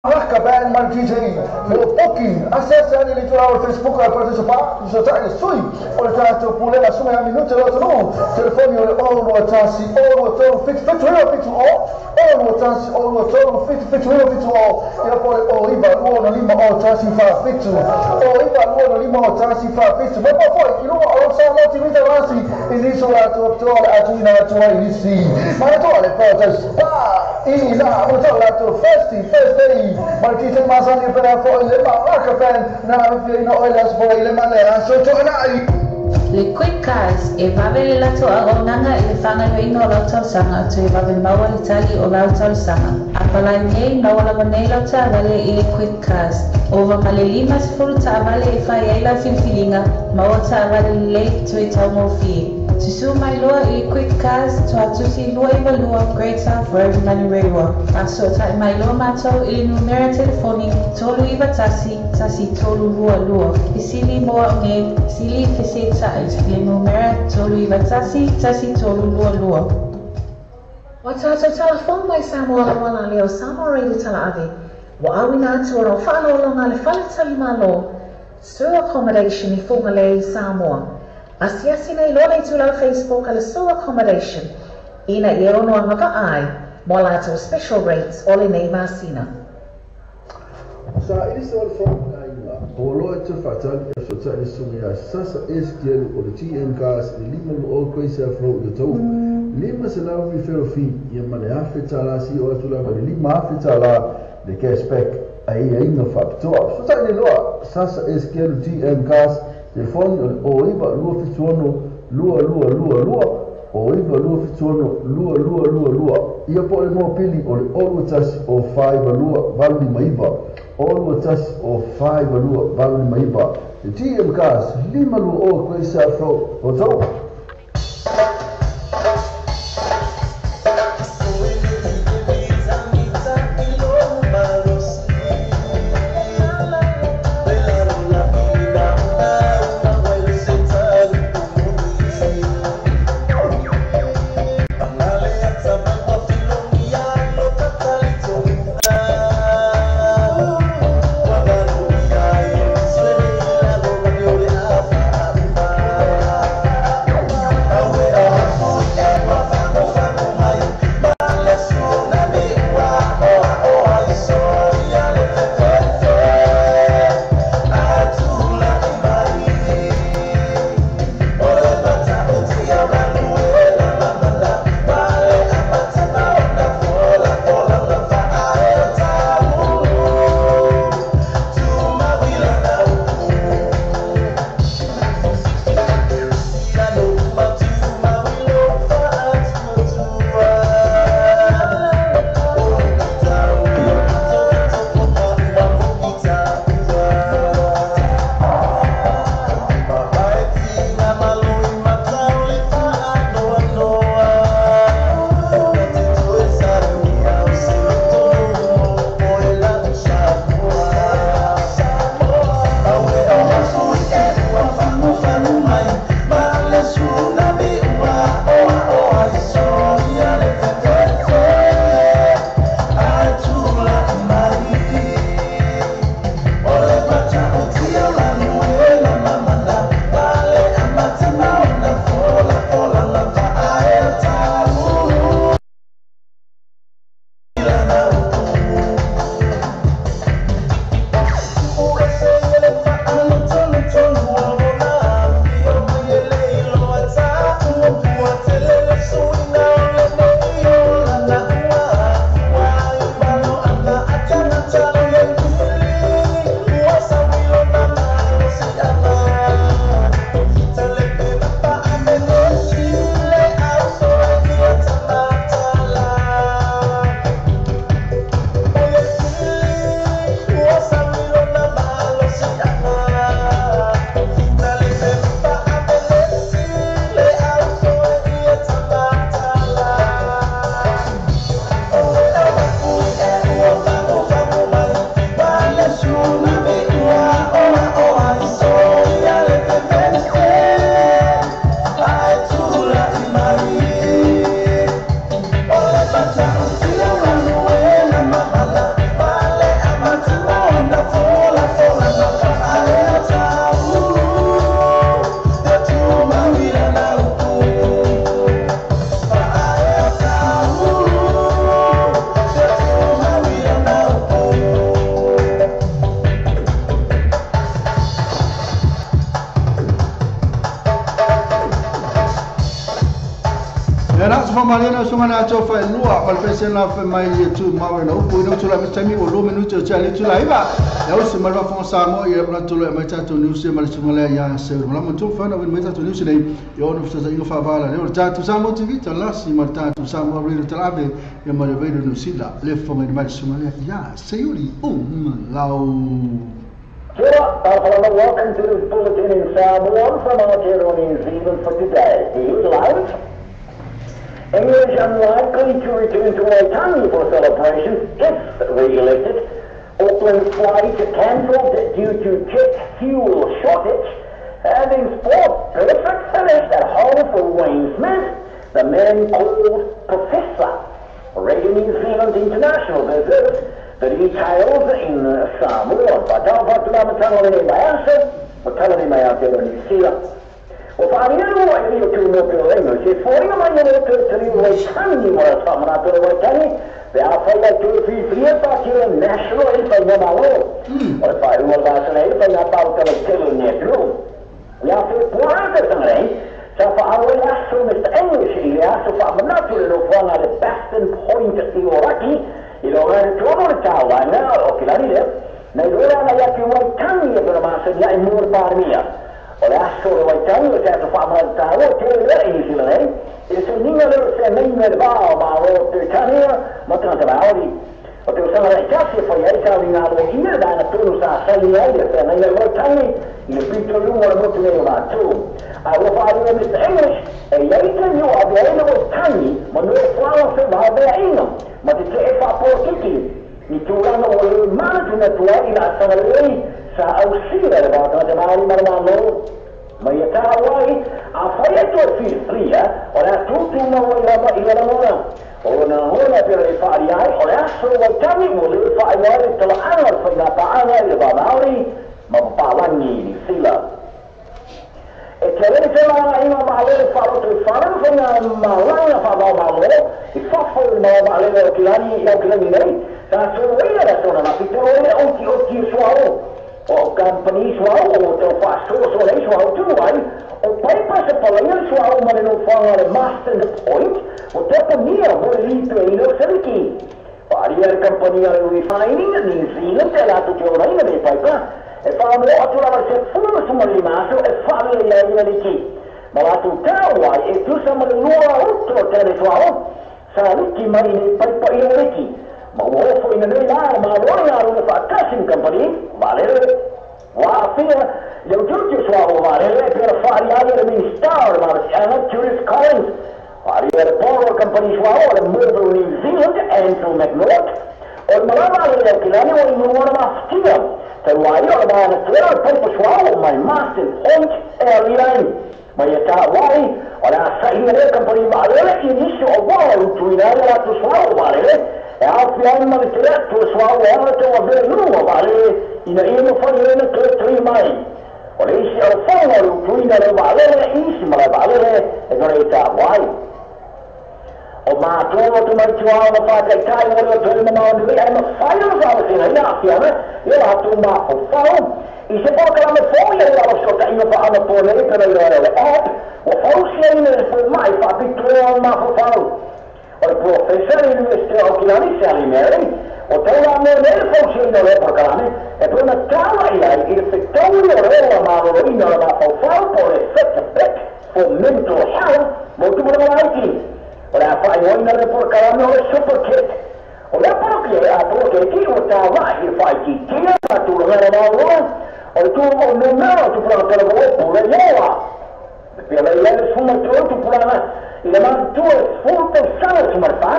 Raka Band ma le DJ mo booking. Asiasi ane le itulau o le Facebook a le Parataiso Pa, fesootai le sui o le tatou pulega suga ia minute lo atunuu. Telefoni o le 021 023 77 9 70, 021 023 77 9 70, ia po o le 09 2 5 0 1 4 7, 09 2 5 0 1 4 7. Mai po foi i luga o lo Samoa TV Taurasi i nisi o latou apitoa o le a tuuina atu ai i nisi manatua le Paradise Pa i la o latou Thirsty Thursday ma le DJ masani e pea foi le Malaka Band na ave ina o le aso foi le ma le aso toanai. Le Quick Cars e vave le latou auaunaga i le faagaoioiga o lau talosaga toe vave maua le tali o lau talosaga. A palai nei, maua lava nei lau taavale i le Quick Cars. Ova ma le 50 taavale e fai ai lau filifiliga, maua taavale lelei toe taugofie. Susū mai loa i le Quick Cars, Tuatusi 292 Great South Road, Manurewa. Faasootai mai loa matou i le numera telefoni 391 1322. Fesili mo aoge, fesili fesetai i le numera 391 1322. Ua tātou talafou mai Samoa lauala lea o Samoa Radio Talaave, ua auina atu o lau faaaloaloga le faletalimalo Sue Accommodation i Fugalei, Samoa. Asiasi nei loa le itulau Facebook a le Sue Accommodation ina ia ono agavaa ai mo a latou special rates o lenei masina. Sa ili se o le fono aiga o loa e te faatali e fesootai le susuga ia Sasa S. Kelu o le TM Cars i le 520 Great South Road i Otahuhu. 500 referral fee ia ma le $1,000 sio atu lava i le $5,000 le cashback aiaiga faapitoa. Fesootai nei loa Sasa S. Kelu TM Cars, telefoni o le 09 276 2222, 09 276 2222, ia po o le mopili o le 021 052 859, 021 052 859. Le TM Cars, 520 Great South Road, Otahuhu. malena songa na to fa lua ma le se la fa mai ye tu ma we no pu no tu la tami o lo minuto cha le tu la iba ya o se ma fa sa mo ye ma tu le ma ta tu news ma le songa le ya se ma mo tu fa no ma ta tu news le yo no sa ingo fa va la le ta tu sa mo TV ta la si ma ta tu sa mo re ta la be ya ma le be no si la le fa ma le songa le ya se yo li o lao. Welcome to this bulletin in Samoan from Aotearoa New Zealand for today. The headlines: English unlikely to return to Waitangi for celebrations if re-elected. Auckland flight cancelled due to jet fuel shortage. And in sport, perfect finish at home for Wayne Smith, the man called Professor. Radio New Zealand International deserves the details in Samoa. I lo ngā tōno le tāwainga o kilani le, nei roa na ia ki Waitangi e pera māsa ia i mūr pārmia. O le aso le Waitangi o te ato whaamana tāua te lea i New Zealand nei, i se ninga leo se meinga le vāo mā o Britannia ma tangata Māori. O te usanga rei tasi e whai ai tāu i ngā loa ina wāna tōno sa saini ai le whea nei le Waitangi i le pito lunga le motu nei o mātou. A ua whaarua Mr. English e iei te niu a vea le Waitangi ma noe whaala se wā vea inga. Ma te te e whapōtiki ni tūranga o le mana tuna tua i la sangalei sa au sira le wātanga te Māori mara mālo. Ma ia tā wai a whai atu e whiria o le tūtū maua i rama i la mona. O na hona pera e whaari ai o le aso Waitangi mo le whaai wai le tala anga o whai ngā paanga i le wā Māori ma papalangi i New Zealand. E te rere te langa inga maalele wharoto i whanau whai ngā malanga whawau mālo i whawhau i maua maalele o kilani i au kilani nei sa soroia la sona na pito oe oti oti suao o kampani suao o te whasoso nei suao tū ai o paipa se palaia suao ma le no whanga le Marsden Point o te ponia mo le litu e ino seriki. O aria le kampania le Refining New Zealand te latu te oraina me paipa e whaamo atu lava se fulu suma le maso e whaale ia ia liki. Ma latu tau ai e tusa ma le lua uto te le suao sa liki mai nei paipa i o liki. Ma ua ofo ina nei la ma loa ngā runa whaakasim kampani valere wā whia iau tutu suao valere pera whaari ai le Minista o le Marasiana Judith Collins. Whaari le Poro kampani suao le Mobile New Zealand Andrew McNaught. O le malama le au kilani o i nuana mawhitia. Te wai o le maana tuera le paipa suao mai Marsden Point Airline. Ma ia tā wai o le asahinga lea kampani maalele i nisi o wala utuina le ratu suao maalele e awhiai ma le te atu suao e ana te wabea nua maalele ina ia mawhai ena te tui mai. O le isi au whanga o le utuina le maalele isi ma le maalele e kore i tā wai. O mātua o tu mai tuau na whātaitai o leo tōi mamao nui ai mawhai o whāwasina ina awhiana ia lātou māwhauwhau. I se pōkalame fō ia ua so ta inga whaana pō nei pera i roa le app o whausia ina le fō mai whapitoa o māwhauwhau. O le professor i University o Kilani Sally Mary o tau la mea nei le whausia ina le pōkalame e pōna tāua i ai i le whitauri o rewa mālolo ina le māwhauwhau pō le Fitbit for mental health mō tūmura malaiki. O le awhai oina le pōkalame o le super kit. O le parokia e atoa ke ki o tā wai i whai ki tia ma tūranga māloa o le tūranga o numero tūpuranga tala o pule ioa. Pia le ia le suma tō tūpuranga i le mātua e fulu tau sana sumarpa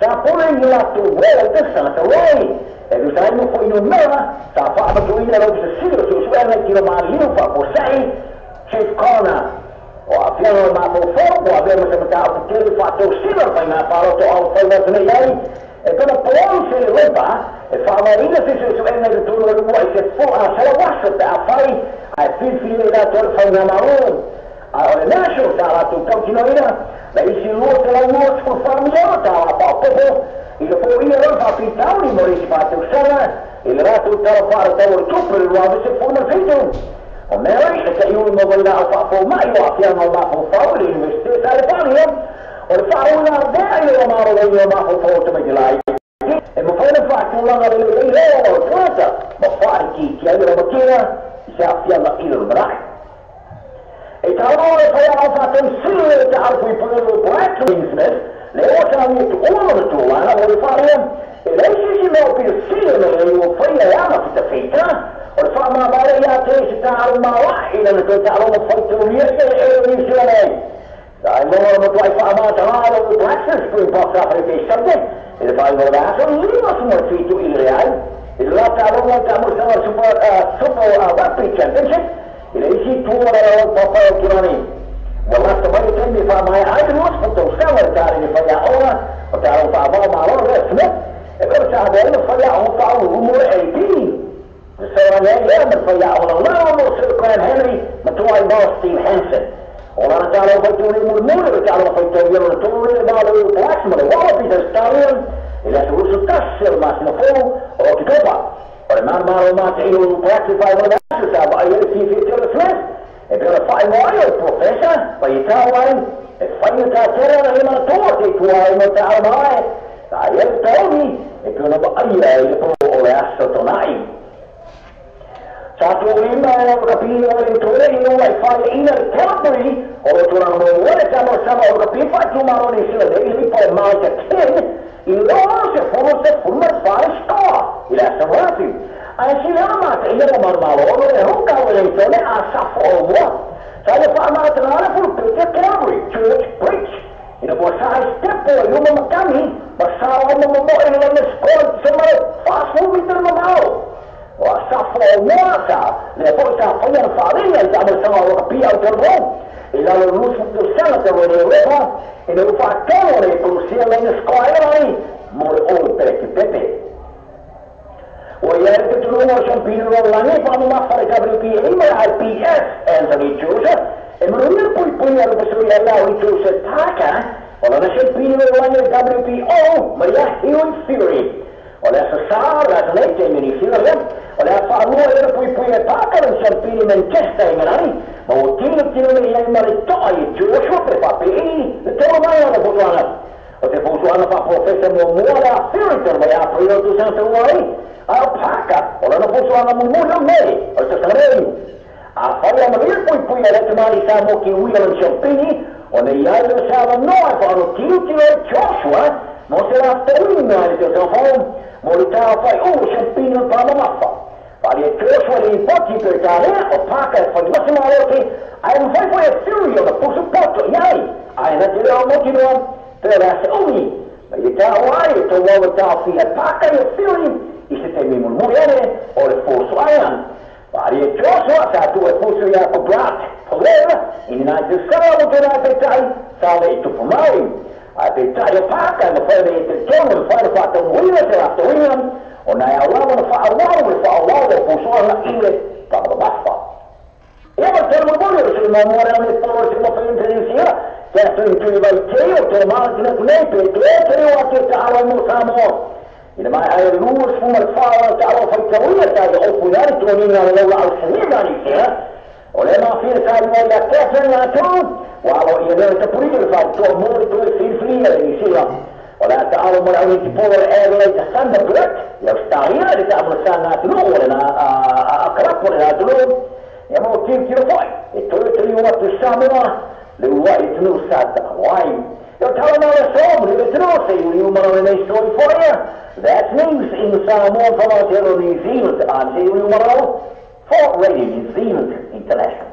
sa pule i la tū wea te sana te wei. E tu sai mo fo i numera sa whaamatu ina lau se siro se usuena i tiro māliu whaposai Chief Coroner. O a whianga o māwhauwhau o a wea mo se mataa puteri whātau sira whai ngā whāroto au whai wātuna iai. E pena pōi se le lepa e whaamaina se se usuena i te tūnga lua i se fō a sala wasa te a whai a e whiwhiri e rātou le whai ngā mārō. A o le national tā rātou tautino ina le isi lua te lau mua tuku whaamiona tā rā pāpopo i le fō ia rau whapitauri mo isi whātau sana i le rātou tala whāratau o le tupu le rua se fōna whitu. O Mary, e te iwi mo wai au whaafo mai o awhianga o māwhauwhau le University sa le whangia. O le whaawina vea i le maro le o maho te mai te lai. E mawhaina whaatulanga le le leo o le tuata, ma whaari ki ki ai o makina, i se afianga i le marae. E tālo le whai au whātau sili le te arpui pui o Black Smith, le o tāngi tu ono le tūlanga o le wharea, e leisi si mea o pira sili me le o whai e ana ki te whita, o le whaamāmare ia te se tāru maua i le te tālo mo whaituria e e o New Zealand. Ai loa mo tuai whaamātanga o Black Springboks Africa Sunday, e le whai mo rāso lima sumua whitu i le ai, e le la tālo mo tāmo sanga Super Rugby Championship, i le isi tua o papa o Kirani. Wa lasta mai te mi wha mai ai te nuas o tau le tāre ni whai a ora, o te aro wha wā māro le Smith, e kore tā wā ina whai a o wha o rumo le AP. Te saura nei ea me whai a ona lao mo Sir Graham Henry, ma tua i mā Steve Hansen. O lana tālo whai tūri muri muri, o tālo whai tau iaro na tūri le mālo o Blacks, ma le Wallabies Australian, i le asu rusu tasi o le masina fō o te topa. O le mana māro mā te ino o Blacks i whai wana asu sa wa ai ele whiwhi te ole Smith. E pera whai mo ai o professor, whai i tāu ai, e whai o tā tere ana he mana toa te tua ai mo tā au mai. Tā i ele tauni, e pera wa ai ai le po o le aso tonai. Sa tō lima e o ka pili o le tore i o ai whai ina le Canterbury o le tūranga mo ua le tamo sama o ka pili whai tūmaro ni sila le ili po e mai te 10 i loa se fono se furma whai skoa i le asa wātu. Ai si lea mata i le maru malo ono le hoka o le tone a safo o mua. Sa le wha mata ngā furu pete Canterbury Church Bridge. Ina po sa ai stepo e luma makami ma sa o mo mo e le skoa se mare fast meter mamao. O a safo o mua sa le po sa whai ana wharinga i tamo sanga o ka pia o te rō. I lalo rusu tō sanga te roe Europa e le uwha tono le kolusia le skoa e rai mo le o pere ki pepe. O ia te tulunga o Champino o Langi wha mo mawhare WPA ma IPS Anthony Joseph e manuia pui pui a rupasuri a lau i Joseph Parker o lana Champino o Langi WPO ma ia Huey Fury. O le asa sā rata nei te mini sila lea o le a whaarua e pui pui e Parker o Champino Manchester i nganani ma o tino tino me iai mare toa i Joshua pe whape i le toro mai ana fotuana. O te fotuana wha professor mo mua le a Fury toro mai a April 2001 a o Parker o lana fotuana mu o mei o te sangarei. A whai a maria pui pui a le tamari sa mo ki ui alan Champini o ne iai le sa noa e whaano tino tino e Joshua mo se la tauina i te tau mo le tā whai o Champini o Pāmamafa. Whai e Joshua le poti pe tārea o Parker e whai masi mārote ai mwhai whai e Fury o na pusu poto iai ai na te reo moti noa te rea se umi. Ma i tā o ai e tō wawa tā whia Parker e Fury i se te mimun muri ane o le fōsu aian. Whai e Joshua tā tu e pusu ia ko Brat Polera i nā te sara o te rā te tai tā le i tupu mai. A te tai o Parker ma whai e te tono le whai whātau muina te rā tōina o nā au lawa na whaawau le whaawau o pusu ana i le pāmamafa. Ia ma te rumuri o se mamore o le poro se mo whaintenisia te atu i tui vai te o te mana tina kunei pe te te reo ake te awa mo Samoa. Ina mai ai luas fuma le whaawau te awa whaitauia tā i opu nani tōnina le laula au seneva ni sia. O le mawhia tā i mai a Catherine ngā tū, wa alo ia leo te puri le whai toa mōri toe whiriwhiria le New Zealand. O le ata alo mo le au i te polo le Adelaide Thunderbird, i Australia le ta amola sa ngā tunu o le nā karapo le nā tunu. Ia mo tiro tiro whai, e toe te iwa tu Samoa, le ua i tunu sa wai. Yo tala nā le somu, le tunu se i umara le nei soi whaia. That's news in Samoa from Aotearoa New Zealand. I'm Te Uri Umarau for Radio New Zealand International.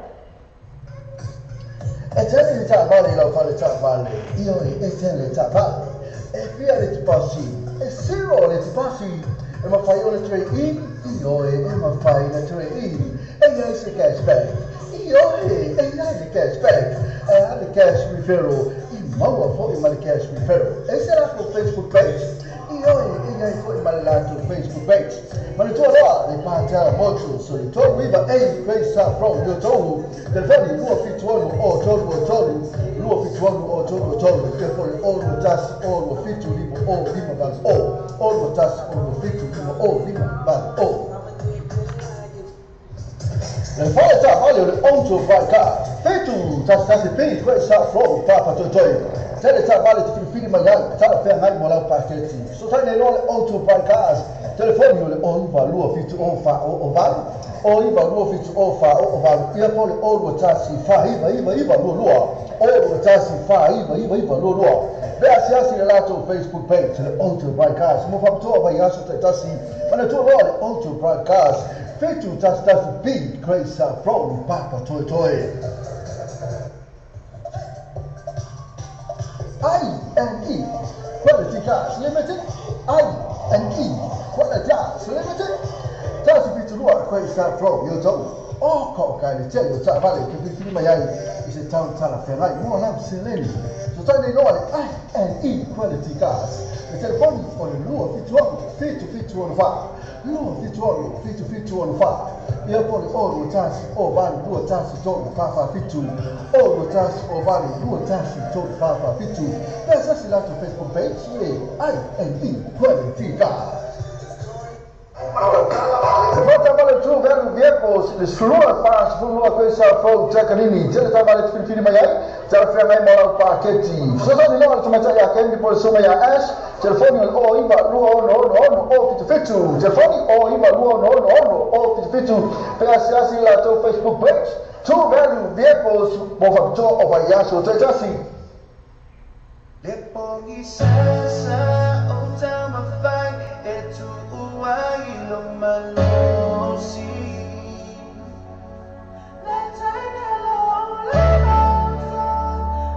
E tele le tāvale lau whale tāvale, i oi e tele tāvale, e fia le tupasi, e siro le tupasi, e mawhai o le ture i, i oi e mawhai le ture i, e iai se cashback, i oi e iai le cashback, e a le cash referral, i maua fo i ma le cash referral, e se lako Facebook page, i oi e iai fo i ma le lako Facebook page. Ma le tua roa, le pātea motu, so le tolu iwa e Grace sa pro yo tohu, telefoni 271 o tolu o tolu, 271 o tolu o tolu, telefoni o lua tasi o lua fitu lima o lima valu o, o lua tasi o lua fitu lima o lima valu o. Le whale tā whale o le onto vai ka, 7 tasi tasi pili Grace sa pro pāpā toi toi. Tele taavale te filifili mai ai, tala feagai mo lau paketi. Fesoasoani nei loa le Auto Buy Cars, telefoni o le 092 7 0 4 0 8, 092 7 0 4 0 8, ia po o le 021 499 22, 021 499 22. Pe asiasi le latou Facebook page le Auto Buy Cars mo faapitoa vaiaso taitasi. Manatua loa le Auto Buy Cars, 711 B Great South Road, Papa Toetoe. I&E Quality Cars Limited, I&E Quality Cars Limited. Tasi fitu lua Great South Road, i Otahuhu. O ka o ka le tele o taavale e te filifili mai ai i se tau talafeagai mo lau seleni. Fesoasoani nei loa le I&E Quality Cars. Le telefoni o le 276 7764, 276 7764. Ia po o le 021 08 21 3 4 4 7, 021 08 21 3 4 4 7. Pe asiasi latou Facebook page le I&E Quality Cars. E fata vale True Value Vehicles i le 12 42 Great South Road, Takanini. Tele taavale e te filifili mai ai, talafeagai mo lau paketi. Fesoasoani loa le tamaitai ia Candy po o le susuga ia Ash, telefoni o le 09 266 077, telefoni 09 266 077. Pe asiasi i le latou Facebook page, True Value Vehicles mo faapitoa o vaiaso taitasi. Le pogisasa o taumafai e tuu ai lo malosi. Le taina lo le mauta,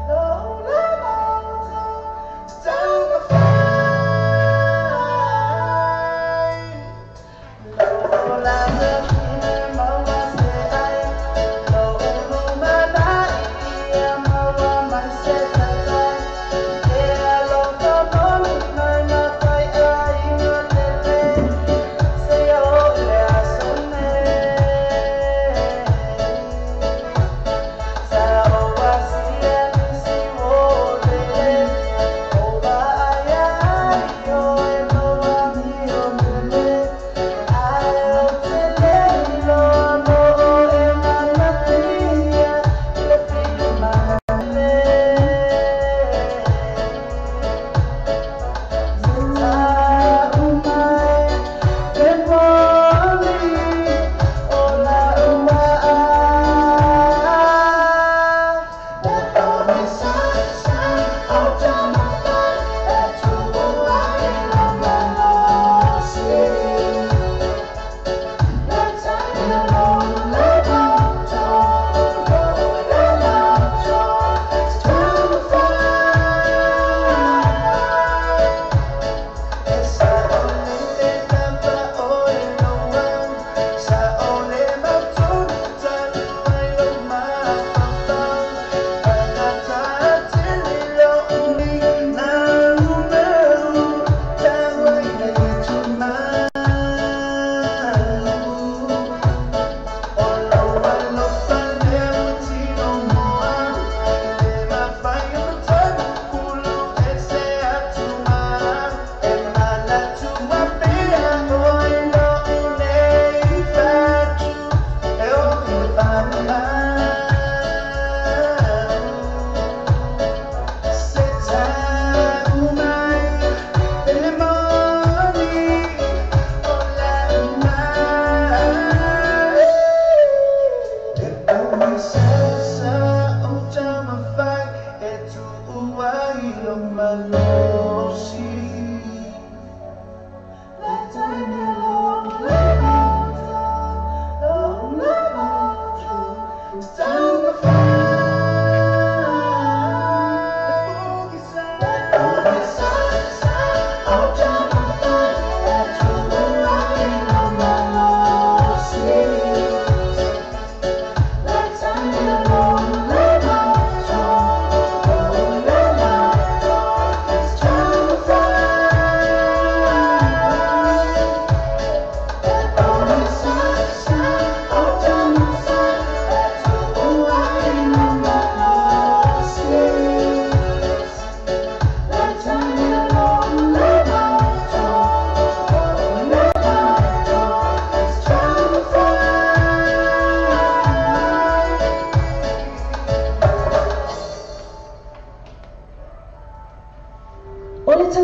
lo le mauta, taumafai. Lo lana pune maua se ai, lo ulu manai ia maua mai se tatai. E alofa moni mai na fai ai ma tele, se o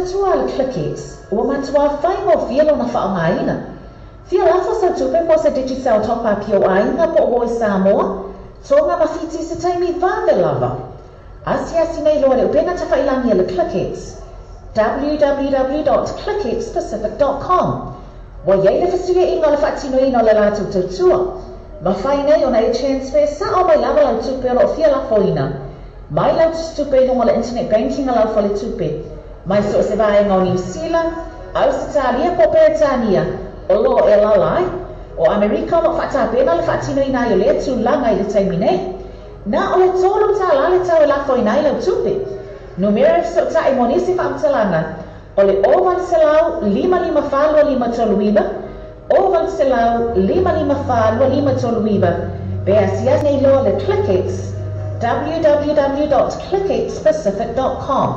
tautua a le ClickX, ua matuā faigofie lona faaaogaina. Fia lafo sau tupe po o se Digicel top up i ou aiga po o Voice Samoa, Tonga ma Fiti i se taimi vave lava. Asiasi nei loa i le upega tafailagi a le ClickX, www.clickxpacific.com. Ua i ai le fesuiaiga o le faatinoina o le latou tautua. Mafai nei ona e transfer sao mai lava lau tupe o lo o fia lafoina mai lau tusitupe i luga o le internet banking a lau faletupe, mai so o se vaega o Niu Sila, Ausetalia po o Peretania o lo o e alaala ai. O Amerika o lo o faatapena le faatinoina ai o lea tulaga i le taimi nei. Na o le $3 le tau e lafoina ai lau tupe. Numera e fesootai mo nisi faamatalaga o le 0800 554 2539, 0800 554 2539, pe asiasi nei loa le ClickX, www.clickxpacific.com.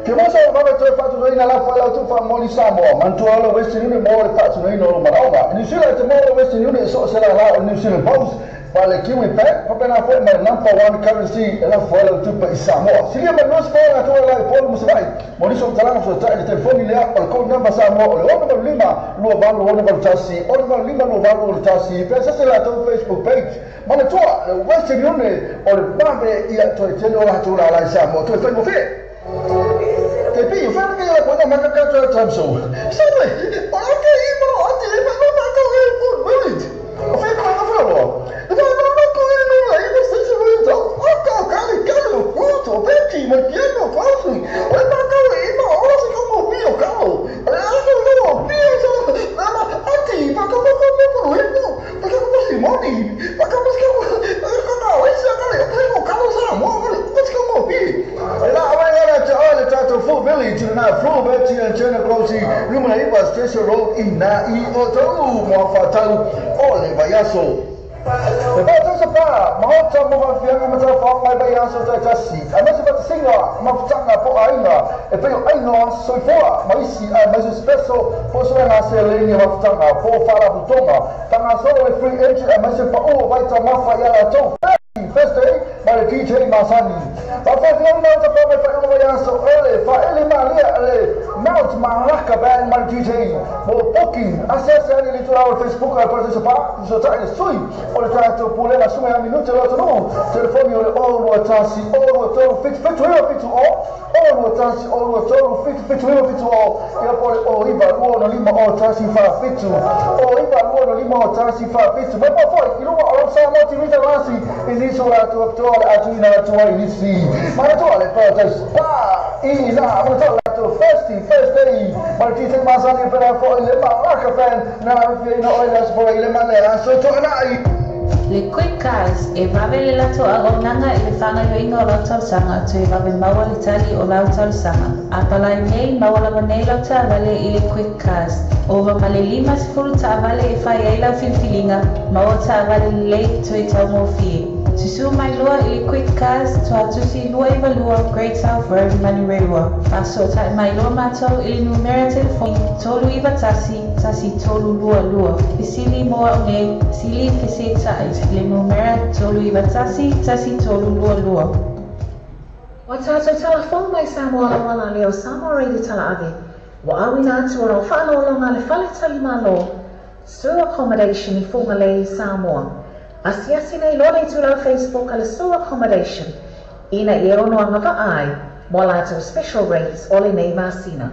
Ke masa o vave toe faatunoina lafo ai lau tufa moli Samoa, manatua o le Western Union mo le faatunoina o lo manaoga. I New Zealand te maua le Western Union i so o se lala o New Zealand Post, ma le Kiwi Bank, faapena foi ma le Number One Currency e lafo ai lau tupe i Samoa. Silia mai 24 le atoa la i Upolu ma Savaii mo nisi o matalaga fesootai i le telefoni lea o le code number Samoa o le 685 2861, 685 2861, pe asese latou Facebook page. Manatua, le Western Union o le vave ia toe tele o latou lala i Samoa toe faigofie. Te pi, o whea kei la koina maka ka tau time so. Suddenly, o la ke i maro ati e whai ma ko e food village. O whea ko ka whea roa. E whai ma ma ko e no la i no station room to. O ka ka le ka le food o beki ma ki no kosi. O e ma ko e ma o se ko mo pi o ka o. E a ko no pi o so na ma ati pa ko ko ko ko e no. Pa ko ko si moni. Pa ko ko ko ko na o se ka le ko ka lo sa mo ko ko mo pi. E la wa ya te o le tatou Full Village i lena Floor Veti and Turner Grocery Numera 9 Station Road i na i o tau mo whatau o le vaiaso. E whātau sa pā, mahota mo whawhianga ma tau whaongai vaiaso tai tasi. A mese whatasinga, mafutanga po ainga, e peo ainga o soifoa, ma isi a mese speso, po soe ngā se leni mafutanga, po wharahutonga. Tanga solo le free entry a mese pa o waita mafa i ala tau. First day, ma le DJ Masani. Fa fa fi ona ta fa fa ona ya so ele fa ele malia le Mount Malaka band ma le DJ mo booking asese ani le tura Facebook a pa se pa so ta le sui o le ta to pule la suma ya minute lo no telefoni o le o lo tasi o lo to fit fit o fit o o lo tasi o lo to fit fit o fit o ya po le o iba lo no lima o tasi fa fit o iba lo no lima o tasi fa fit mo po foi i lo o sa mo ti mi ta lasi i ni so la to to atu ina atu ai nisi manatua le Paradise Pa i na manatua la to first day mana ti masani pera fo le Malaka fan na fi no oi las fo le mana so to na i Le Quick Cars e vave le latou auaunaga i le faagaoioiga o lau talosaga toe vave maua le tali o lau talosaga. A palai nei maua lava nei lau taavale i le Quick Cars. Ova ma le 50 taavale e fai ai lau filifiliga, maua taavale lelei toe taugofie. Susū mai loa i le Quick Cars Tuatusi 22 Great South Road, Manurewa. Faasootai mai loa matou i le numera telefoni 391 1322. Fesili mo au nei, sili fesetai le numera 391 1322. Ua tātou talafou mai Samoa lawa la leo Samoa Radio Talaave. Ua auina atu o lau faaaloaloga le fale tali malo, Sur Accommodation i Fugalei, Samoa. Asiasi nei loa le itulau Facebook a le Sur Accommodation ina ia ono agavaa ai mo a latou special rates o lenei masina.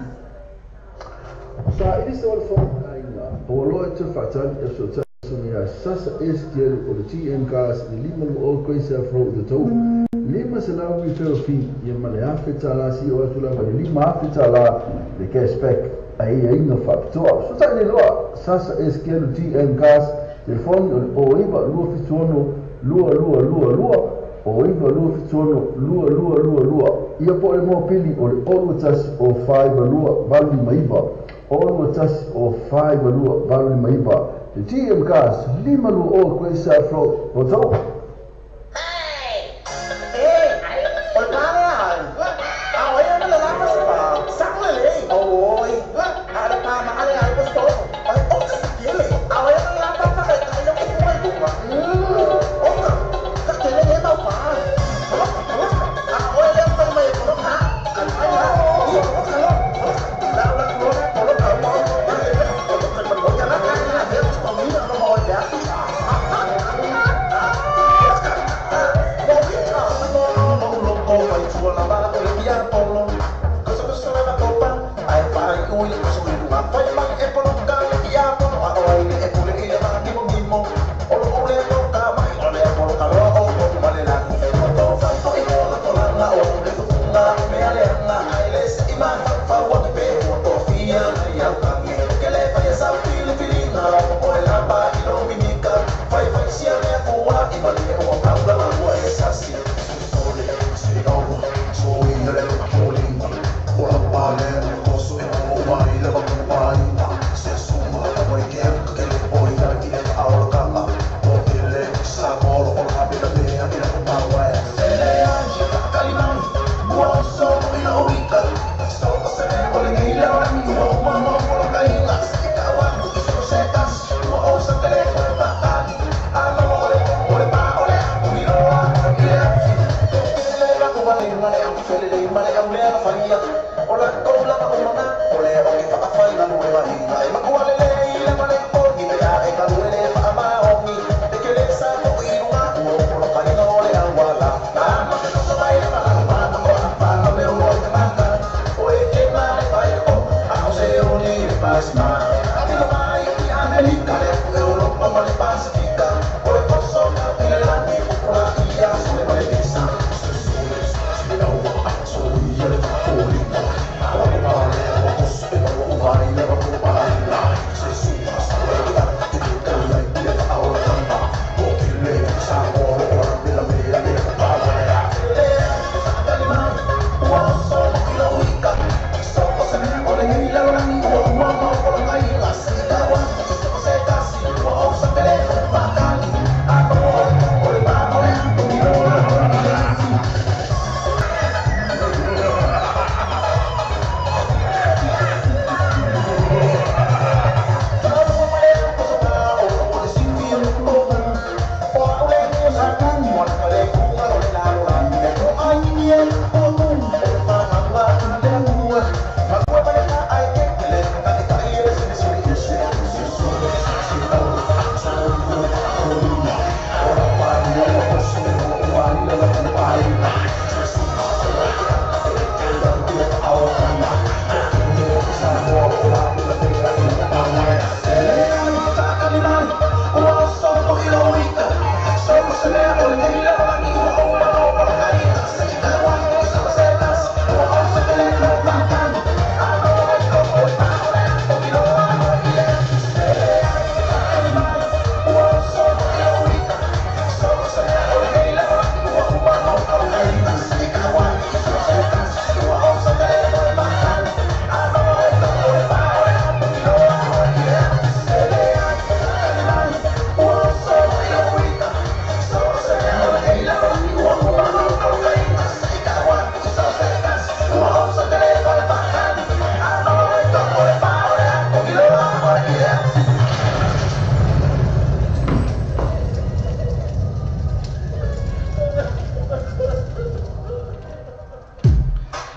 Sa i se o le faaogaina, ua loa e te faatali e fesootai suga ia Sasa SDL o le TM Cars i le 5 o Grace Afro i le tau 500 referral fee ia ma le $1,000 si o atu lava le $5,000 le cashback a ia aiga faapitoa. Fesootai nei loa Sasa SDL TM Cars telefoni o le 09 276 2222 o 9 276 2222 ia po o le mopili o le 0 1 o 5 2 8 5 9 o 1 o 5 2 8 5 9 le TM Cars 5 2 o Grace Afro o tau.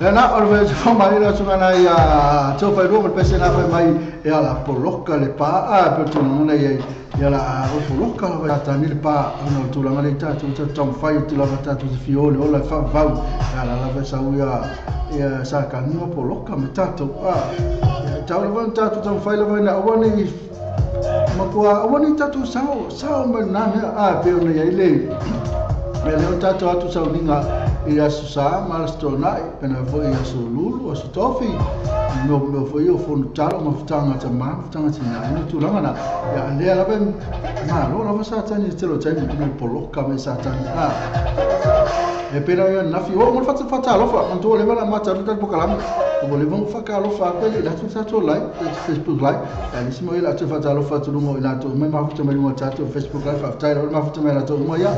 Na o le fo mai la tuna na ia tau fai rua pese na fai mai ia la poloka le pa a pe tuna na ia ia la o poloka la ta ni le pa ona tula le ta tu ta tom fai tu la ta tu fi o le ola fa vau ia la la sa ia ia sa ka ni o poloka me ta tu a ta o le ta tu tom fai la na o ni ma ko o ni ta tu sa sa me na me a pe ona ia le me le ta tu atu sa ninga ia sa malstona pena foi ia so lulu so tofi no no foi o fonu talo ma futanga ta ma futanga tina no tulanga na ia le la ben ma lo la sa tani telo tani no poloka me sa tani a e pena ia na fi o mo fatsa fatsa lo fa anto le bana ma ta ta pokalam o le von fa ka lo fa pele la tu sa to like Facebook like ya ni simo ila tu fatsa lo fa tu mo ila tu me ma futa me mo ta tu Facebook live fa tai lo ma futa me la tu mo ya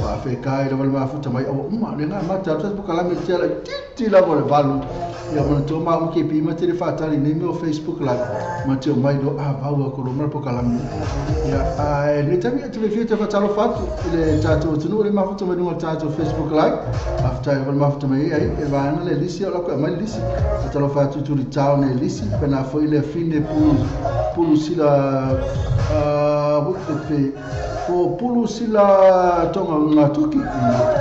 fa fe kai lo ma futa mai o ma le na ma ta tu pokalam ti la ti la mo le valu ya mo to ma o ke pi ma te fa ta ni mo Facebook live ma te mai do a va o ko lo ma pokalam ya a ne ta mi tu le fi te fatsa lo fa tu le ta tu tu no le ma futa me no ta tu Facebook live after o ma futa me ai e va na le lisi o la ko mai lisi talo fa tu tu tau ne lisi pena foi le fine pulu sila a pe o pulu sila tonga ngatuki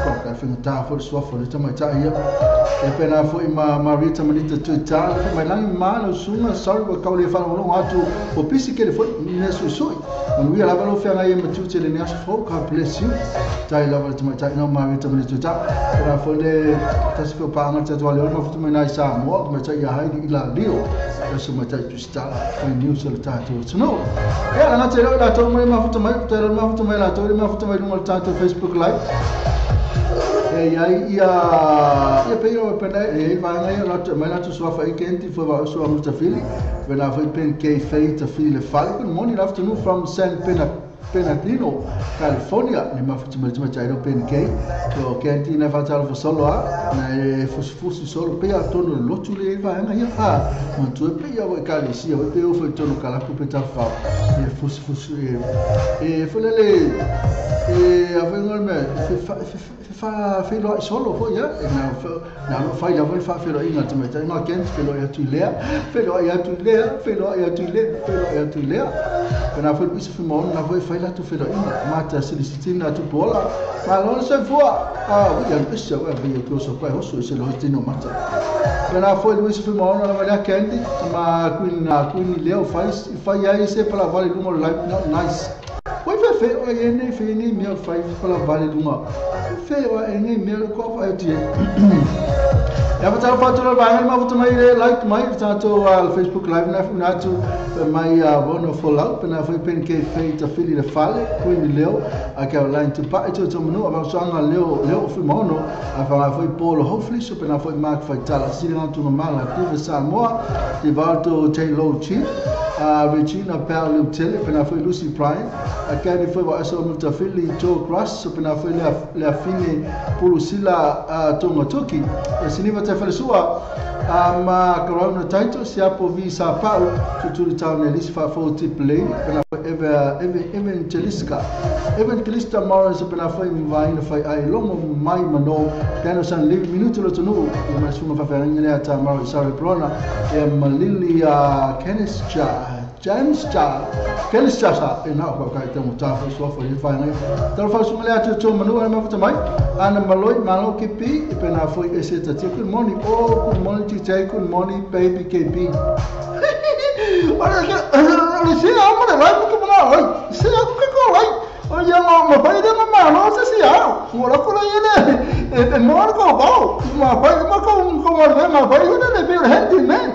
ko ka fe ta fo so fo le tama ta ia e pena foi ma Marita manita tu ta foi mai lang ma no sunga sorry ko ka le fa no atu o pisi ke le foi ne su su no ia la va lo fe ngai ma tu te le ne fo ka bless you ta ila va tama ta no Marita manita ta pena foi le ta se fo pa ma ta tu le ma fu mai na sa mo ma ta ia hai ila lio so ma ta tu sta foi news le ta tu no e la te la to mai ma fu mai te ma fu mai la to ma fu mai no ta Facebook live e ia ia ia pe io pe e va ngai la te mai la tu so fa kenti fo va so mustafili when I foi pen k fe ta fili fali good morning afternoon from San Bernardino, California, ni ma futi mai mai ro pen k to kenti na fa talo fo solo a na e fusi solo pe a tono lotu le va na ia a mo tu pe ia o ka le si o pe o fo tono kala ku pe ta fa e fusi fusi e fo le e a vengo me fa fe lo solo fo ia e na na lo fa ia fo fa fe lo inga te mai no kent fe lo ia tu lea fe lo ia tu lea fe lo ia tu lea fe lo ia tu lea na fo is fe mo na fo fa la tu fe lo inga ma ta solicitina tu bola ma lo se fo a ia is ja va ia ko so pa ho so se lo tino mata Pena foi Luis Fumaona la valia Candy ma Queen Queen Leo fai fai ai se pala vale lunga live nice. Oi fe fe o ene fe ni me fai pala vale lunga. Fe o ene me ko fa ti. Ya fa talo fa talo ba ma futu mai like mai tato Facebook live na fu mai vono follow pena foi pen ke fe ta fili le fale Queen Leo a Caroline to pa to to manu a sanga Leo Leo Fumaono a fa foi Paul hopefully so pena foi Mark Faitala sila tu mala tu Samoa te Valto Taylor Chi Regina Paul Tele pena foi Lucy Bryan a Kani foi wa so muta fili Joe Cross so pena foi le fine Pulusila Tonga Toki siniva te falesua ma Corona Taito siapo visa pau tuturi town elis fa fo play pena evangelista evangelista Morris pena foi vaina fai ai longo mai mano tano san live minuto lo tonu ma suma fa fa ngene ata Morris Sare Brona e Malilia Kenneth Cha James Cha Kenneth Cha sa e na ko kai te muta fa so fa fa ngai talo fa suma le atu to manu ma fa mai ana maloi malo ke pi pena foi ese ta ti good morning oh good morning TJ good morning baby KB. Ora se amo le vai ko ma oi se ko ko vai oi ya ma pai de ma no se se ya mo la ko le e mo ko ba ma pai ma ko ko ma ma pai ne be handy man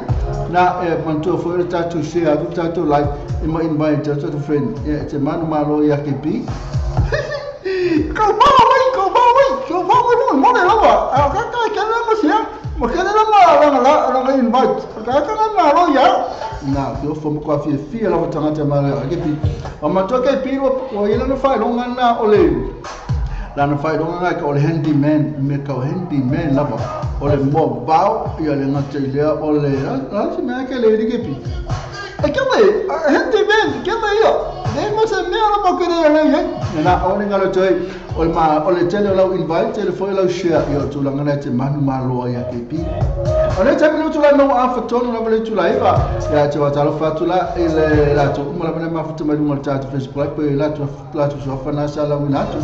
na e manto foi ta to share ta to like in my invite to friend e te manu malo ya ke pi ko ba vai ko ba vai ko ba vai mo le la ba a ka ka ka la mo sia mo ka la ma la la la invite ka ka ma lo ya na yo fo mo kwa fia fia la tanga ma la ke pi o ma to ke pi o ile no fa longa na o le la no fa longa ka o le handyman me ka handyman la ba o le mo bao ya le ngate le o le la se me ke le ke pi e ke le handyman ke le yo ne mo se me ala mo ke le le na o le ngalo toi o ma o le tele la invite tele fo la share yo tu la ngana te manu malo ya ke pi o le tele tu la no a fa tono la le tu la iba ya te wa talo fa tu la ele la tu mo la ma fa tu ma lu ta Facebook pe la tu so fa na sala wina tu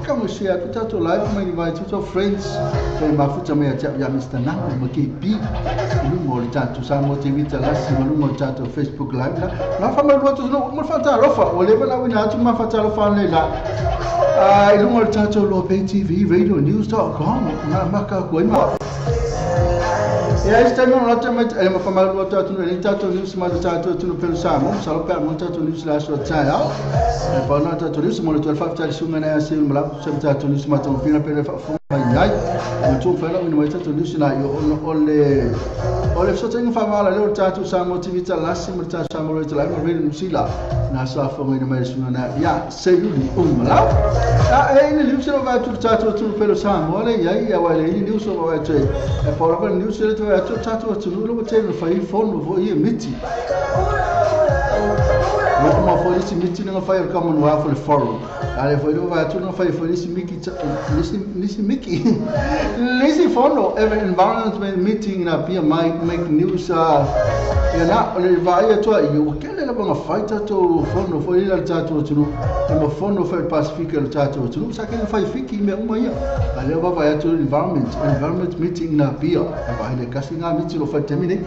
ka mo share tu ta tu live ma invite to friends fe ma fu ta me ya Mr. Na mo ke pi lu mo le ta tu sa mo te vita la si mo lu mo ta tu Facebook live la la fa ma tu no mo fa ta lo fa o le la wina tu ma fa ta lo fa le la ilunga tato lo pay TV radio news.com na maka ko ima ya esta no la tema e ma fama lo tato no tato news ma tato tu no pelo samo salo per mo tato news la so tsa e pa na tato news mo to fa ta sunga na se mo la se tato news ma to fina pele fa fo mai mo to fa la mo tato news na yo ole ole so tengo fa mala le tato samo TV ta la sim tato samo lo la mo radio news la na sa fo mo mai sunga na ya se yuli um la a e ne news lo va tu tato tu pelo samo le ya ya wa le news lo va te e pa la news le to tato tu lo te fa i fono vo i miti mo ma fo isi miti no fa il Commonwealth Forum ale fo lo va tu no fa fo isi miki nisi miki nisi fono environment meeting na pia make news ya na le va ya to yo ke le ba fa tato fono fo ila tato tu no ma fono fa Pacific le tato tu sa ke fa fiki me uma ya ale va va ya to environment meeting na pia va ile kasi nga meeting lo fa termine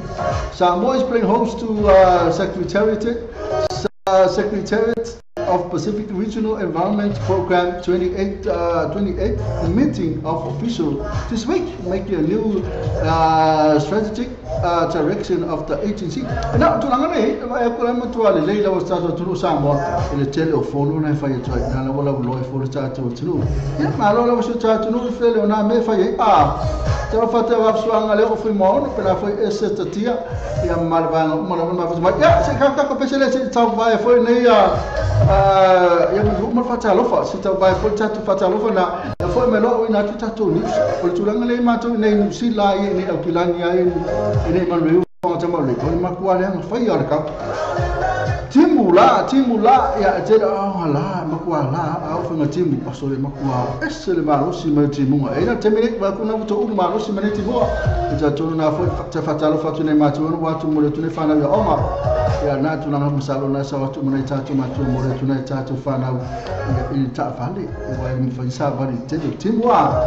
Samoa is playing host to Secretariat of Pacific Regional Environment Program 28th meeting of officials this week, making a new strategic direction of the agency. Na tulangane e ko la to le leila o tsa to Samoa le telephone na fa yeto na la wala lo fo tsa to tulu ya ma lo la so tsa to no fele ona me fa ye a te fa te va so nga le o fi mo pe la fo e se tatia ya mal va mo ma fa ya se ka ka pe se le se tsa va fo ne ya ya mo fa tsa lo fa se tsa va fo tsa fa tsa lo fa na fo me lo ina tu tsa to ni o tulanga le ma to ne ni si la ye ne o kilani ya ne ma le o tsa ma le ko ma kwa le fa ya ka timu Timu la, timu la, ia te o la, makua la, au whanga timu, aso le makua, ese le malosi mai timunga. E na te mene, wa kuna wuto ulu malosi mai timua. E ta tonu nā foi, te whatalo whatu nei mātua, no watu mo le tune whanau ia oma. Ia nā tūnanga masalo nā sa watu mo nei tātou mātua mo le tune tātou whanau ia i ta whale. E wai mwhai sa wale te te timua.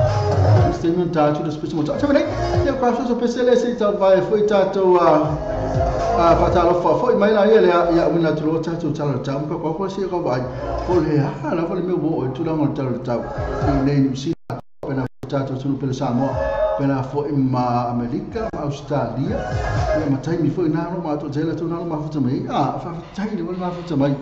Ste mene tātou le spesi mo tā. Te mene, ia kwa so pese le se i tau vai foi tātou whatalo wha mai la ia lea ia wina tū tātou tala tau ka kwa kwa si ka vai po le ha la fa le me wo o tūlanga tala tau i nei New Zealand pena tātou tunu pele Samoa pena fo i ma Amerika ma Australia ia ma taimi fo i nā ro mātou tela tū nā ro mafuta mai a whawhatai le wale mafuta mai.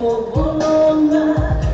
Bolona.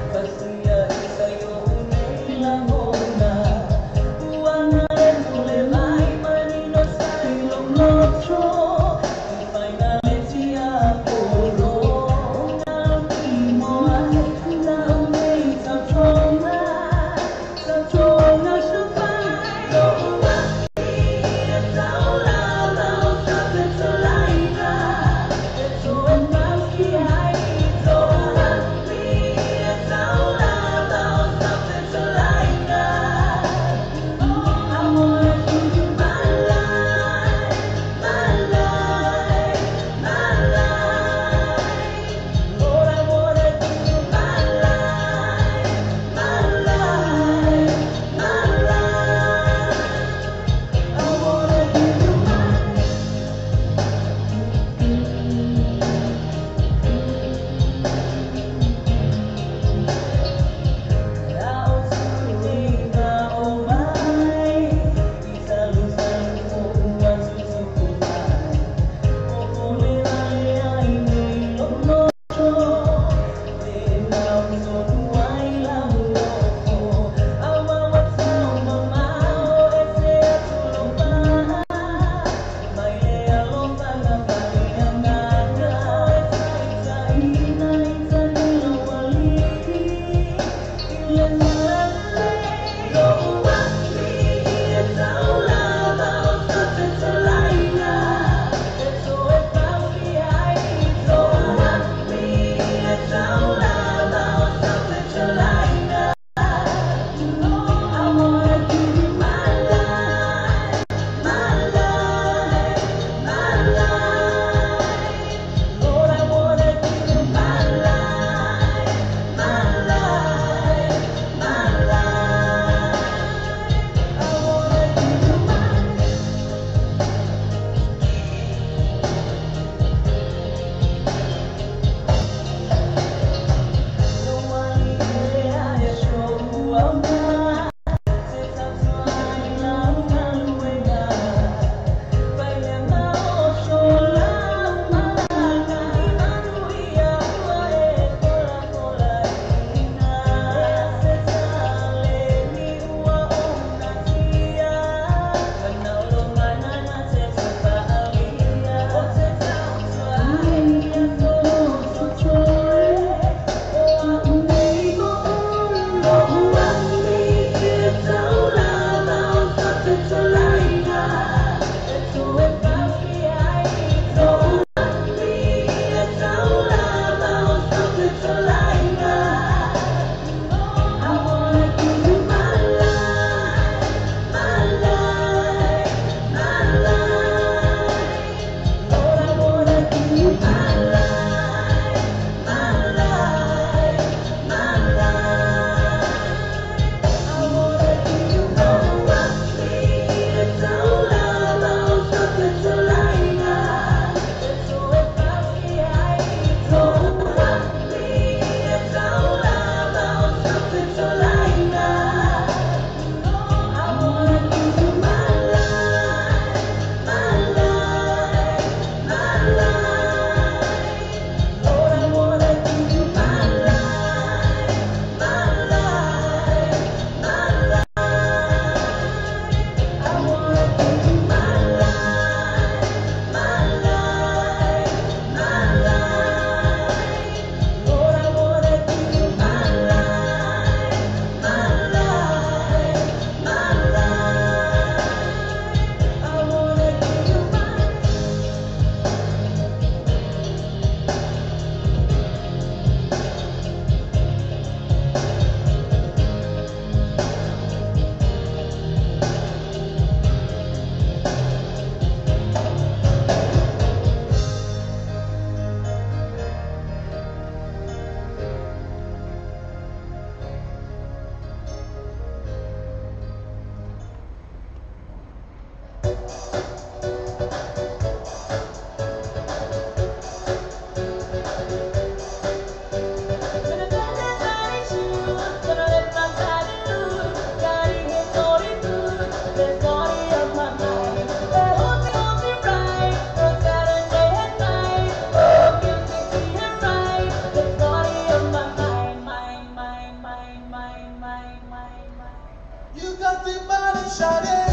You got the body shining.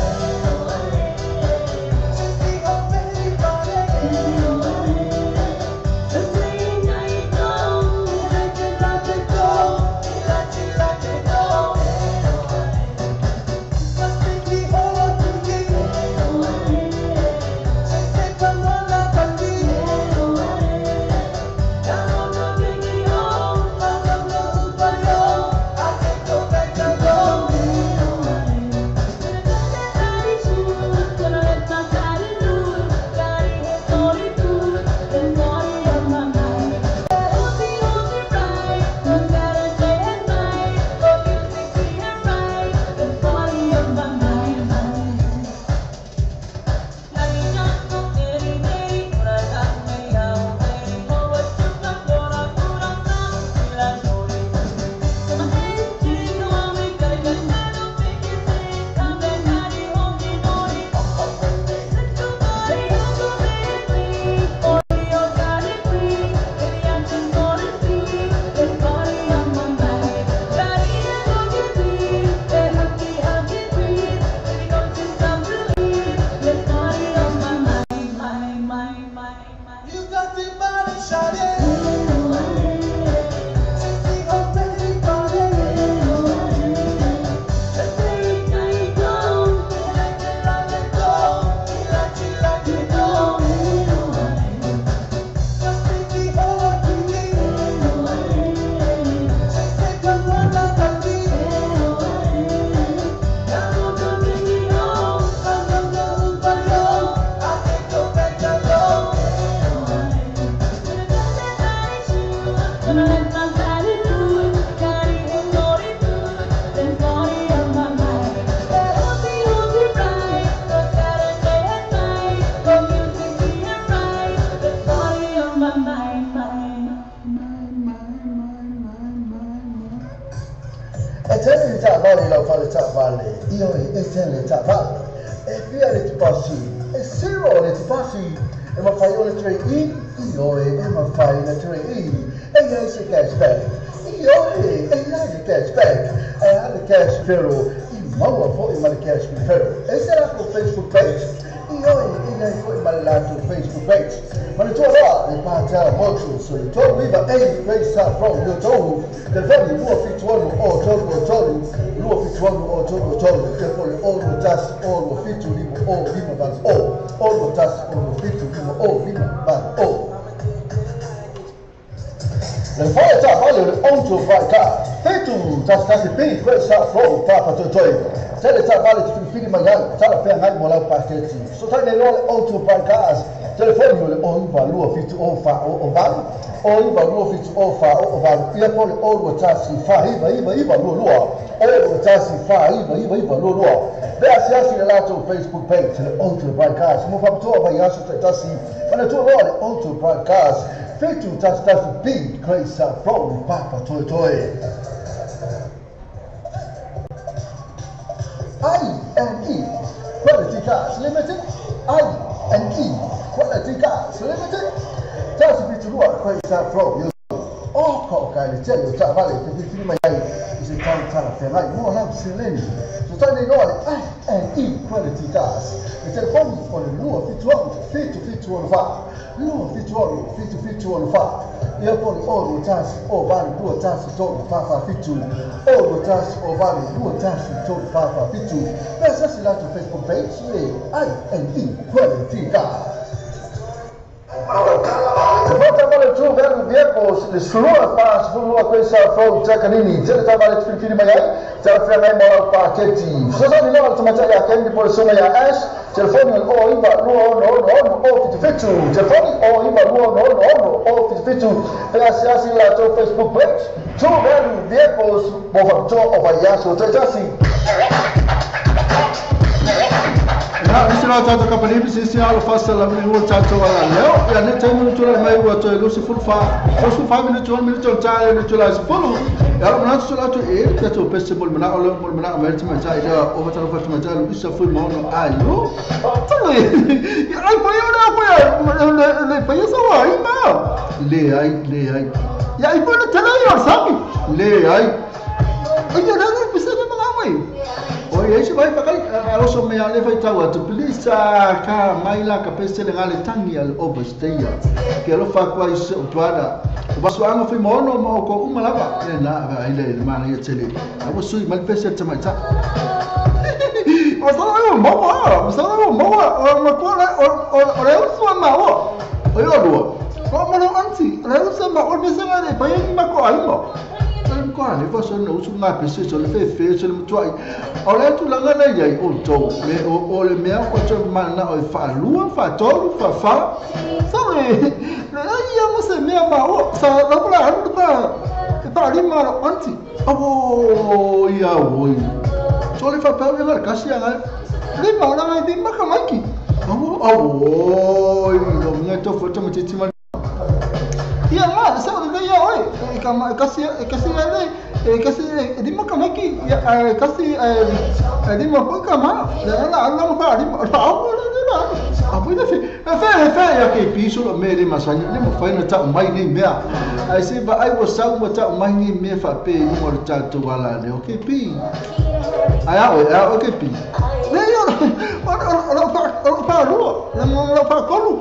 Facebook page le Auto Broadcast. Mo faapitoa vai aso taitasi manatua loa le Auto Broadcast. 7 tasi tasi B Grace from Papa Toi Toi. I&E Quality Cars Limited. I&E Quality Cars Limited. Tasi fitu lua Grace from o ka o ka le tele o taavale te filifili mai ai i se tau talafeagai mo lau seleni. So tane loa le I&E Quality Cars. Le telefoni o le 276 7764 276 7764. Ia po le 0 1 0 8 2 1 3 4 4 7 0 1 0 8 2 1 3 4 4 7. Pea sasi latou Facebook page le I&E Quality Cars. Volta para tu vendo vehicles le slua pa slua coisa from Takanini tele ta vale filifili mai ai tele fia mai mo paketi so so ni lo tamatai ya kendi por soma ya S telefoni o iva 2 1 1 1 o 77 telefoni o iva 2 1 1 1 o 77 pela siasi la to Facebook page tu vendo vehicles bo fa to over ya so tejasi. Na isi la tatou kapalipi sisi alo fasa la mini ua tatou ala leo. Ia ne taimu tula mai ua toe lusi fulu fa. Lusi fa minutu one minutu ta minutu la fulu. Ia lo manatu tula tu e tatou pese mol mana olo mol mana mai te mai ia o talo fa te mai lu isa fui mo no ayo. Tole. Ia ai pa ia na pa le le pa ia sa wa ai ma. Le ai le ai. Ia ai pa le tala ia sami. Le ai. Ai ia na pese le mga mai. Oi e se vai pakai aloso me ale fai tau atu please ka mai la ka pese le ngale tangi al overstay ke lo fa kwa ise utuada o baso anga fai mono mo ko uma lava le na va ile le mana ye tele a bo sui mal pese te mai ta o sa o mo o sa o mo o mo ko le o le o ma o o yo lo o mo no anti le o sa ma o me sa le pa ye ma ko ai mo ko le fa so no su nga pese so le fe fe so le mtuai o le tu langa le yai o to le o le mea o to mana o fa lua fa tolu fa fa so le le ai mo se mea ma o sa la la alu pa pa li ma anti o ia o so le fa pa le la kasi anga le ma la ngai di ma ka maiki o o no mea to fo to mo titi ma ia la sa le ia oi kasi kasi le kasi di ma ka maiki kasi di ma ko ka ma la la la ma di ma o la la a poi fe fe fe ya ke piso lo me le masani le mo fai na ta mai ni mea ai se ba ai wo sa mo ta mai ni me fa pe ni mo ta to wala le o ke pi ai a o ke pi le yo o o pa o pa lo la mo la pa ko lu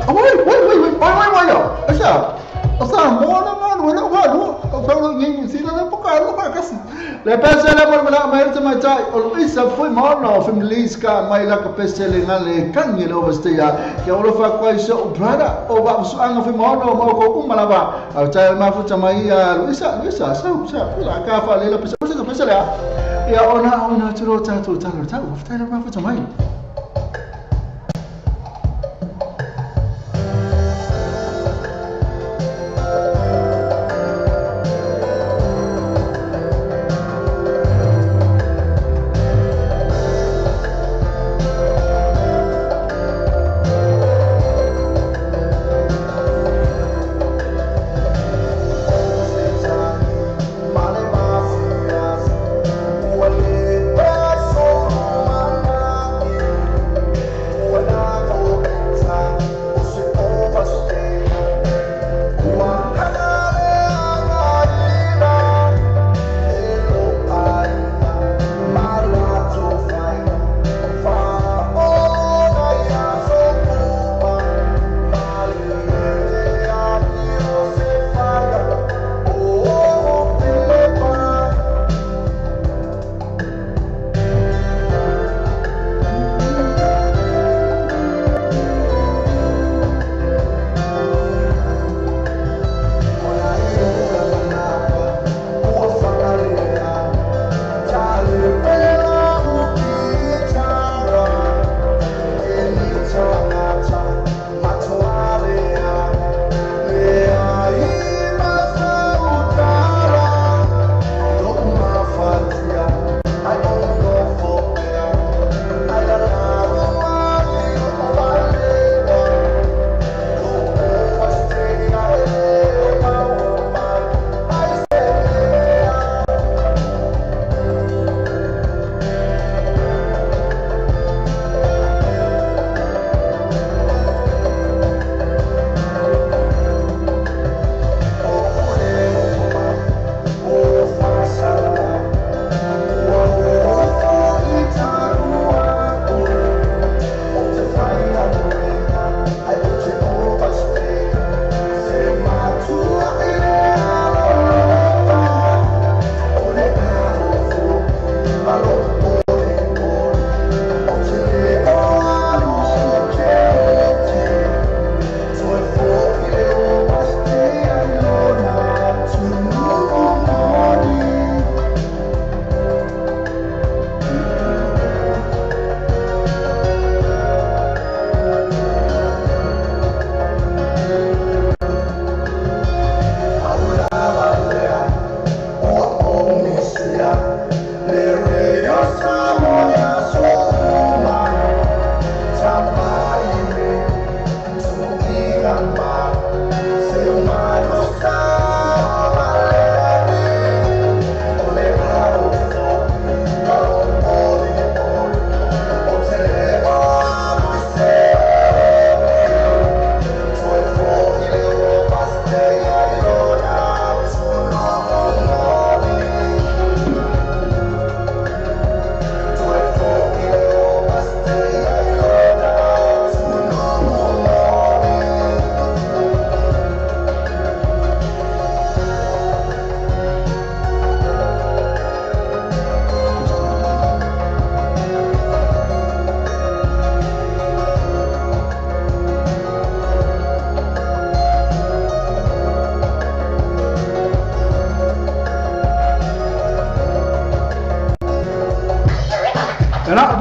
oi oi oi oi oi oi oi sa o sa mo na ma lo lo lo o fa lo ni si na po ka lo pa kasi le pese le mo la mai te mai tai o isa foi mo no families ka mai la ka pese le ngale kangi lo vestia ke o lo fa kwa isa o brother o ba su anga foi mo no mo ko uma la ba o tai ma fu ta mai a Luisa Luisa sa sa la ka fa le la pese pese pese le ia ona ona tro ta to ta ta o fa ta ma fu ta mai. Male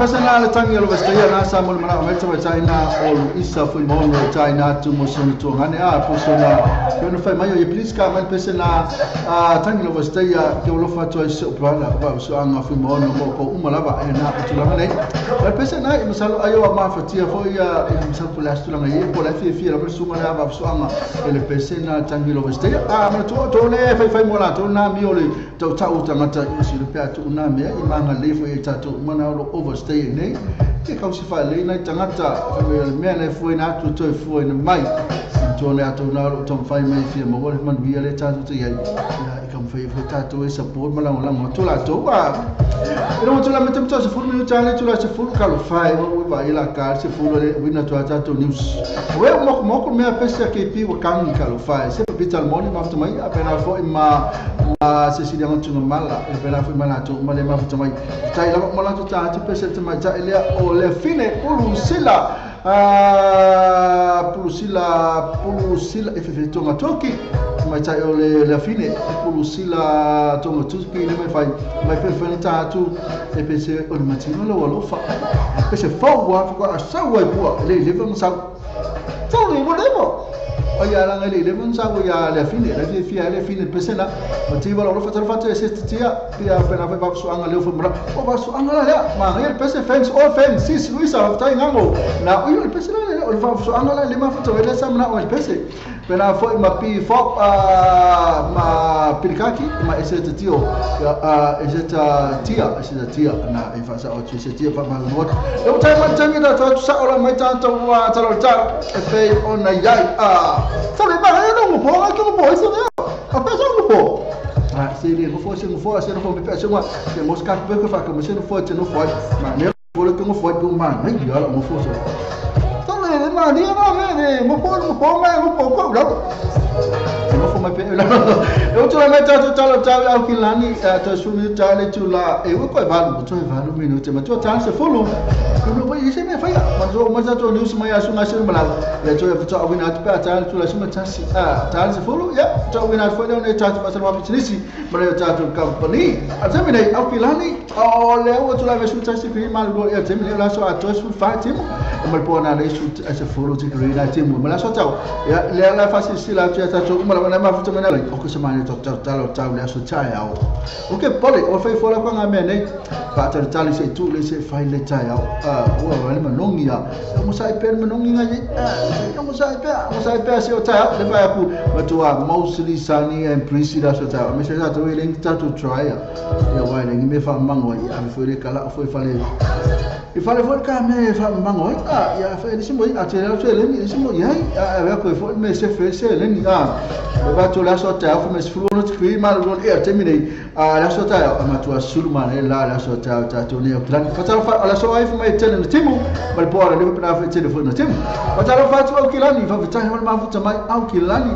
Pese na le tangi o le vestaia na sa mo le mana o meta mai taina o Luisa fui mono e taina atu mo se ona tuangane a po se ona ke ona fai mai o ye please ka mai pese na a tangi o le vestaia ke o lofa atu ai se uplana o ba so anga fui mono mo ko uma lava e na tulaga nei. Le pese na i masalo ai o mafatia foi ia i masalo po le aso tulaga i po le fia fia la suma le ava so anga e le pese na tangi o le vestaia a ma tu to le fai fai mo la to na mi o le tau tau tangata i si le pe atu na mea i manga le foi e tatou mana o overstay nei ke kausi fa le nei tangata me mea nei foi na atu toi foi na mai to le atu na o tom fai mai fia mo le man via le tatou te ai ia i kam fai foi tatou e support ma la mo tu la to wa e no tu la metem to se fulu minuta le tu la se fulu ka lo fai o va ila ka se fulu le wina tu tatou news we mo mo ko mea pese ke pi wa kangi ka lo fai se pital moni ma ftu mai a pena foi ma Cecilia Antunga mala e pena foi ma tu ma le ma ftu mai tai la mo la tu ta tu pese te mai ta ele o le fine pulusila pulusila e fe tonga toki mai tai o le la fine pulusila tonga toki le mai fai mai pe fai ta tu e pese o le matino lo lo fa pese fo wa fa sa wa bua le le fa sa so le mo le mo o ya la le le mo sa ya le fine le fia le fine pese la motivo lo fa fa se tia pia pena fa so anga le fo mra o va so anga la ma le pese fans all fans sis Luisa of tai ngango na o le pese la o fa so anga la le ma fa to le sa mna o le pese pena fo ma pi fo ma pirikaki ma ese tio ese tia na e fa sa o se tia fa ma no o tai ma tangi da to sa o la mai ta to wa ta lo ta e fe o na yai a sa le ba no mo po que mo po isso né a pesa mo po ah se ele não for se não for se não for me peça uma se mosca que fa como se não for se não for ma ne por que não for do ma nem ya mo for so le ma ni na me mo po mo po ma mo po ko lo se não for mai pe eu tu la meta tu ta ta au kilani ta su mi ta le tu la e o ko va tu va no minuto ma tu ta se folo no vai se me fai ma zo ma to news ma ya su na se ma la tu ya tu wina tu pa ta tu la su ma ta si a ta se folo ya tu wina fo ne ta tu ma se ma pitnisi ma le ta tu company a te me au kilani o le o tu la ve su ta si ma lo ya te me la so a tu su fa ti ma po na le su se folo ti green ti mo ma la so ta ya le la fa si la tu ta tu ma la ma fu te me la o ko se ma ne to ta ta lo ta le so ta ya o ke pole o fai fo la kwa nga me ne pa ta ta le se tu le se fai le ta ya o wa le manongi ya mo sa pe manongi nga ye mo sa pe se o ta le fa ku ma tu a mostly sunny and breezy la so ta me se ta to le ta to try ya wa le me fa mango ya me fo le kala fo fa le e fa le fo ka me fa mango a ya fa le se mo a te le ni se mo ya a ko fo me se fe se le ni a va to la so ta fo me se fo no te ma lo e te mi nei a la so ta ma tu a sulma le la so ta ta to ne plan fa ta fa la so ai fo me tele no timu ma po ala le pa fa tele fo no timu fa ta fa tu au kilani fa ta ma fa ta mai au kilani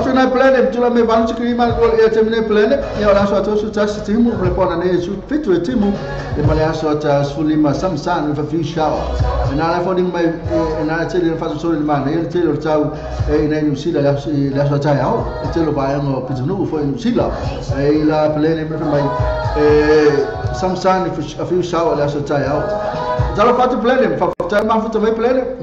so na planet tu la me van te ma lo e te me planet e la so to su ta si timu le po na ne su fitu e timu e ma le so ta su lima samsan fa fi shower e na la fo ding mai e na tele fa so le ma ne tele tau e na nu sila la so ta ya e tele ba ngo pitunu fo nu sila e la planet me mai e samsan fa fi shower la so ta ya ta la fa tu planet fa ta ma fa te planet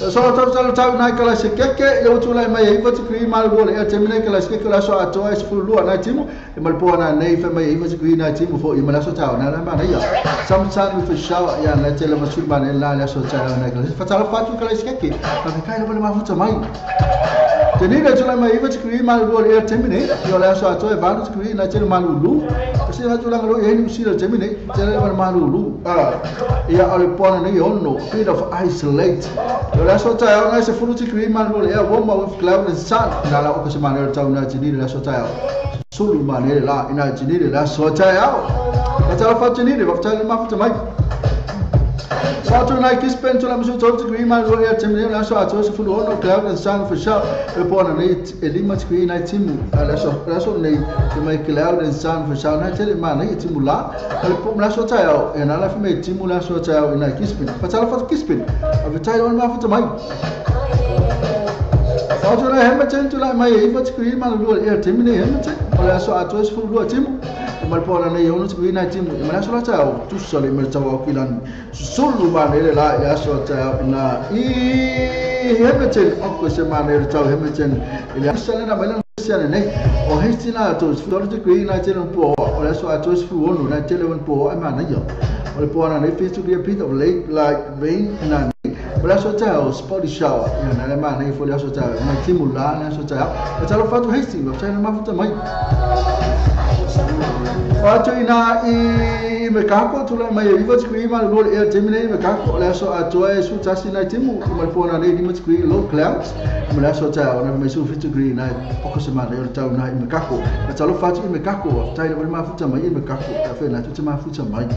So ta ta na kala se keke le tu la mai iva te kri mal go le te mene kala se keke la so ato es fu lu na timu e mal po na nei fa mai iva te kri na timu fo i mal so ta na la ma na ya samsan with shower ya na tele ma su ma la la so ta na kala fa ta fa tu kala se keke fa kai le ma fu ta mai te ni le tu la mai iva te kri mal go le te mene yo la so ato e va te kri na tele mal lu se la tu la lo e ni si le te mene tele mal lu a ya ale po na nei onno bit of isolate yo la so ta na se fulu ti kri mal lo ya warm with cloud and sun na la o se ma ne ta na ti ni la so ta ya sulu ma ne la ina ti ni la so ta ya la ta fa ti ni le fa ta ma fa ta mai Saturday night kispen to la musu to ti kri mal lo ya te me la so ato se fulu ono cloud and sun for sure e po na ne e lima ti kri na ti mu la so ne te mai cloud and sun for sure na te le ma ne ti mu la le po la so ta ya e na la fa me ti mu la so ta ya ina kispen fa ta la fa kispen a fa ta ma fa ta mai Atu na Hamilton tulai mai e iwa tikui ma lua e temine Hamilton o le aso atoa se fulu lua timu e malipona nei ono tikui nai timu e male aso la taeao tusa le ma le tau Aukilani susulu manaia le la i le aso a taeao ina i Hamilton oko se manaia le tau Hamilton i le aso lena mai lana nei o Hastings na atoa se fulu tikui nai tele po o le aso atoa se fulu ono nai tele po e manaia o le poana nei fitu a bit of late like rain na o le aso taeao spotty shower ia na le manaia foi le aso taeao mai timu la le aso taeao e talo fatu Hastings o tsaina mafuta mai o atu ina i Mekako tulai mai e iwa tikui ma le lua le ea temine i Mekako o le aso atoa e sutasi nai timu i ma le poana nei lima tikui low clouds ma le aso taeao na mai su 50 nai oko se manaia o le tau nai i Mekako e talo fatu i Mekako o tai le mafuta mai i Mekako e whena tu te mafuta mai te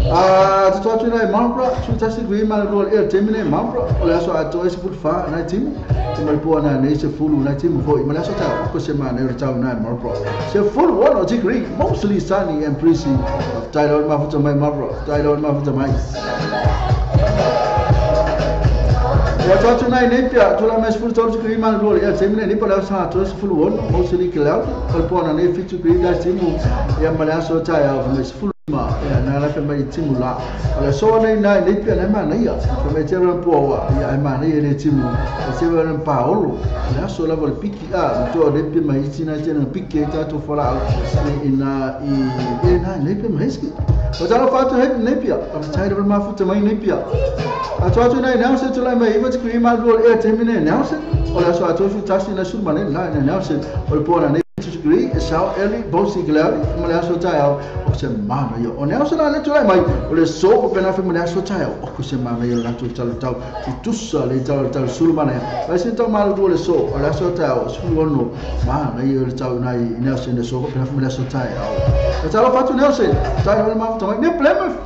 atu nei Marlborough sutasi kui ma le lua le ea temine Marlborough o le aso atoa e sefulu fa nai timu i ma le poana nei sefulu nai timu foi ma le aso taeao oko se manaia o le tau nai Marlborough sefulu ono degree mostly sunny and breezy. Tai le mafuta mai Marlborough tai le mafuta mai o atu nei Napier tulai mai sefulu tolu tikui ma le lua le ea temine Napier le aso atoa sefulu ono mostly cloudy o le poana nei fitu degree nai timu ia ma le aso taeao mai sefulu ma ia na la mai timu la o le so nei nai Napier nei manaia fa mai tele po ia e manaia le timu o se wa paolo le aso lava le piki a to Napier mai tina tele piki ta to fola ina i e nai Napier mai ski o talo fatu he Napier o tai le mafuta mai Napier atu atu nei Nelson tulai mai iwa tikui ma lua le ea temine Nelson o le aso atoa futasi na sul mane la na Nelson o le poana nei degree south early mostly cloudy ma le aso taeao o se manaia o Nelson la le tulai mai o le so o pena fe ma le aso taeao o se manaia o latou talo tau tutusa le talo talo sulu manaia vai se tau malu lua le so o le aso taeao sefulu ono manaia o le tau nai Nelson le so o pena fe ma le aso taeao e talo fatu Nelson tai o le mafuta mai ne Plymouth.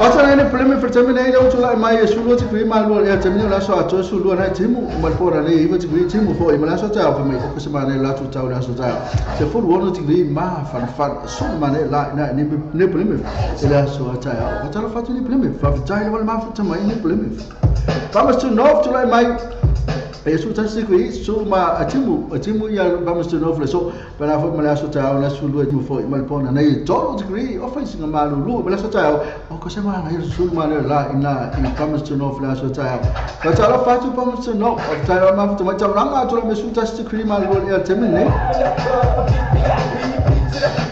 Atu nei Plymouth temine nei tulai mai e sulu tikui ma lua le temine la aso atoa sulu nai timu ma le poana nei iwa tikui timu foi ma le aso taeao fa mai oko se manaia latou tau le aso taeao sefulu ono tikui ma fanafana sulu manaia la ina ne Plymouth e le aso taeao o talo fatu ni Plymouth faafetai lava le mafuta mai ni Plymouth Palmerston North tulai mai e sutasi tikui su ma atimu ia Palmerston North le so pena foi ma le aso taeao le sulu e foi ma le poana nei tolu degree o faisiga malulu ma le aso taeao o ko se manaia sulu manaia la ina i Palmerston North le aso taeao ka talo fatu Palmerston North o taeao mafuta mai tauranga atu la me sutasi tikui malulu e temine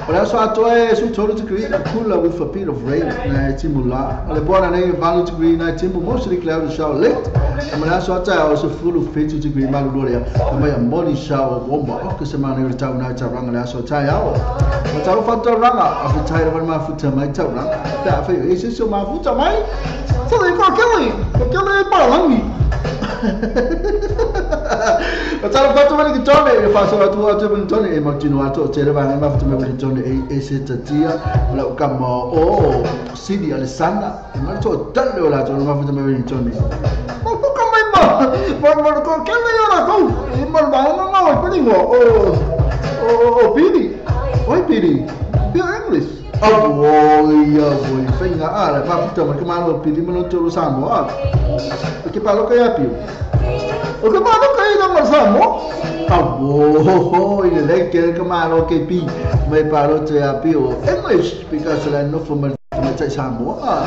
o le aso atoa e su tolu degree cooler with a bit of rain nai timu la o le poana nei valu degree nai timu mostly cloudy shower late ma le aso taeao sefulu fitu degree malulu lea mai a moli shower warmer o ko se manaia o le tau nai tauranga le aso taeao o talo fatu tauranga a fetai lava le mafuta mai tauranga pe a fai e se o mafuta mai sa le ko kele e palangi o talo fatu mai ki tone e faso atu atu mai tone e mautino atu o tele vanga mafuta mai ki tone e se tatia o lau kama o Sidi Alessandra e mai to tale o la tone mafuta mai ki tone o ko mai ma ma ko kele ora ko e ma ma ma ma o o Piri oi Piri Piri English Oi, oi, whainga a, mafuta mai ka malo Piri mana tolu Samoa. O ke palo kai apiu. O ke malo kai na ma Samoa. Oi, le ke ka malo ke pi mai palo te apiu. English because la no for mai tai Samoa.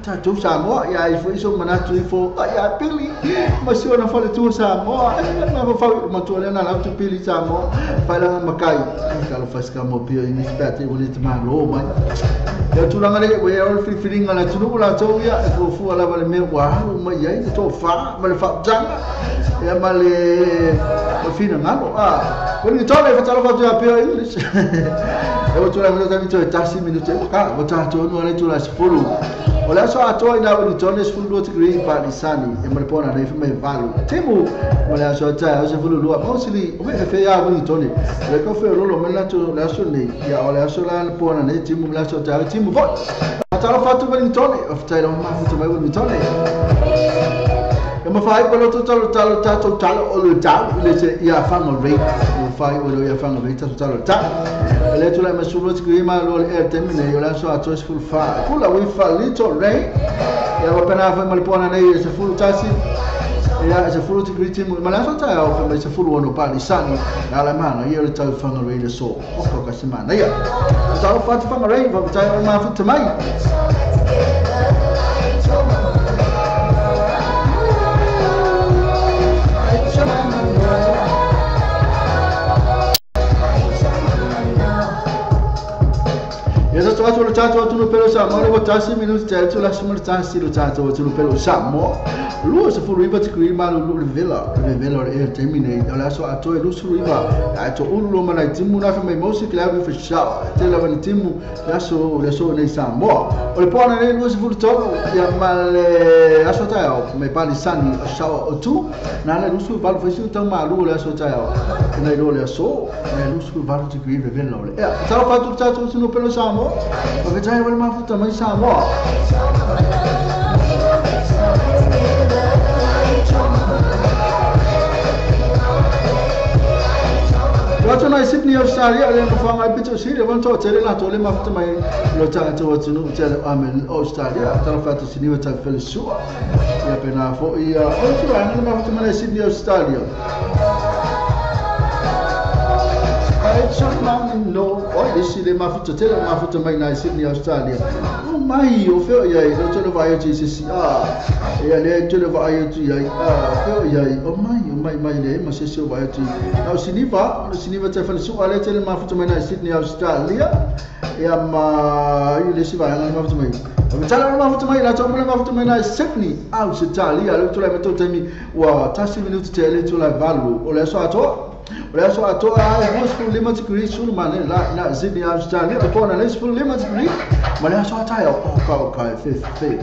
Ta tu Samoa ia i foi so manatu i fo ia Pili ma si ona fale tu Samoa ma fa ma tu le na la tu Pili Samoa fa la makai ka lo fasika mo pio i ni o le te malo mai ia tulaga le ua o le filifiliga le atunuu latou ia e fuafua lava le mea ua alu mai ai le tofā ma le faautaga ia ma le O fina ngalo a ko ni tole fa talo fa tu apia English e o tula mo tami to tasi minuti ka o ta to no le tula sefulu o le aso atoa ina o ni tole sefulu lua tikiri pa ni sani e mo le pona nei fa mai valu timu mo le aso ta o sefulu lua mostly o me fe ya o ni tole le ko fe lolo me la to le aso nei ya o le aso la le pona nei timu le aso ta timu fo talo fa tu ni tole o fa talo ma fu tu mai ni tole e ma fai pelo talo talo talo talo o le tau le se ia fanga rei o fai o le ia fanga rei talo talo talo le tula ma sulu tikiri ma lo le termine o le aso ato sefulu fa kula we fa little rain ia wa pena fa ma pona nei sefulu tasi ia sefulu tikiri timu ma le aso ta o fa mai sefulu ono pa ni sani ala mana ia le tau fanga rei le so o ko ka semana ia talo fa fanga rei va ta ma fu tamai Esa tu tu no pelo sa mo le tasi minuti te tu la sumul tasi lo tatu tu no pelo sa mo lu se fu riba ti kri ma lu le vela e termine o la so ato e lu su riba a to ulu ma na timu na fa mai mo si kla fa sha te la van timu la so nei sa mo o le pona nei lu se fu to ya ma le aso ta o me pa ni sani sha o tu na le lu su va fa si ta ma lu le aso ta o nei lo le so le lu su va ti kri vela le e ta fa tu tatu tu no pelo sa mo o que tai ma futa mai sa mo Wato na Sydney Australia le no fanga pito si le wanto tele la tole ma futa mai lo ta to tunu tele amen Australia ta fa to sini ta fel sua ya pena fo ia o tu ana ma futa mai Sydney Australia ai chama no o le si le ma futa tele ma futa mai na Sydney Australia o mai o fe ia o tele vai ti si a ia le tele vai ti ia a fe ia o mai mai le ma se se vai ti au siniva te fa su ale tele ma futa mai na Sydney Australia ia ma i le si vai ma futa mai o tala ma futa mai la to ma futa mai na Sydney Australia le tele ma to temi wa tasi minuti tele tele valu o le so ato o le aso ato a mosfu lima tikiri sulu mane la na Sydney Australia o pona le sfu lima tikiri ma le aso atai o ka ka fe fe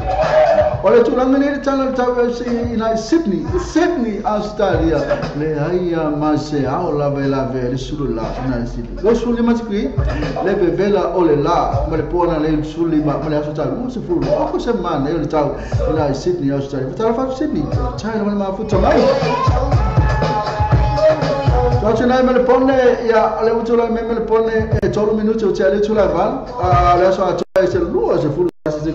o le tulanga le tala tala si na Sydney Australia le ai ma se a o la vela ve sulu la na Sydney o sfu lima tikiri le vela o le la ma le pona le sfu lima ma le aso atai mo se fu o ko se mane o le tau na Sydney Australia tala fa Sydney tai ma fu tamai Tatu nei mele pone ia le utula me mele pone e tolu minuti o te ale tula val a le aso ato e se lua se fulu se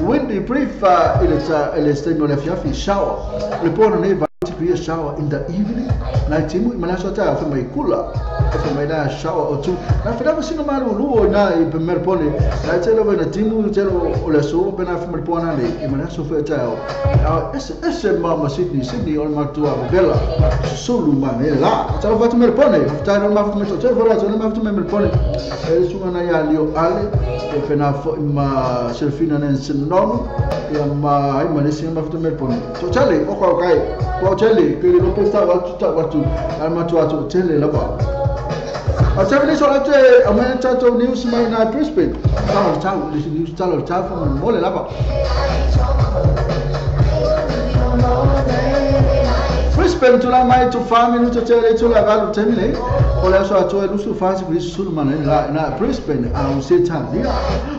windy brief ile stemo le fiafi shower le pone nei va to be a shower in the evening na timu ma aso ta fa mai kula fa mai na shower o tu na fa va sino malu lu na i per pone na te lo na timu te lo o le so pe na fa mai pona le i ma aso fa ta o ese mama Sydney o ma tua bella sulu ma ne la ta va tu me pone ta no ma tu me te vola tu ma tu me pone e su na ya lio ale e pe na fo ma selfina nen sinon e ma ai ma ne sin ma tu me pone to chale o ko kai ko chale ke lo pesta wa tu ta wa tu al ma tu tu chale la ba a seven is all te a man tato news mai na Brisbane ta ta news ta ta fa mo le la ba Brisbane tula mai to farm minuto tele tula valu temile o le aso ato e lusu fasi ku sulu mana la na Brisbane a u se ta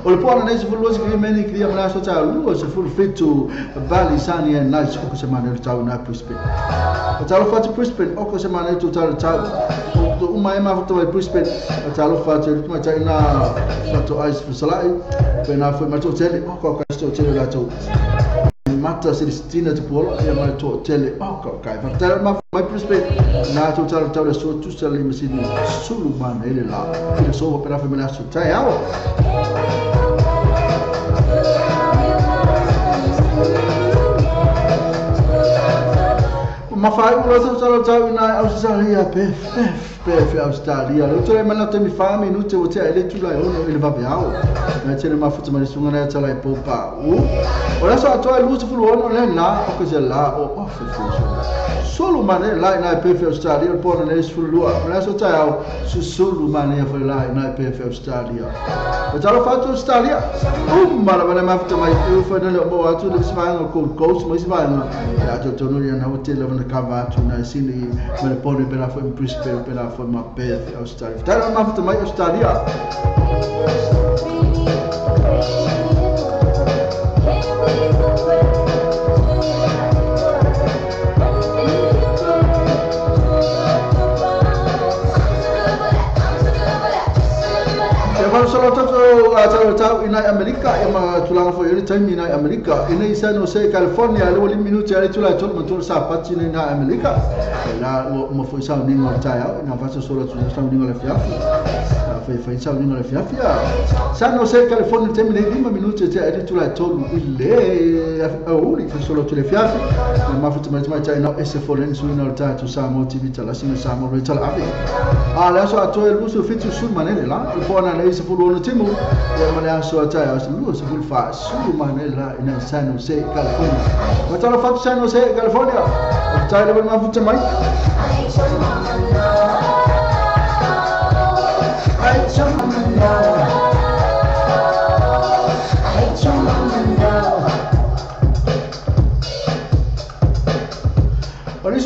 o le pona nei fu lo se meni kria ma aso ta lu se fu fitu valley sani and nice o se mana ta na Brisbane o ta lo fati Brisbane o se mana tu ta ta o uma e ma fu to Brisbane o ta lo fati tu ma ta na to ice fu salai pe na fu ma to tele o ko ka sto tele la to Mata Celestina te polo e ma to tele o ka kai fa tele ma mai Brisbane na to tele tele so tu sale mi Sydney sulu man ele la ele so per fa me so tai ao Mawhai ula tau tau tau ina Australia Perth Australia. Le tole mana te mi fa minute o te ele tula ono ele vaveao. Na tele mafuta mai sunga na tala popa. O la so atoa lu fulu ono le la o ko la o off solo mane la ina Perth Australia po na ne fulu lua. La so tau sulu mane fo la ina Perth Australia. O tala fatu Australia. Mala mana mafuta mai u fo na mo atu le svainga Gold Coast mo svainga. Ya to tono ya na hotel na kava atu na sini me pone pela fo Brisbane pela fo ma Perth Australia. Tala mafuta mai Australia. Tau ina Amerika e ma tulanga fo yoni time ina Amerika ina isa no se California le wali minuti ale tula tol ma sa pati ina Amerika la mo fo isa ni ngor tai ina fa so la tula sa ni ngor fiafi fa fa isa ni ngor fiafi sa no se California time ni lima minuti te ale tula tol ile au ni fa so la tula fiafi ma fo tuma tai ina ese fo len su ina ta tu sa mo TV tala sina sa mo re tala afi a la so ato el uso fitu sul manele la fo na le se fo lo timu ya mana so ta ya lu se ful fa su manela ina San Jose California. Wa tala fa San Jose California. Ta le ma futa mai.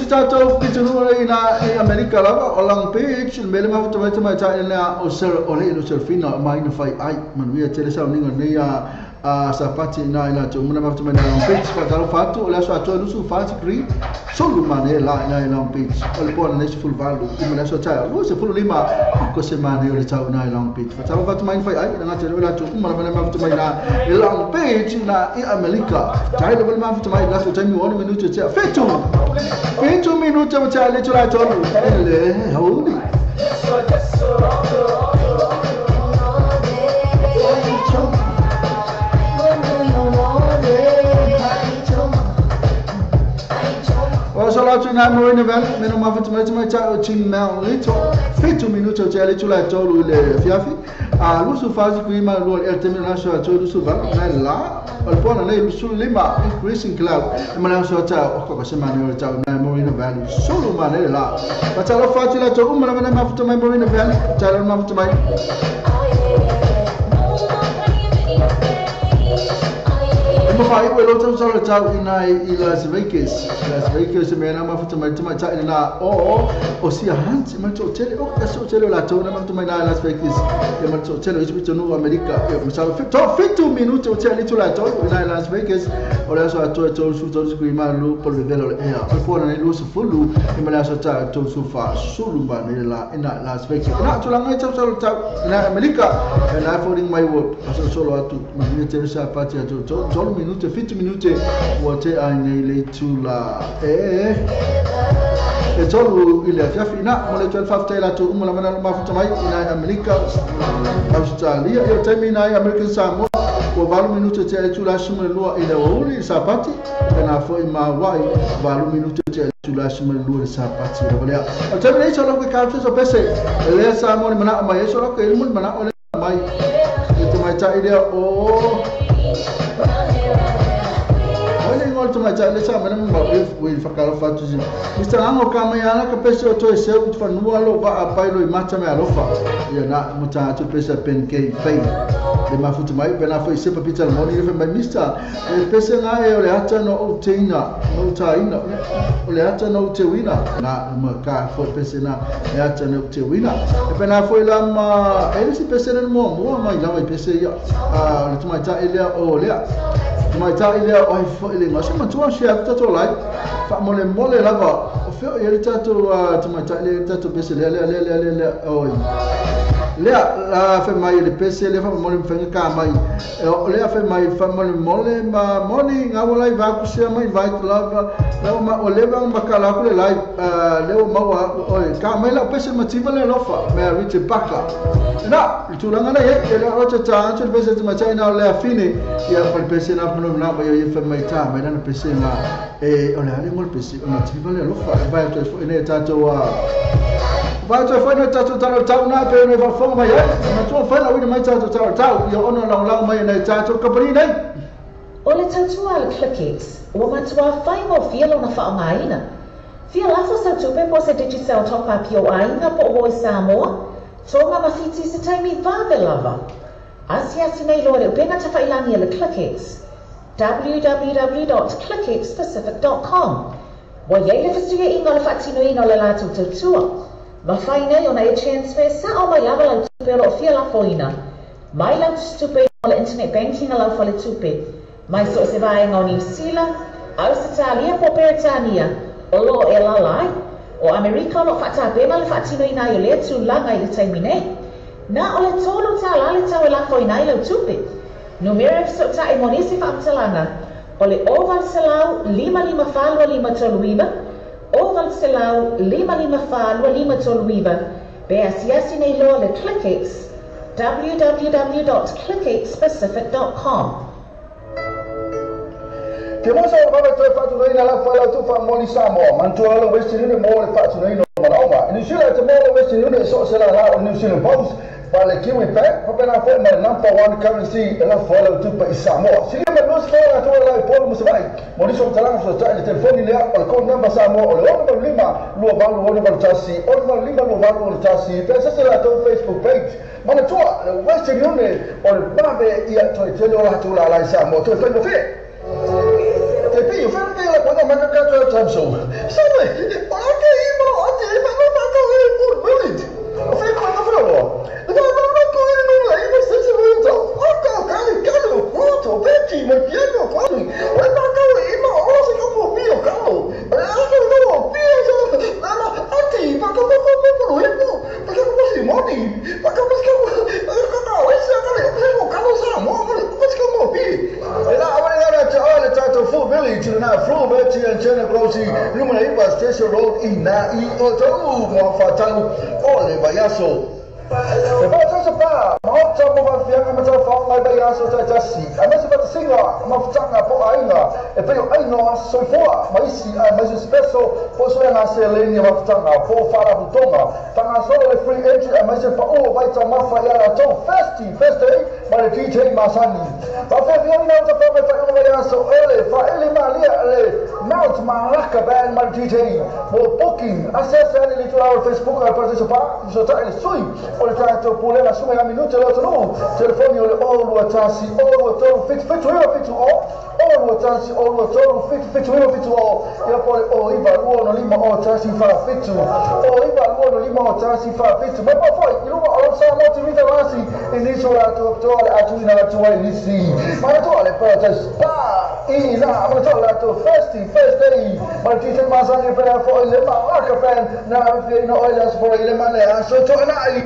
Tato pitunu ina Amerika lava o Long Beach mele ma futa mai ta ina o ser o le no serfina mai no fai ai manuia tele sa ninga nei a sapati ina ina to muna ma futa mai Long Beach fa talo fatu o la so ato lu su fati gri solo mane la ina Long Beach o le pona ne full value i mena so ta lu se full lima ko se mane o le tau ina Long Beach fa talo fatu mai fai ai ina tele la to muna ma futa mai na Long Beach na i Amerika tai le ma futa mai la so tai mi 1 minute te fetu 20 minuti o te le tolu le holy. O so la tuna Marina Valley meno ma futa mai ta o tin Mount Little 20 minuti o te le tolu le fiafi a lu su fazi qui ma lu el terminal so tolu su va na la o pona nei su lima increasing cloud ma na so ta o ko se mane o ta na Marina Valley solo mane la pa ta lo fati la to ma na ma futa mai Marina Valley ta lo ma futa mai ma fai o lo ta ta ina i Las Vegas Las Vegas me na ma futa mai ta ina o o si hanti ma to tele o ka so tele la to na ma futa mai na Las Vegas e ma to tele isu no Amerika e ma sa to 50 minuti o tele to la to ina Las Vegas o la so to to su to su ma lu por velo e a po na lu su fulu e ma la so ta to su fa sulu ba ne la ina Las Vegas na to la ngai ta ta ina Amerika e na for in my world so solo atu ma ni tele sa pati to to minute 50 minute o te ai nei le tula e tolu ile fiafi na mo le 12 tela to mo la mana ma futa mai ina Amerika Australia e te mina American Samoa o valu minute te tula sume lua ile o sapati na fo ma wai valu minute te tula sume lua sapati le valea o te nei solo ke ka so pese le Samoa mana mai solo ke mo mana o le mai te mai ta ile o mai ta le sa mana ma we fakala fatu si Mr. Ango kama yana ka pese o to se u fanua lo va a pailo i mata me alofa ia na muta tu pese pen ke fei le ma futu mai pena foi se papita moni le mai Mr. e pese nga e o le ata no o teina no taina o le ata no te wina na ma ka fo pese na e ata no te wina e pena foi la ma e se pese le mo mo mai la mai pese ia a le tu mai ta ile o le mai ta ile o fo ile ma se ma tu share ta to lai fa mole mole lava o fe o le tato tu mai ta le tato pese le le le le le o le la fe mai le pese le fa mole fe ka mai o le fe mai fa mole mole ma moni nga wala va ku se mai vai lava la ma o le va ma kala ku le lai le o ma wa o ka mai la pese ma tiva le lofa me riche baka na tu la ngana ye le o ta ta pese ma ta na le afine ya pa pese na no na ba ye fe mai ta mai na pese na E o le ale mo le pesi ona tiva le alofa e vai atu ai foi nei tatou a vai atu ai foi nei tatou talo na pe nei faafofoga mai ai matua fai lauina mai tatou talo ia ona lagolago mai nei tatou kamupani nei. O le tautua a le ClickX, ua matuā faigofie lona faaaogaina. Fia lafo sau tupe po o se Digicel Top Up i ou aiga po o Voice Samoa, Tonga ma Fiti i se taimi vave lava. Asiasi nei loa i le upega tafailagi a le ClickX, www.clickxpacific.com. Ua i ai le fesuiaiga o le faatinoina o le latou tautua. Mafai nei ona e transfer sao mai lava lau tupe o lo o fia lafoina mai lau tusitupe i luga o le internet banking a lau faletupe, mai so o se vaega o Niu Sila, Ausetalia po o Peretania o lo o e alaala ai. O Amerika o lo o faatapena le faatinoina ai o lea tulaga i le taimi nei. Na o le $3 le tau e lafoina ai lau tupe. Numera e fesootai mo nisi faamatalaga o le 0800 554 2539, 0800 554 2539, pe asiasi nei loa le ClickX, www.clickxpacific.com. Te mosa o vave toe faatunoina la fai lau tufa moli Samoa, manatua le Western Union mo le faatunoina o manaoga. I New Zealand te mo le Western Union e so o se lala o New Zealand Post, ma le Kiwi Bank, faapena foi ma le number one currency e lafo ai lau tupe i Samoa. Silia mai lua sefolo latou e la i Upolu ma Savaii. Mo nisi o matalaga fesootai i le telefoni lea o le code number Samoa o le 685 2861 685 2861 pe asese latou Facebook page. Manatua le Western Union o le vave ia toe tele o latou lala i Samoa toe faigofie. Te pei o fea te la koina mai ka toe time so. Sabe, o la ke i mo ate e ma ma ka e por minute. O fea koina fea loa. Le ma ma ko e no la i mo se se mo to. O ka ka ka lo fruto veggie mo piano ko. O ma ka e ma o se ka mo pio ka. O la ka no pio so la la ate ma ka ko ko ko ko e mo. Ma ka ko si mo ni. Ma ka ko ka ka ka o se ka le o ka lo sa mo ko ko se ka mo pi. E la awale la te o le tatou Full Village na Flu Veti and Chena Grosi Numera iva Station Road i na i o tau mo whatau o le vaiaso. E pa tau pa maota mo wafianga ma tau whaonga mai vaiaso tai tasi. A mese whatasinga ma whatanga po ainga e pei o aina o aso soifoa ma isi a ma isi speso po soe ngā se leni ma whatanga po wharahutonga. Tanga solo le free entry a maise pa o vai ta mafa i a tau festi festi ma le DJ Masani. Pa whewhiani na uta whamai whai unga vaiaso ele whaele malia le Mount Malaka Band ma le DJ mo booking. Ase ane le tula o Facebook a Patricia Pa so ta ele sui o le tatou pulega suma ia minute lo tonu telefoni o le o lua tasi o lua tolu fitu fitu iwa fitu o o lua tasi o lua tolu fitu fitu iwa fitu o ia po le o iwa lua ono lima o tasi fa fitu o iwa lua ono lima o tasi fa fitu mai pa foi i luma o lo sa mo te vita masi i nisi o latou toa le atuina atu ai nisi manatua le Paradise Pa i na manatua latou festi festi ma le DJ Masani pena foi le Malaka Band na whina o le aso fora i le mane aso to'anai.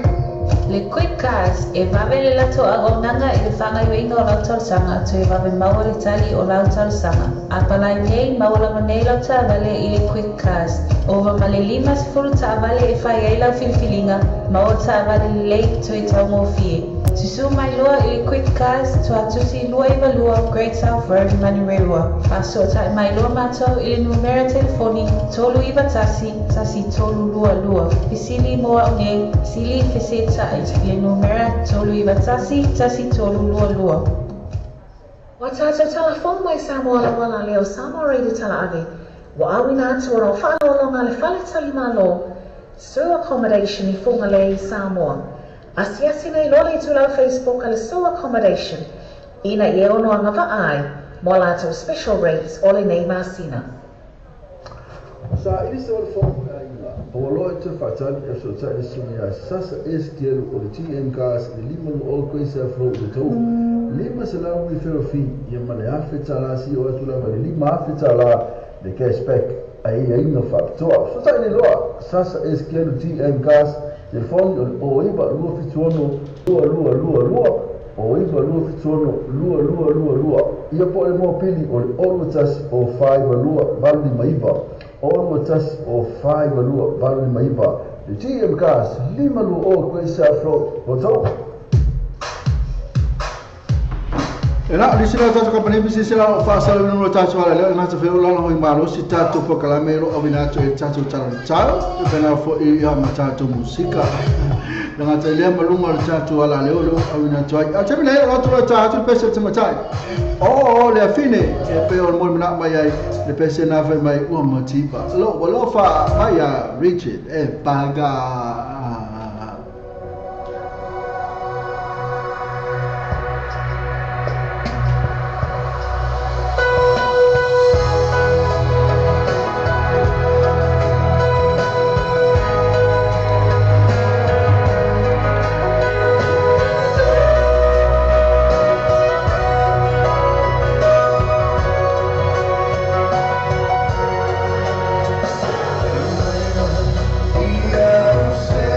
Le Quick Cars e vave le latou auaunaga i le faagaoioiga o lau talosaga toe vave maua le tali o lau talosaga. A palai nei, maua lava nei lau taavale i le Quick Cars. Ova ma le 50 taavale e fai ai lau filifiliga, maua taavale lelei toe taugofie. Susū mai loa i le Quick Cars, Tuatusi 292 Great South Road, Manurewa. Faasootai mai loa matou i le numera telefoni 391 1322. Fesili mo au nei, sili fesetai i le numera 391 1322. Ua tātou talafou mai Samoa laua la leo Samoa Radio Tala Ave. Ua auina atu ona o faaaloaloga le fale tali malo, Sue Accommodation i Fugalei, Samoa. Asiasi nei loa le itulau Facebook a le Sue Accommodation ina ia ono agavaa ai mo a latou special rates o lenei masina. Sa ili se o le fono e aiga, ua loa e toe faatali e fesootai le susuga ia Sasa Esekielu o le TM Cars i le 5 o Grace Afro i le tau 500 referral fee ia ma le $1,000 sio atu lava i le $5,000 le cash back a aiaiga faapitoa. Fesootai nei loa Sasa Esekielu TM Cars, telefoni o le 09 276 2222 o 9 2 7 6 2 2 2 2 ia po o le moa pili o le 0 1 o 4 2 8 5 9 0 1 o 4 2 8 5 9 le TM Cars 5 2 o Grace Afro o tau. E la lisi la tatou kamupani pisinisi la o faasalalauina lo tatou ala lea e gata foi o lalo hoi malosi tatou polokalame o lo o auina atu ai tatou tala o le tau e faapena foi ia ma tatou musika. Le gata i lea ma luga o le tatou ala lea o lo o auina atu ai. A o le taimi nei o lo atu loa ta atu le pese o le tamatai. O le afine e pei o le molimana mai ai le pese na fai mai ua matipa. Lo alofa mai ia Richard e paga. Ia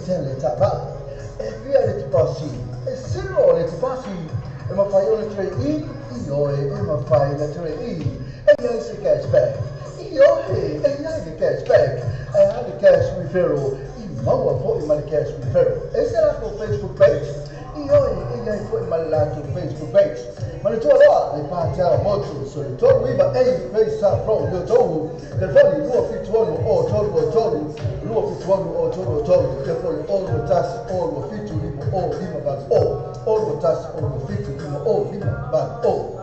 tele taavale e fia le tupasi e silo le tupasi e mafai ona trade in ioe e mafai ona trade in e iai se cashback ioe e iai le cashback e a le cash referral i maua fo'i ma le cash referral e se latou Facebook page ioe e iai fo'i ma le latou Facebook page manatua loa le patea motu so le 39 A Grace Pro yo tou telefoni 271 o 3 3 271 o 3 3 telefoni o 1 o 7 5 o 5 8 o o 1 o 7 5 o 5 8 o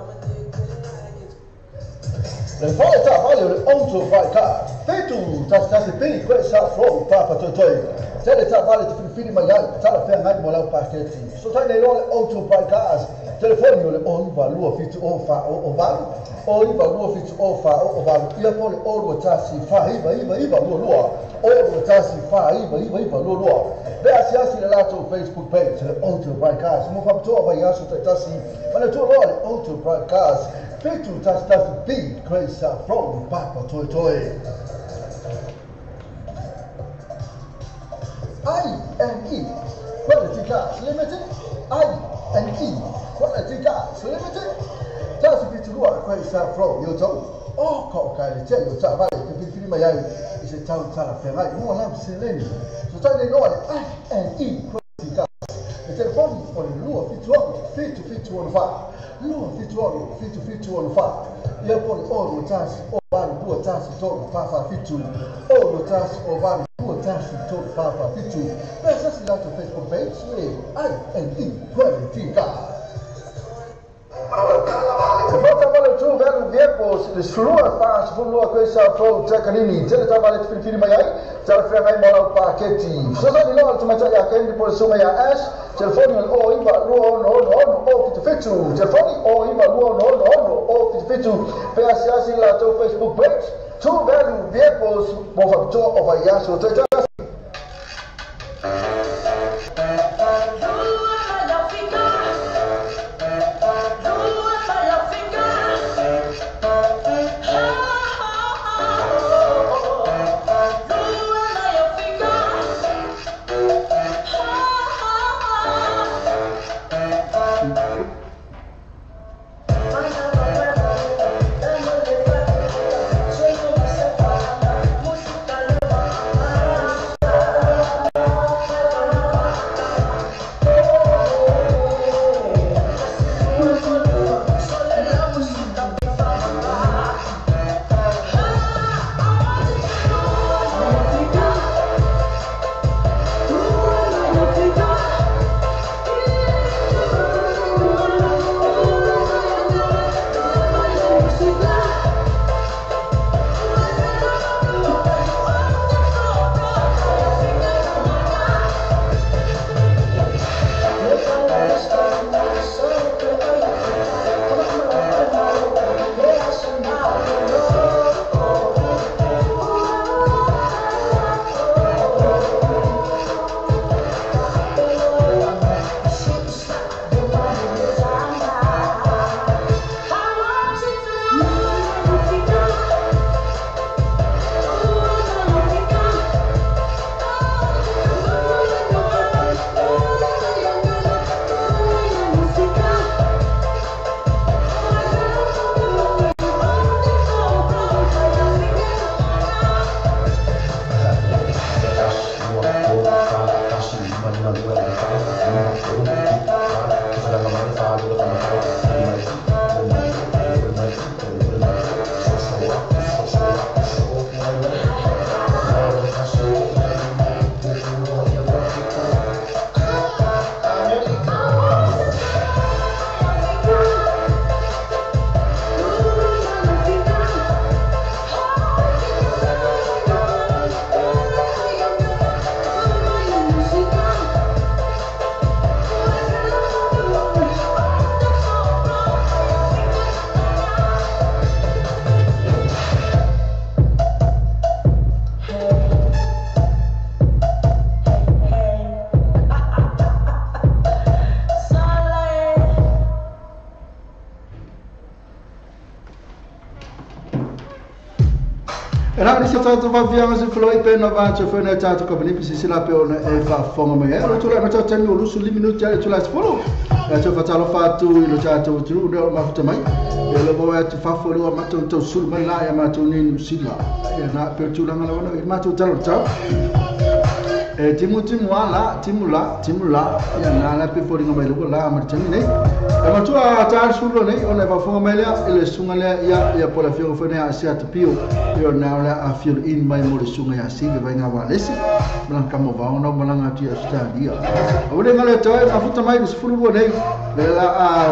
Le fale taavale o le Auto Buy Card 7 1 1 B Grace Pro Papa Toitoi tele taavale te filifili mai ai talafeagai mo lau paketi so tai nei loa le Auto Buy Cars telefoni o le o 9 2 7 o 4 o 8 o 9 2 7 o 4 o 8 ia po le o 2 1 4 9 9 9 2 2 o 2 1 4 9 9 9 2 2 pe asiasi le latou Facebook page le Auto Buy Cars mo faapitoa vaiaso taitasi manatua loa le Auto Buy Cars 7 1 1 B Grace Pro Papa Toitoi I&E Quality Cars Limited I&E Quality Cars Limited tasi fitu lua Grace Pro yo tou o ka o ka le tele o taavale te filifili mai ai i se tau talafeagai mo lau seleni so tai nei loa le I&E Quality Cars le telefoni o le 2 7 6 7 7 6 4 2 7 6 7 7 6 4 ia po le o 2 1 o 8 2 1 3 4 4 7 o 2 1 o 8 2 1 3 4 4 7 pe asiasi latou Facebook page le I&E Quality Cars Fata tu velu vehicles le slua fa sefulu lua Grace Pro Takanini tele taavale te filifili mai ai talafeagai mo lau paketi fesoasoani loa le tamaitai ia Kendi po le suga ia Ash telefoni o le o 9 2 6 6 6 o 7 7 telefoni o 9 2 6 6 6 o 7 7 pe asiasi le latou Facebook page tu velu vehicles mo faapitoa o vaiaso taitasi. Na ni se tātou whawhianga se whaloi pe na vātu whena tātou kapanipi se sila pe ona e whaafonga mai. E lo tula ma tātou tangi o lusu limi minuti ale tula se folo. E tau whatalo whātu i lo tātou turu neo mafuta mai. E lo mawa atu whafo lua matou tau sulu mai la ia matou ni Nusila. Ia nā pe tūlanga la wana i matou talo tau. E timu timu ala, timu la, ia nā la pe fōringa mai lua la amari tangi nei. E matua tāri sulu nei, ona e whafonga mai lea, ele sunga lea ia, ia pola whio whanea a sea te pio. Ia nā lea a whio in mai mo le sunga ia singa vai ngā wālesi. Malang kamo vaona, malanga atu ia Australia. A wale ngā lea tau e mafuta mai ni sefulu nei. Le la a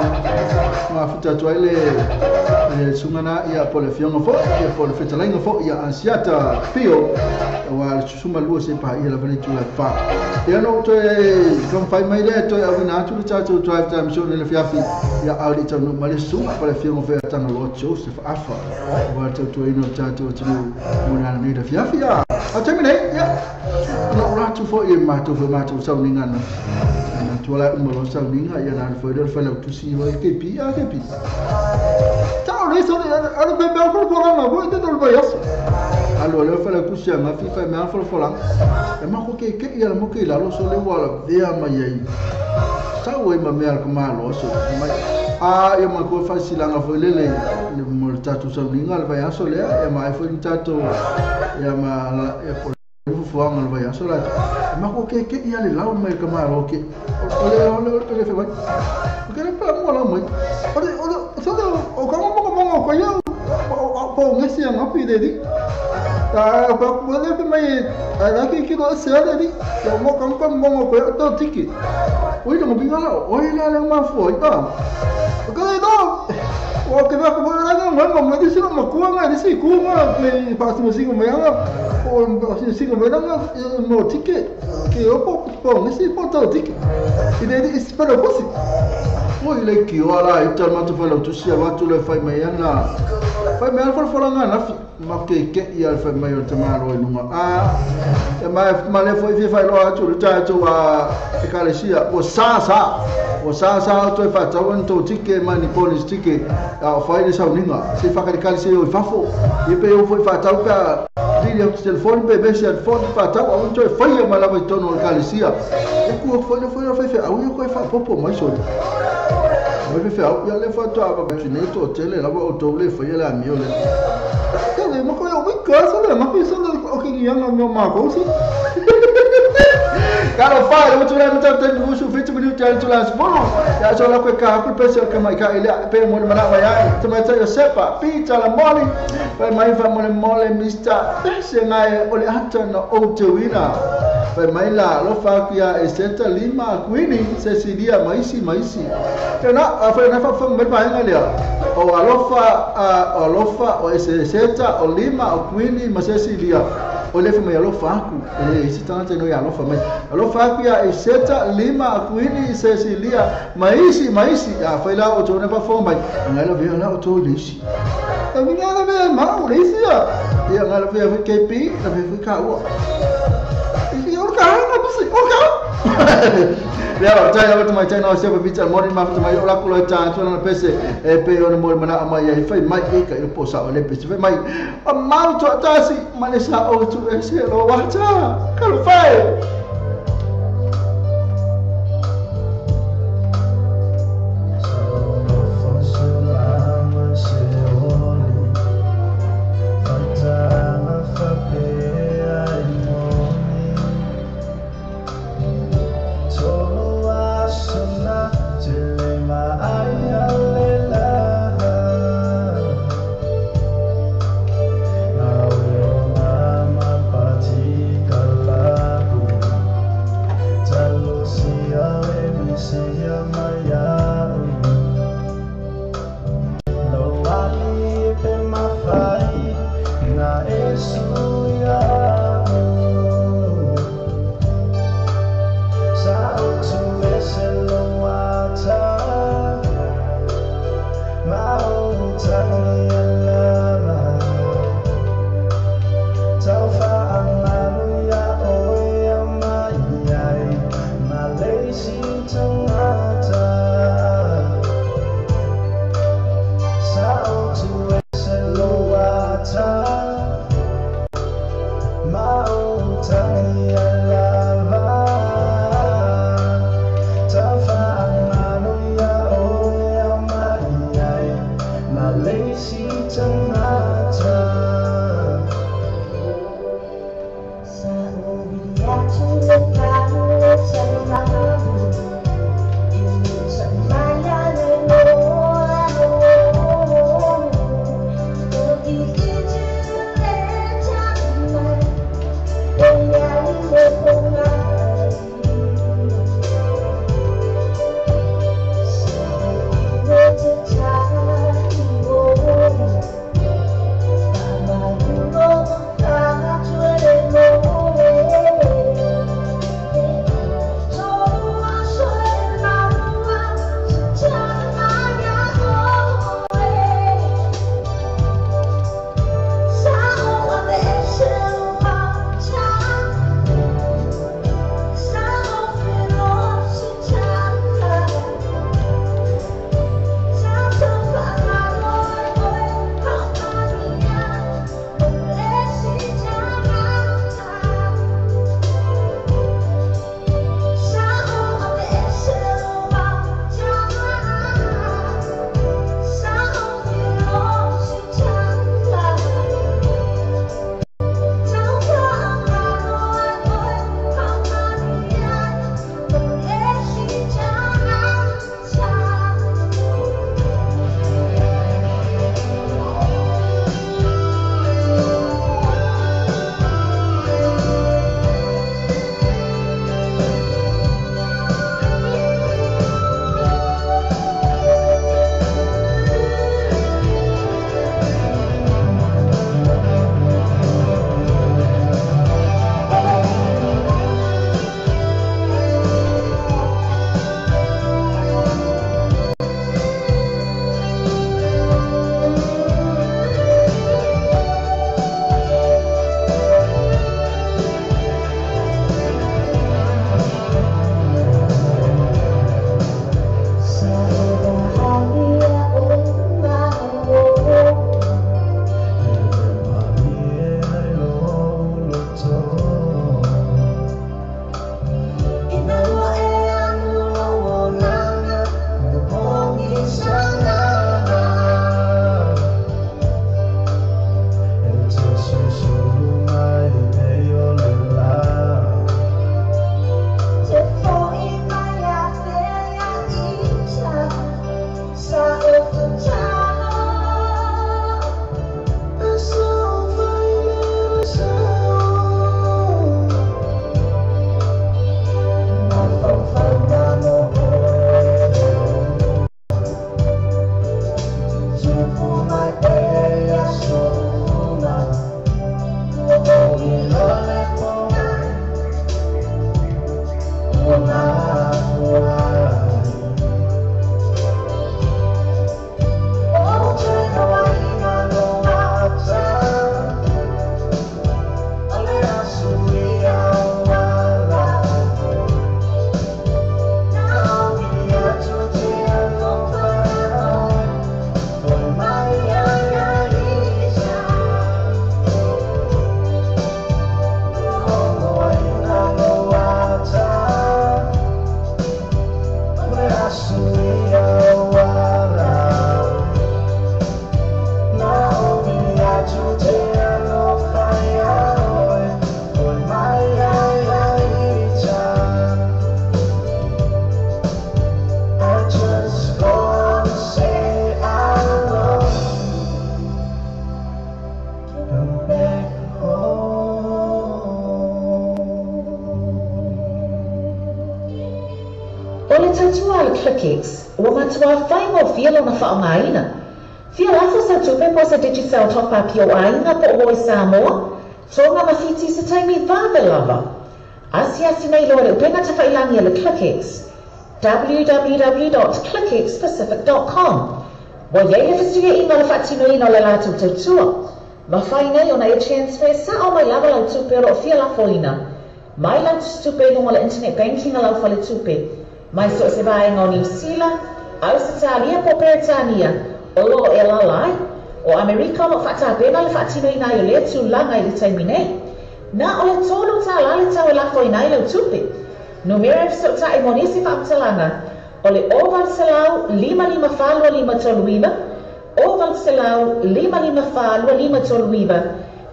mafuta atu ai le sunga na ia pola whionga fo, ia pola whetalainga fo, ia a siata pio. Wa le susuma lua se paha ia la vane tula wha. Ia no toe kamwhai mai lea toe awina atu le tātou drive time show nele fiafi ia auri tau nu male sunga pala whionga whea tanga loa Joseph Afa. Wa tau tuaina o tātou atunu mona nei la fiafi ia. A taimi nei, ia. Na ora atu fo ia mātou fo mātou sauninga na. Na tuala umalo sauninga ia nā fo ia whalau tusi iwa e kepi, a kepi. Tau rei so ala pe pe fo fo na bo te tol vai aso. Alo le whalau tusi a ngā fifa e mea fo fo E mako ke ke ia mo ke lalo so le wala vea mai ai. Sau e ma mea ka malo so mai. A ia ma ko fa silanga fo lele le mo tatu sauninga le vai aso le ia ma fo ni tatu ia ma ia po fo anga le vai aso la. E mako ke ke ia le lau mai ka malo ke. Ole ole ole fe mai. O ke le pa mo la mai. Ole ole so o ka mo mo ko ia o ngesi anga pi de di. Ta pa mo le mai a ki ki do se ale di. Ko mo kam kam mo ko to tiki. Oi no binga la oi la le ma fo ita. O ka le do. O ke va ko la no mo mo di sino mo ku nga di si ku nga me pa si mo si mo nga o si si mo nga mo tiki. Ke o po po ngesi po to tiki. I de di spero posi. Oi le ki o ala i tal matu fa la tusi a tu le fai mai ana. Fai mai fo fo nga na fi. Ma ke ke ia le fai mai o te malo i lunga. A e mai ma le fo i fai lo atu le tātou a e kalesia o sa sa. O sa sa to e whatau an tō tike mai ni polis tike a o whai le sauninga. Se whakari kalesia o i whafo. I pe o fo i whatau pea riri au te telefoni pe mesi al fo i whatau au to e whaia mai lava i tono o le kalesia. E kua whai le whai whai whai au ia koe whapopo mai sote. Mai whai au ia le whatua apa nei tō tele lava o tō le whaia le amio le. Tele mako o wika so le mako so le o ki ngianga meo mako si. Kalo fai le tula mo tau tenu usu 50 minuti ale tula sfono. Ya so la koe ka haku pese o ka mai ka ile pe mo le mana wa ya. Te mai tai o sepa pita la moli. Pai mai fa mo le mole Mr. Pese ngai o le ata na o te wina. Pai mai la lo fa kia e seta lima kuini Cecilia maisi maisi. Tena a fa na fa fa me pa nga lea. O alofa o alofa o seta o lima o kuini ma Cecilia. O le mai alofa aku e si tanta no ia alofa mai alofa aku ia e seta lima kuini Cecilia maisi maisi a foi lá o to na pa fo mai ngai la ve la o to lisi e mi ngai la ve ma o lisi ya ia ngai la ve KP la ve ka o i o ka na pisi o ka Lea o tai lava mai tai na se pa pita mori ma mai o la kulo ta tu na pese e pe o mo mana mai ai fai mai e ka i po sa o le pese fai mai o mau to tasi mane sa o tu e se lo wa ta ka lo fai. Mama, O le tautua le ClickX, ua matua whaingo fia lona whaongaina. Fia lafo sa tupe po sa Digicel top up i o aiga po o Samoa, tonga mawhiti se taimi vave lava. Asiasi nei loa le upenga tawhailangi a le ClickX, www.clickxpacific.com. Wa iei le fasuia inga le whaatinoina o le lātou tautua. Mawhai nei ona e transfer sa o mai lava lau tupe o loo fia lafoina. Mai lau tupe i lunga le internet banking a lau whale tupe. Mai so se vaenga o Niu Sila, Ausitalia po Peretania, o loo e lalai, o Amerika o loo whaatapena le whaatinoina i o lea tūlanga i le taimi nei. Nā o le tōlu tā lale tau e lafo ina i lau tupe. Numera e fisota e monisi whaamtalanga, o le 0 5 5 4 2 5 3 9, 0 5 5 4 2 5 3 9,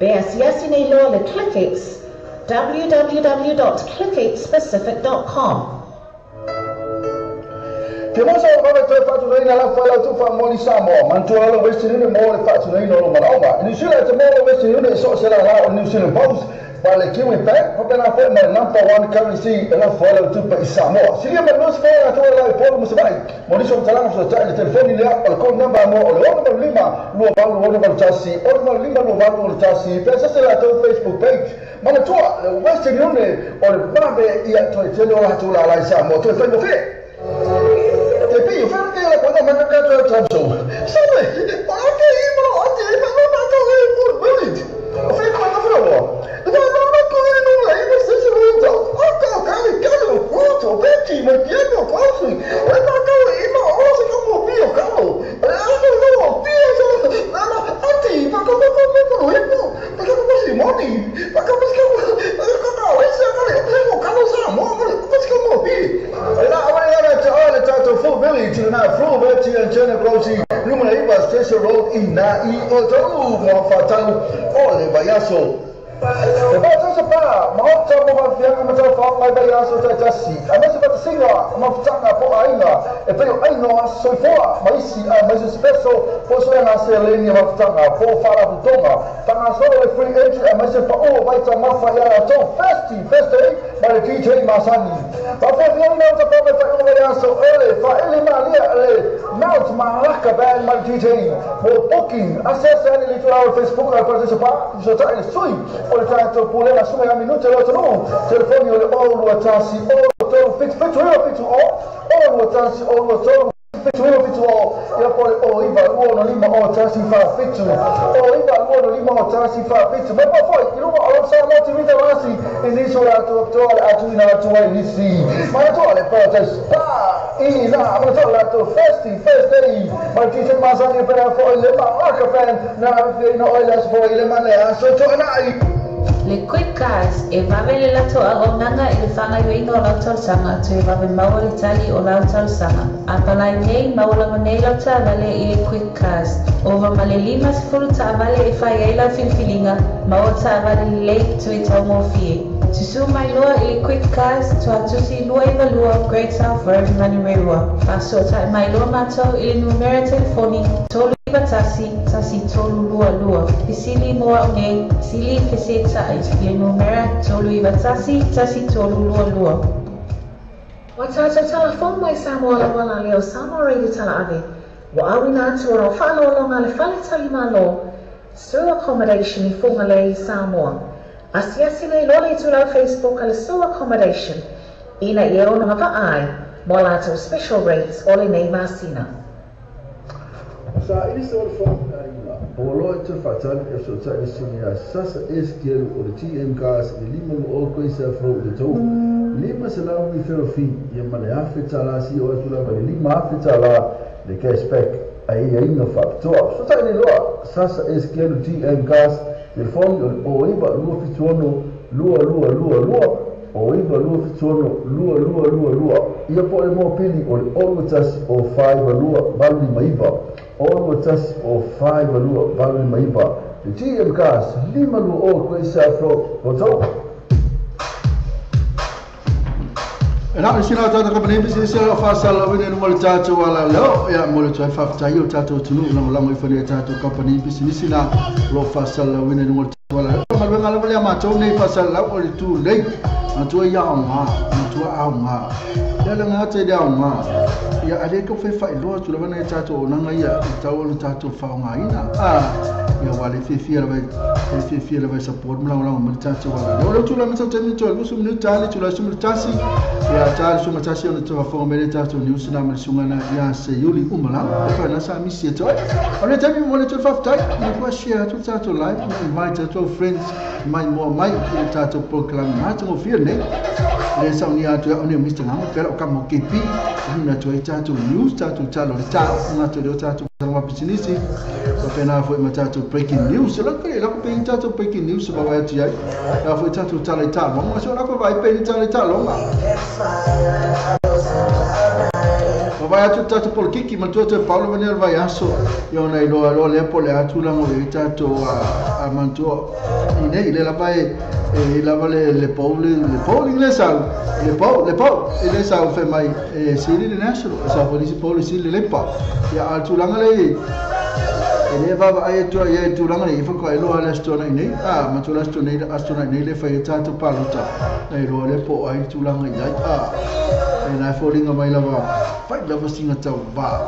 pe asiasi nei loa le ClickX, www.clickxpacific.com. Te mosa o vave toe whaatunaina la whaela tu wha moni Samoa. Mantua lo Western Union mo le whaatunaina o manaonga. New Zealand te mo le Western Union so se la la o New Zealand Post. Pa le Kiwi Bank, whapena whae mai number one currency e la whaela tu pa i Samoa. Siria mai nos whaela tua la i Polo Musavai. Mo niso mtalanga so tai le telefoni lea o le code number mo o le 6 5 2 8 6 1 6 5 2 8 6 1. Pesa se la tau Facebook page. Mana tua le Western Union o le vave ia toe tele o la tu la la i Samoa. Toe whaingo whae. Te pio, whae te la kona mana ka toe tramso. Sabe, o ke i mo ate e pa ma to e por village. O whae kona whae. Na na na ko e no la i se se mo to. O ka ka le ka lo o to beti mo piano kosi. O ka ka e mo o se ka mo pio ka lo. E a ko no pio so na na ate pa ko ko ko ko e ko. Pa ko ko si moni. Pa ko ko ko ko ka o se ka le ko ka lo sa mo ko ko se mo pi. E la o le te o le tato full village na full village and Jenna Grossy Numera Iba Station Road i na i o tolu mo fatau o le vaiaso. E pa tau se pa, maota mo mafianga ma tau wha mai vaiaso tai tasi. A mese wata singa, mafutanga po ainga, e peo ainga o soifoa, maisi a maisi speso, po soe ngā se leni mafutanga, po whara hutonga. Tanga solo le free entry a maisi pa o vaita mafa i ara tau festi, festi, ma le DJ Masani. Pa fo fianga o ta wha mai wha vaiaso, ele, wha ele malia, le Mount Malaka Band ma le DJ. Mo booking, asese ani le tula o Facebook a participa, so tai le sui. O le tātou pule la sume a minute lo tonu. Telefoni o le o lua tasi o tolu fitu fitu iwa fitu o. O lua tasi o lua tolu fitu iwa fitu o. Ia po le o iwa lua no lima o tasi wha fitu. O iwa lua no lima o tasi wha fitu. Mai pa foi, i luma o lo sa mo te vita masi. I nisi o le atu toa le atu ina atu ai nisi. Mai toa le pō te spa. I na, mana toa le atu festi, festi. Mai tite masani e pera foi le Malaka Band. Na whina o le aso foi le mane aso toa nai. Le Quick Cars e vave le lato a auaunaga i le fagaioiga o lau talosaga toe vave maua le tali o lau talosaga. A palai nei maua lava nei lau taavale i le Quick Cars. Ova ma le 50 taavale e fai ai lau filifiliga, maua taavale lelei toe taugofie. Tusu mai loa i le Quick Cars tuatusi 22 Great South Road Manurewa. Faasoatai mai loa matou i le numera telefoni 3 1 1 3 2 2. Fisili mo au nei, sili fesetai le numera 3 1 1 3 2 2. Wa tātou telefon mai Samoa la wala leo Samoa Radio Talaave. Wa awina atu o rau whaalolonga le whale tali malo, Sue Accommodation i Whangalei, Samoa. Asiasi nei loa le itulau Facebook a le Sue Accommodation. Ina ia ono agava'a ai mo a latou special rates o lenei masina. Sa ili se o le fono aiga, ua loa i te faatali e fesootai le susuga ia Sasa Esikielu o le GM Cars i le 5 20 koisa fou i le tou 500 referral fee ia ma le $1,000 si o atu lava i le $5,000 le cashback a ia ina faapitoa. Fesootai nei loa Sasa Esikielu GM Cars, telefoni o le 09 276 2222 o 9 276 2222 ia po o le mopili o le 0 1 o 5 2 8 5 9 0 1 o 5 2 8 5 9. Le GM Cars 5 2 o koisa fou o tou. E na sina tata ka pani bisi sila o fasala wini no le tatu wala leo ya mo le tui faftai o tatu tunu lango lango i fani tatu kapani bisi sina lo fasala wini no le tatu wala ma le ngala le ma to nei fasala o le tu le ma tu ya ma tu a ma ya le ngata ya ma ya ale ko fe fa lo tu le bana tatu o nanga ya tau o tatu fa nga ina a ya wale fi la fi la support mo lango lango mo tatu wala lo tu la mesa temi to lu sum ni tali tu la sum tasi ya tali sum tasi on to fa me tatu ni usina me sunga na ya se yuli umala ko na sa mi se to o le temi mo le to fa tai ni ko share tu tatu live invite to friends mai mo mai tatu program ma to fi ne le sa ni atu o ni Mr. Ngam pero ka mo kepi na to tatu news tatu talo ta na to tatu ma pisinisi ko pena foi ma tatu breaking news la ko la ko pe tatu breaking news ba wa ti ai la foi tatu talo ta mo so la ko vai pe talo ta lo ma vai atu tatu por kiki ma tu Paulo venir vai aso yo na ilo lo le po le atu la mo tatu a mantu ine ile la vai e la vale le Paul inglesa le Paul ile sa fe mai siri le national sa polisi Paul siri le pa ya atu la ngale ele va ai tu ya tu la ngale ifo ko ilo ala stona ine a ma tu la stona ine astona ine le fa tatu paluta na ilo le po ai tu la ngale a e na folinga mai lava fai lava singa tau va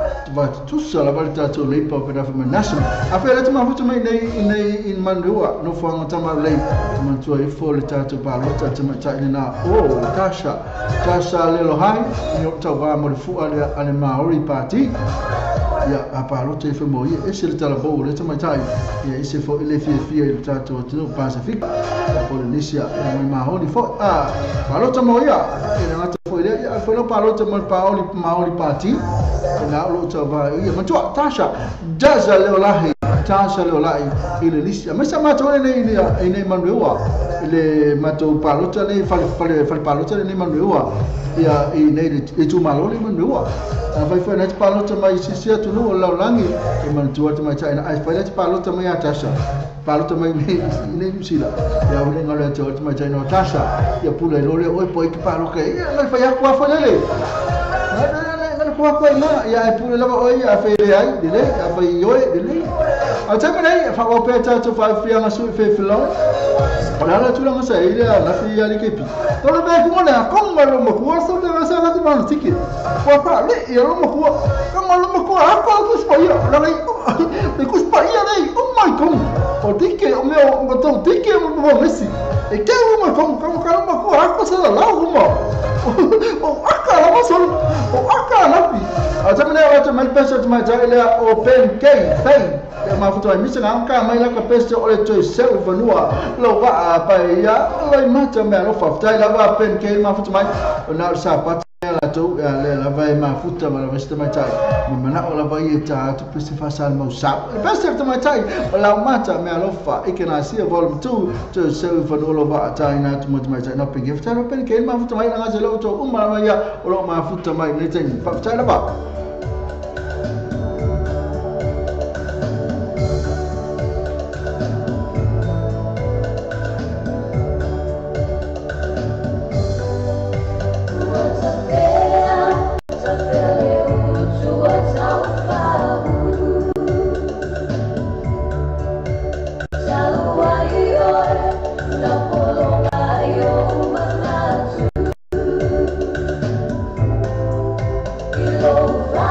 tu sa la valta to le pa pena fa national a fe le ma futu mai nei nei in mandua no fa ngata ma le ma tu ai fo le tatu palota te ma ta ina o tasha tasha le lo hai ni o tau va mo le fu ale ale Maori party ya a palota e mo e se le tala bo le te ma tai ya e se fo le fi fi le tatu to Pacific Polynesia e Maori fo a palota mo ya e na fo le ya fo lo palota mo Paoli Maori party na lo tau va ia ma tu tasha jaza le olahi tasha le olahi ile lisi ma sa ma to le nei nei manua le ma to palota le fale palota le nei manua ia i nei e tu malo le manua a vai foi net palota mai sisi tu no la langi e man tu mai ta ai foi net palota mai tasha palota mai nei nei sila ia o ngalo te mai ta no tasha ia pula lo le oi poi paloka ia la fai akwa foi le na kwa ina ia e pule lava oi a fe ai dile a fe oi dile a te mene fa o pe ta to fa fi anga su fe filo ona la tula ngasa ile la fi ya le kepi to le be ku na ko ma lo mo ku so te sa la ma tiki ko pa le ia lo mo ku ko ma lo mo ku a ko ku spa ia la le ku spa ia le o mai kom o tiki o meu o to tiki o mo messi e que o ma kom ko ka ma ku a ko sa la o ma o aka la ma so o aka la fi a te mene o te mai pesa te mai le o pen k pen te ma futu ai misa ka mai la ka pesa o le toi seu vanua lo wa pa ia lo ma te me lo fa tai la va pen k ma futu mai o na sa pa la tu le la vai ma futa ma la veste mai tai ni mana o la vai ta tu pesa fa sal mo sa pesa te mai tai o la mata me lo fa e ke na sia volume 2 to seu vanua lo va tai na tu mai tai na pe gift ta pen k ma futu mai na ga lo to uma la ia o lo ma futa mai ni tai fa tai la va. Oh,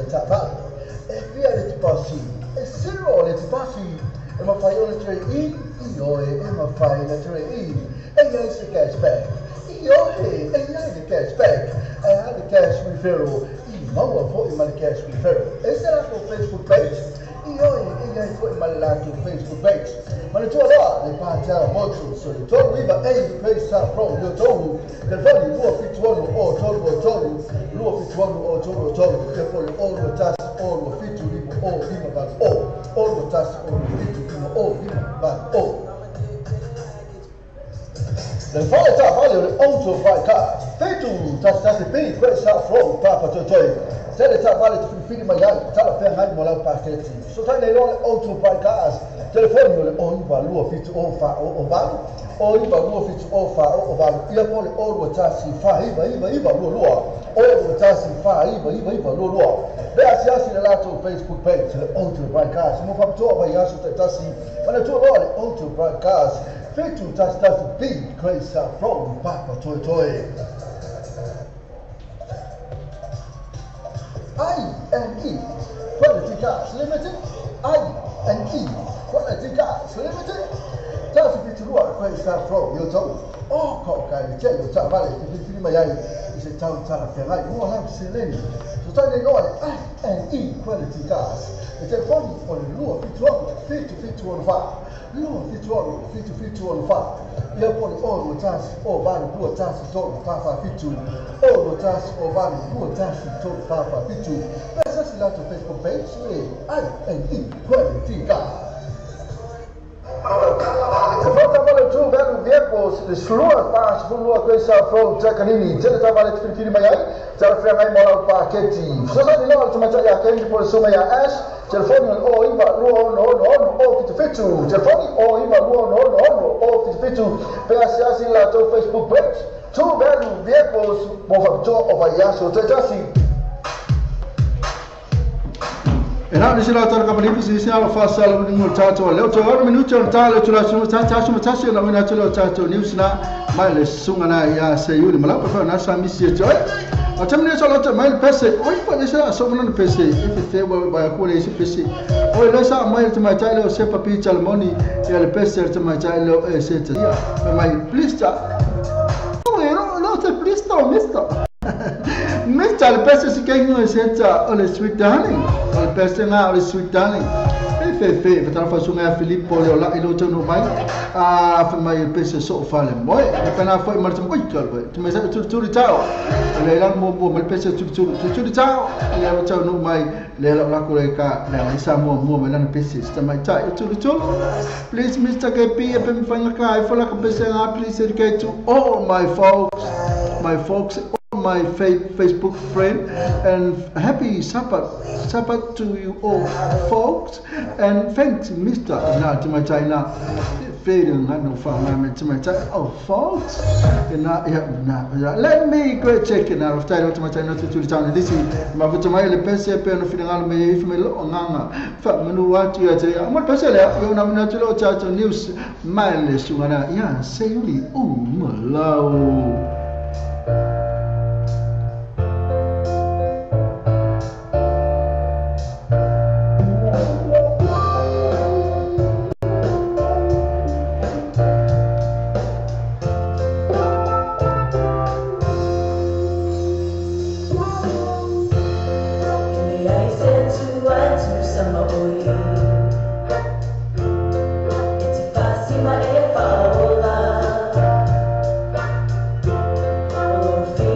le taavale. E fia le tupasi, e zero le tupasi, e mafai ona trade in, ioe, e mafai ona trade in, e iai se cashback, ioe, e iai le cashback, e a le cash referral, i maua fo'i ma le cash referral. E se latou Facebook page, ioe, e iai fo'i ma le latou Facebook page. Manatua loa le Pātiala Motu, so le 39 A Grace Pro yo tolu, telefoni 271 o 3 3, 271 o 3 3, telefoni o 2 1 o 2 7 5 o 5 8 o, o 2 1 o 2 7 5 o 5 8 o. Le fale taavale o le Auto Buy Cars, 7 1 1 B Grace Pro Papa Toitoi. Tele taavale te filifili mai ai, talafeagai mo lau paketi. So tai nei loa le Auto Buy Cars, telefoni o le o 9 2 7 o 4 o 8, o 9 2 7 o 4 o 8, ia po le o 2 1 4 9 9 9 2 2, o 2 1 4 9 9 9 2 2. Le asiasi le latou Facebook page, le Auto Buy Cars, mo faapitoa vaiaso taitasi, manatua loa le Auto Buy Cars, 7 1 1 B Grace Pro Papa Toitoi. I&E Quality Cars Limited, I&E Quality Cars Limited. Tasi fiturua Grace Pro yo tau. O ko kai le tele o taavale te filifili mai ai i se tau talafeagai mo lau seleni. So tai nei loa le I&E Quality Cars. Le telefoni o le 2 7 7 7 4, 2 7 7 7 4. Ia po le o 2 1 o 8 2 1 3 4 4 7, o 2 1 o 8 2 1 3 4 4 7. Pesa si latou Facebook page le I&E Quality Cars. Te fale tu velu vehicles, le slua pa slua Grace Pro Takanini, tele taavale te filifili mai ai, talafeagai mo lau paketi. So tai nei loa le tamaitai ia Kenji po le susuga ia Ash, telefoni o le o 9 2 6 6 6 o 7 7, telefoni o 9 2 6 6 6 o 7 7, pe asiasi le latou Facebook page, tu velu vehicles mo faapitoa o vaiaso taitasi. E na nisi la tara kapalipi si si alo fasa lo ni mo tato le to oro minuto on tale to la su ta ta su ta si na mina to lo tato news na mai le sunga na ya se yuli mala pa na sa misi to a tamne so lo to mai pese oi pa le sa so mo pese e fe wa ba ko le se pese oi le sa mai to mai tale o se papi chalmoni ya le pese to mai tale o se te ya mai please ta oi no te please to mister Mr. Le pese si kengi o se ta o le sweet darling. O le pese nga o le sweet darling. E fe fe, fatala fa sunga Filippo le ola ilo tonu mai. A fa mai le pese so fa le moi. E pena foi mar oi kalwe. Tu me sa tu tu tao. Le la mo mo le pese tu tu tu tao. Le o tonu mai le la ko le ka le sa mo mo me la pese sta mai ta tu tu. Please Mr. KP e pe mi fa ka e fa la pese nga please educate to all my folks. My folks, my Facebook friend, and happy Sabbath to you all folks, and thanks Mr. Na to my China oh folks, let me go check it out of title to my China to the town this is my le pese pe no finale me if me lo nganga fa manu wa tu ya te mo pese le yo na mina tu lo cha news mai le sungana ya se yuli o malao. It's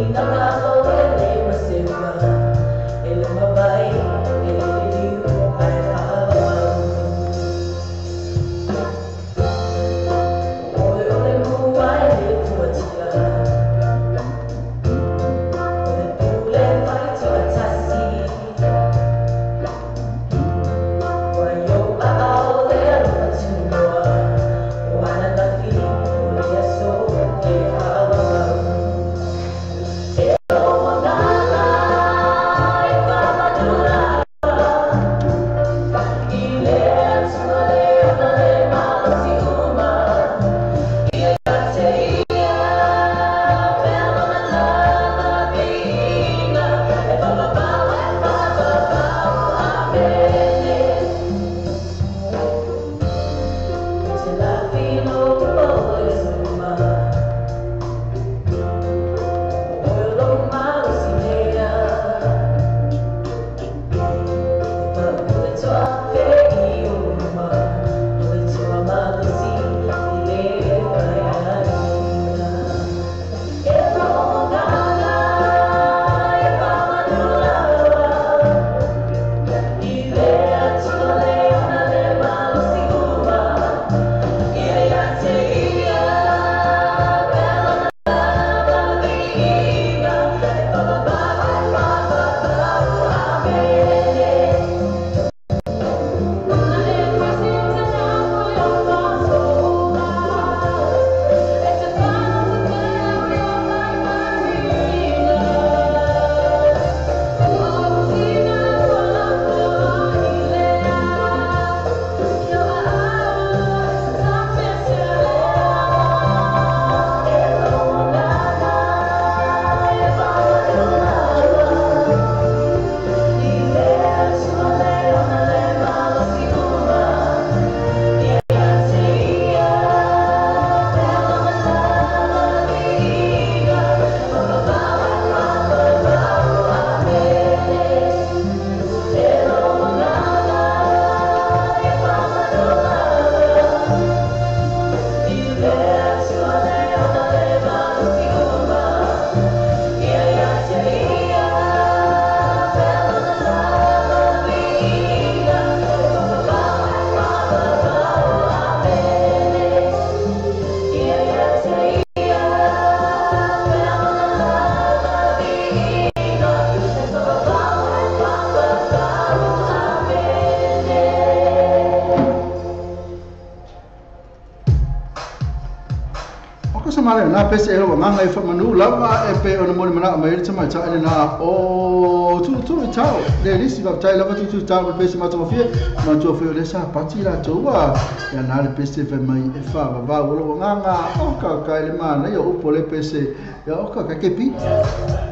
O sa male na pese e nganga e fa manu lava e pe ona mo mana mai le tama ta na o tu tu tau le lisi va tai lava tu tu tau pese ma to fie ma to fie le sa pati la to wa ya na le pese fa mai e fa va va o nganga o ka ka le mana yo upo le pese ya o ka ka ke pi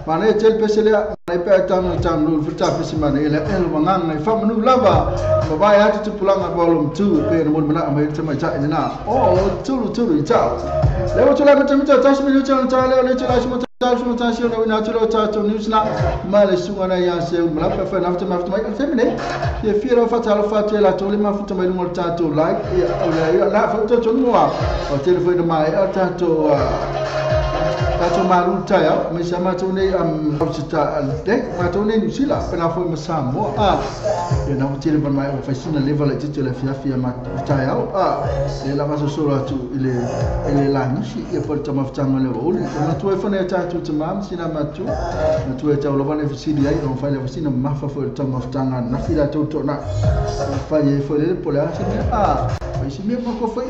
mana e tel pese le mai pe tanu tanu futa pese mana le e lo nganga e fa manu lava ma va ya tu pulanga volume 2 pe na mo mana mai tama ta na o tu tu tau le o la meta ta shi mi ta ta le le la shi ta shi ta shi na na ta ta news na ma le su na ya se ma la fa na fa ma fa ma ne ye fi ro fa ta lo fa te la to le ma fa ma lu ta to like ya la fa to to no o telefone ma e ta to ta to ma lu ta ya me sa ma to ne am ta de ma to ne ni sila pa na fa ma sa mo a ye na telefone ma o fa sina level e te le fia fia ma ta ya a le la va so so tu ile ile la ni si e porta ma fa ma le o le ma tu e fa ne ta tu te mam sina ma tu ma tu e ta lo va ne fi di ai on fa le sina ma fa fa ta ma fa na fi la to to na fa ye fo le po la si a si me ko fa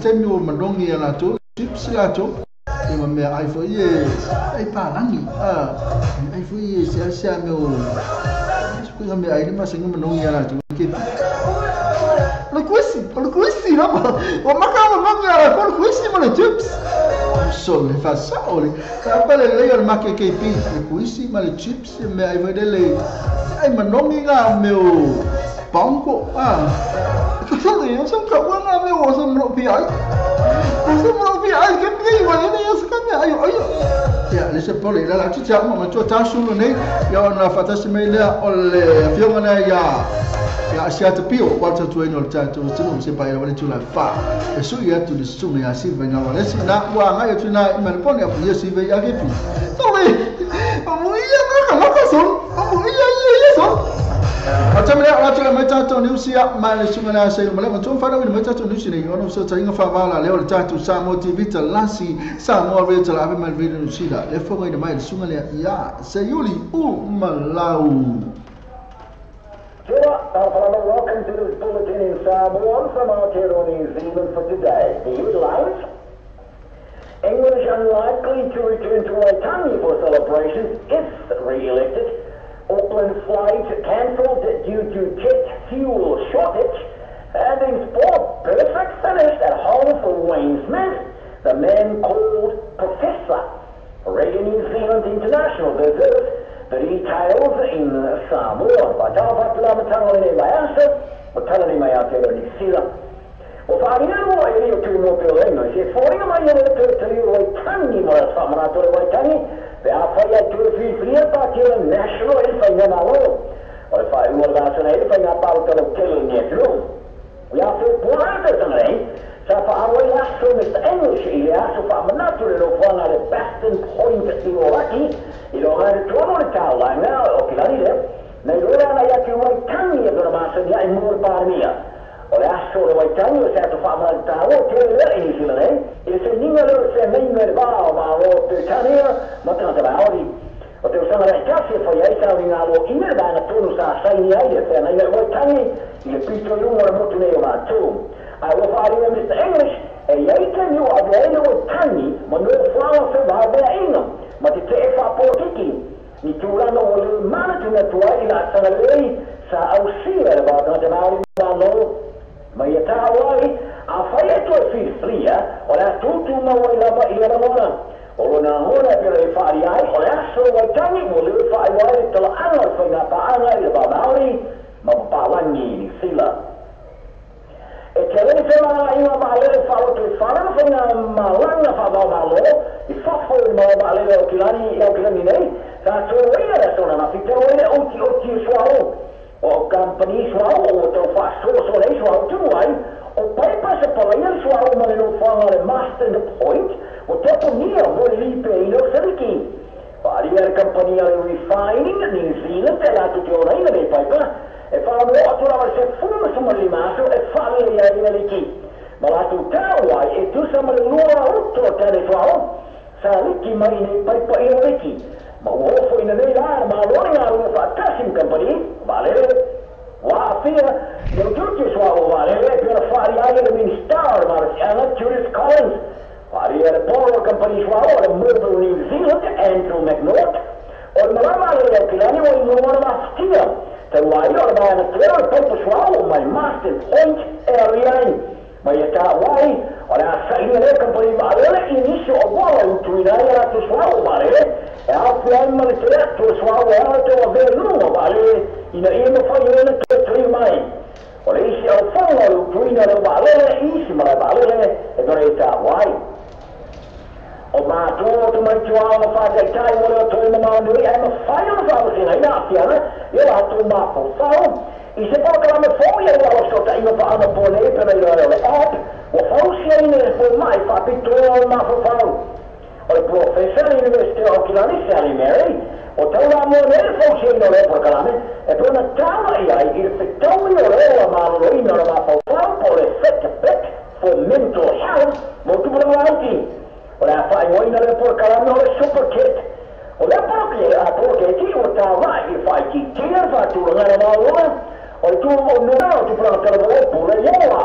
te mi o mandongi la to chips la to e ma me ai fo ye ai pa langi a ai fo ye se se me o se me ai ma se mandongi la to ke lo questi no o ma ka ma ma ko questi ma le chips so le fa sa o le ka le le ma ke ke pi le questi ma le chips me ai vedele ai mandongi ga me o banco a so le so ka wa na me o so mo pi ai o so mo pi ai ke pi wa le yo so ka me ai ai ya le se pole la la ti ta ma to ta su ne ya na fa ta se me le o le fionga na ya ya sia te pio wa ta tu eno ta tu tu se pa ya wa tu la fa e su ya tu le su me ya si ve na wa le si na wa nga ya tu na ma le pone ya pu si ve ya ke pi so le o mo ya na ka la ka so o mo ya ya so Atamle ala meta to niusia ma le sungana se ma le to fa na meta to niusia ni ono so ta inga fa vala le o ta tu sa mo TV ta lasi sa mo re ta la ma le niusia le fo ngai mai sungana ya se yuli u malau. Welcome to this bulletin in Samoan from Aotearoa New Zealand for today. The headlines: English unlikely to return to Waitangi for celebrations if re-elected. Auckland flight cancelled due to jet fuel shortage. And in sport, perfect finish at home for Wayne Smith, the man called Professor. Radio New Zealand International deserves the details in Samoa. By Taufatulamatangone Mayasa, Matalani Mayatero Nisila. O whaarina e rio tū mō peo engo, se whāringa mai ana te te Waitangi mo la whamanato le Waitangi, pe a whai ai tū whiwhiria pātira national e whai ngā malo. O le whai ua le vāsana e whai ngā pāutalo kele ni e tū. Ia whai puata tanga nei, sa whaaroi aso Mr. English i le aso whamanato le rofuanga le Bastion Point i Oraki, i lo ngai le tuano le tāulanga o kilani le, nei roa ana ia te Waitangi e tōna māsani ai mō le pārmia. O le aso le Waitangi o se atu whaamana tāua te lea i New Zealand nei, i se ninga leo se meinga le vā o māro Britannia ma tangata Māori. O te usanga rei kasi e whai ai tāu i ngā loa ina le vānga tonu sa saini ai le whanai Waitangi i le pito i unga le motu nei o mātou. Ai ua whaariwa Mr. English e iai te niu a vea le Waitangi ma no whaanga wha vā vea inga ma te te e whapōtiki. Ni tūranga o le mana tuna tua i la sanga lei sa ausia le vā tangata Māori mālo. Ma ia tāwai, a whai e toe whiwhiria, o le atutu mawai lava i le ramona. O lo nā hona pera e whaari ai, o le aso Waitangi, mo le whaai wai le tala anga o whai ngā paanga i le vā Māori, ma papalangi i Sila. E te rei te manga i ngā maalele whaotu i whananga whai ngā malanga wha malo, i whawhau i mau maalele o kilani, o kilani nei, sa tō weina le sona na whitero ele oti oti i suao. O kampani suao o tau whasoso nei suao tunu ai, o paipa se paraia le suao ma le nofoanga le Marsden Point, o tepo nia mo le lipe i no seriki. Whaaria le kampani a le Refining New Zealand e latu te ora ina nei paipa, e whaamo atu rawa se fuma suma le maso e whaale ia ina liki. Ma latu tau ai e tusa ma le lua uto tane suao, sa liki mai nei paipa i o liki. Ma uofo ina nei la, ma alone ngā runga whaatasim kampani, waalele, waafia, neu tutu sua o waalele, pera whaari ai le Minister o Marasiana, Judith Collins. Wharia le polo kampani suao o le Mobile New Zealand, Andrew McNaught. O le malama le o kilani o i ngona mafitia. Te wai o le maana teo le paipa suao o mai Marsden Point area. Mai e tā wai, o le asaina le kampani maalele i nisi o wala utuina ai a te suao maalele. E au ai ma le te atu suao e ala te wa velunga maalele ina ia mawhai ena te tui mai. O le isi au whanga o utuina le maalele, isi mara maalele e dore e tā wai. O mātua o te mai tuā ma whātaitai o leo toi ma nui ai ma whai o whaawasina ina afiana i o atu māwhau. I se polokalame fou ia ua aloso ta inga whaana pō nei pena i reo le app ua fausia ina e fō mai whaapitoa o māwhau. O le professor i University o Kilani, Sally Mary, o tau la mua nei fausia ina o le polokalame e pona tāna i ai i le fetaui o leo a mālolo ina o le māwhau po le Fitbit for mental health mo tupuna laiti. O le a whaingoina le polokalame o le Super Kit. O le poloketi o tā rai i whaititia whātūranga na mālolo. O le tū o nuna o tupulanga talavolo pula ioa.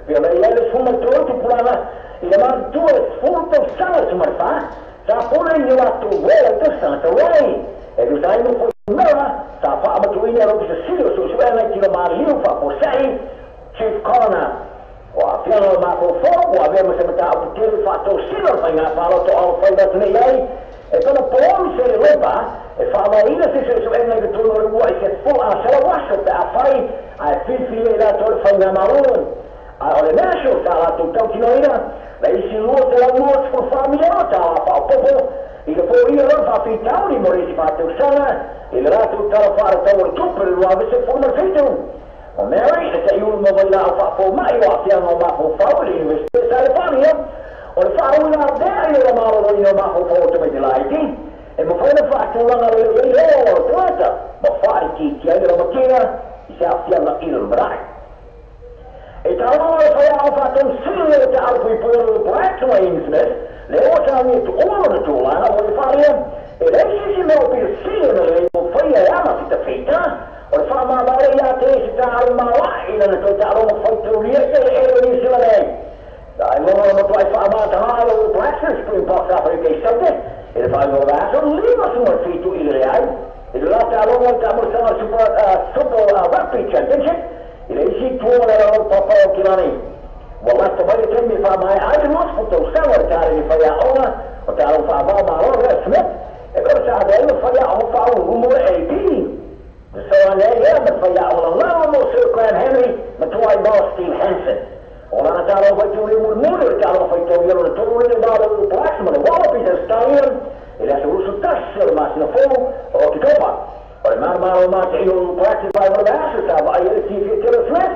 Pia le ia le suma tō tupulanga i le mātua e fulu tau sanga sumarwha. Sa pula i o atu wea te sanga wai. E tu sai mo fo mera sa whaamatuina ro ki se silo so suena ki lo māliu whaposai Chief Coroner. O a fianga o māwhau o a mea mo se mata au puteri whātau silo whai ngā whāloto au whai watu nei ai. E tona pōmi se le lepa, e whaamaina se se so enga i te tonu o le ua i se fo a sela waso pe a whai a e whiwhi e rātou le whai ngā marō. A o le national tā rātou tautinoina, le isi lua te lau lua te whaamia tā la whaopopo, i le pō ia rau whawhitauri mo reisi whātau sana, i le rātou tala whaaratau o le tupe le rua vese fōna whitu. O Mary, le te iulu mo vai lau whaafo mai o a whianga o māwhau i le University sa le whania, o le whaawina ardea i le mālolo ina māwhau o te mai te laiti, e mawhaina whaatulanga le le leo o te wata, ma whaariki ai le ramakina i se awhianga i le marae. E tauranga le whai ao whātau sili o te arupui pōro le Black Wayne Smith, le o tāngi tu oro na tūlanga o le wharia, e reisi si meo pira sili na le o whaia e ama ki te whita, o le whaamāmare ia te isi tā aru mālai i lana tau tā aronga whaitauria e le ero ni sila nei. Ai lono na matua i whaamātanga ai o Black Springboks Afrika i Saute, e le whaingo rāso lima suma whitu i le reau, e le rata aronga i tā murasanga Super Rugby Championship, i le isi tua le rau papa o Kilani. Ua lata mai le temi whaamai ai le nuas futau sawa le tāre ni whaia onga, o tā aronga whaamau māro rea Smith, e kore sa adea le whaia o whaau rumo le AP. Te sawa nei ea me whaia o la lava mo Sir Graham Henry, matua i mao Steve Hansen. O lana tāro whai tūri murmuri o tāro whai tau iaro na tōru le māro o Blacks ma le Wallabies Australian e le asa rusu tasi o le masina fō o Okitopa. O le māro mā te iyo o Blacks i whai wale aso tā wa ai ele tifia Taylor Smith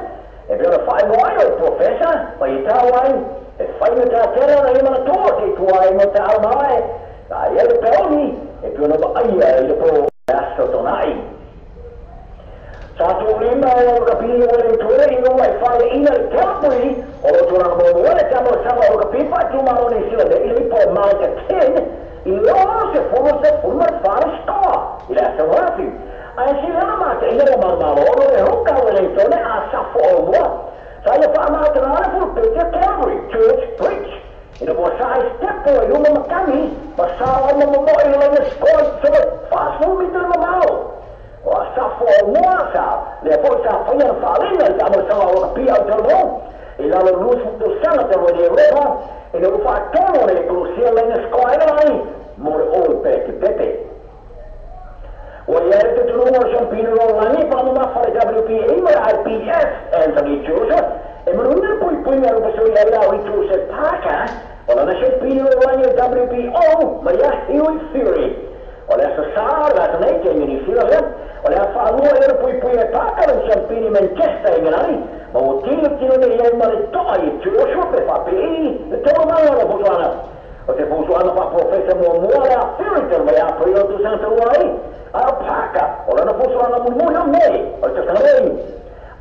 e pea na whai mo ai o professor whai i tā wai e whai me tā tera na ima na tō te tua ai mo tā au mai tā ele peoni e pea na wa ai e le pō aso tōnai. Sa tō lima e o ka pili o le tuere i ngō e whae ina le telapui o lo tūranga mō mō le tamo sama o ka pipa tūmaro nei sila le i le ipo mai te 10 i leo se fulu se fulu mar whare skoa i le asa wāpi. A e sila na māte ina o marmaro o le hoka o le tone a safo o mua. Sa ia wha mātana ana fulu pete Calvary Church Bridge. Ina po sa ai stepo e luma makani ma sa o mo mo i le le skoa i whāsfu mi te mamao. O a safo o mua sa, le po sa whaia na whaalina i te amo sanga o ka pia o te rō. I lalo lusu tō sanga te roe Europa, e le uwha tono le kolosia leina skoa ena mai, mo le oi peke pepe. O ia re te turunga o Champino o Lani, pa mo mawhare WPA ma IPF, Anthony Joseph, e manuina le pui pui mea rupa sui ai au i Joseph Parker, o lana Champino o Lani WPO, ma ia Huey Fury. O le asa sā, le asa nei, te ngini sila lea, o le a whaalua e re pui pui e Parker o Champini Manchester i nganani, ma o tino tino nei ai ma le toa i Joshua pe whapei, le tō manga o Botswana. O te Botswana wha professor mua mua le a Fury te mai a pui o tu sanga ua ai, a o Parker, o lana Botswana mulimuli o nei, o le tausaga nei.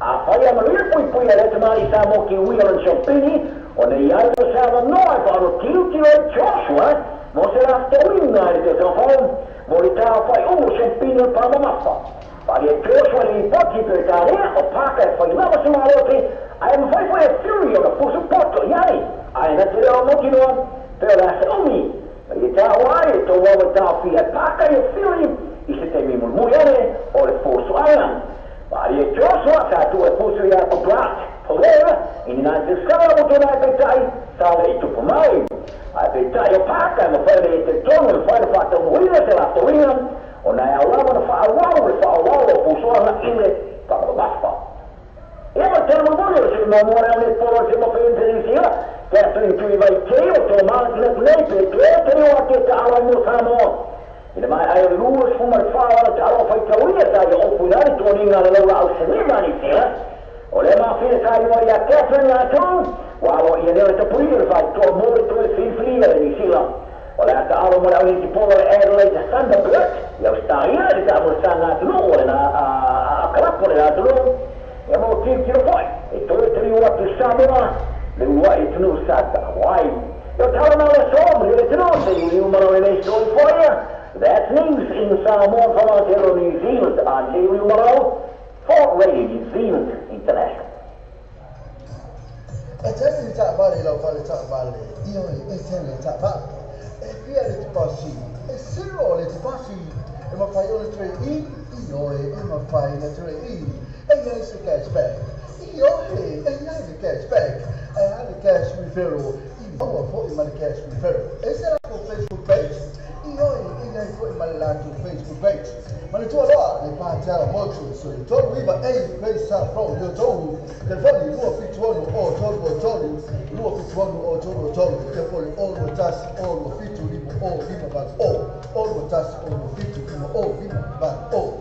A whai a manuia pui pui a le tamari sa mo ki ui o le Champini, o nei ai o sa noa e whaaro tino tino e Joshua, mo se la whtawinga i te tausaga whau, mo le tā whai o Champini o Pāmamafa. Whai e Joshua le poti pe tā rea o Parker e whai lava sa marote, a e mwhai whai e Fury o na pusu poto i ai. Ai na te leo mokinoa, pe o le ase umi, ma i tā o ai, tō wawa tā fi e pāka i o whiri, i se te mimulimuli ane o le fōsoaga. Ma ali e Joshua, sa tu e pusu ia ko Brat Polera, i ni nā te sala mo tōna e peitai, sa le i tupu mai. Ai peitai o pāka, ma whaere e te tonu, ma whaere whātauina se lātauina, o nā au lava na whaawau, le whaawau o fōsoaga i le whakamamafa. Ia ma te mulimuli o se mamoa reo le poro se mawhenterisia, Catherine Tui vai te o tō māna nei pe te te reo ake te awa mo Samoa. I le mai ai o lua sfuma le whaawara te awa whai tauia tā i opu nani tō ni ngā lau lau se ni tera. O le mawhina tā i wai a Catherine lātou, wā alo ia leo te puri le whai tō mōre tō e whiwhiria le Nisila. O le ata aro mo le au ni te polo le Adelaide Thunderbird, i au staia le tā mo sa ngā tunu o le nā a kalapo le nā tunu. Ia mo tiro tiro foi, e tō e te atu Samoa, le ua i tunu sa ta wai. Yo tala na le som, le tunu se i umaro e nei story for you. That's news in Samoa from Aotearoa New Zealand. I'm Te Umarau for Radio New Zealand International. E te ni ta vale la vale ta vale. Io e te le ta vale. E via le passi. E siro le passi. E ma fai le tre i io e ma fai le tre i. E io se cash back. Io e e le cash back. E ha le cash referral. Io ho il cash referral. E se la Facebook page. Io e e foi ma la tu Facebook page. Ma le tua loa le pa tala motu so le tolu iva e grace from yo tolu. Telefoni lua fitu o tolu tolu lua fitu o tolu tolu telefoni o lo tas o lo fitu limo o lima ba o lo tas o lo fitu limo o lima ba o.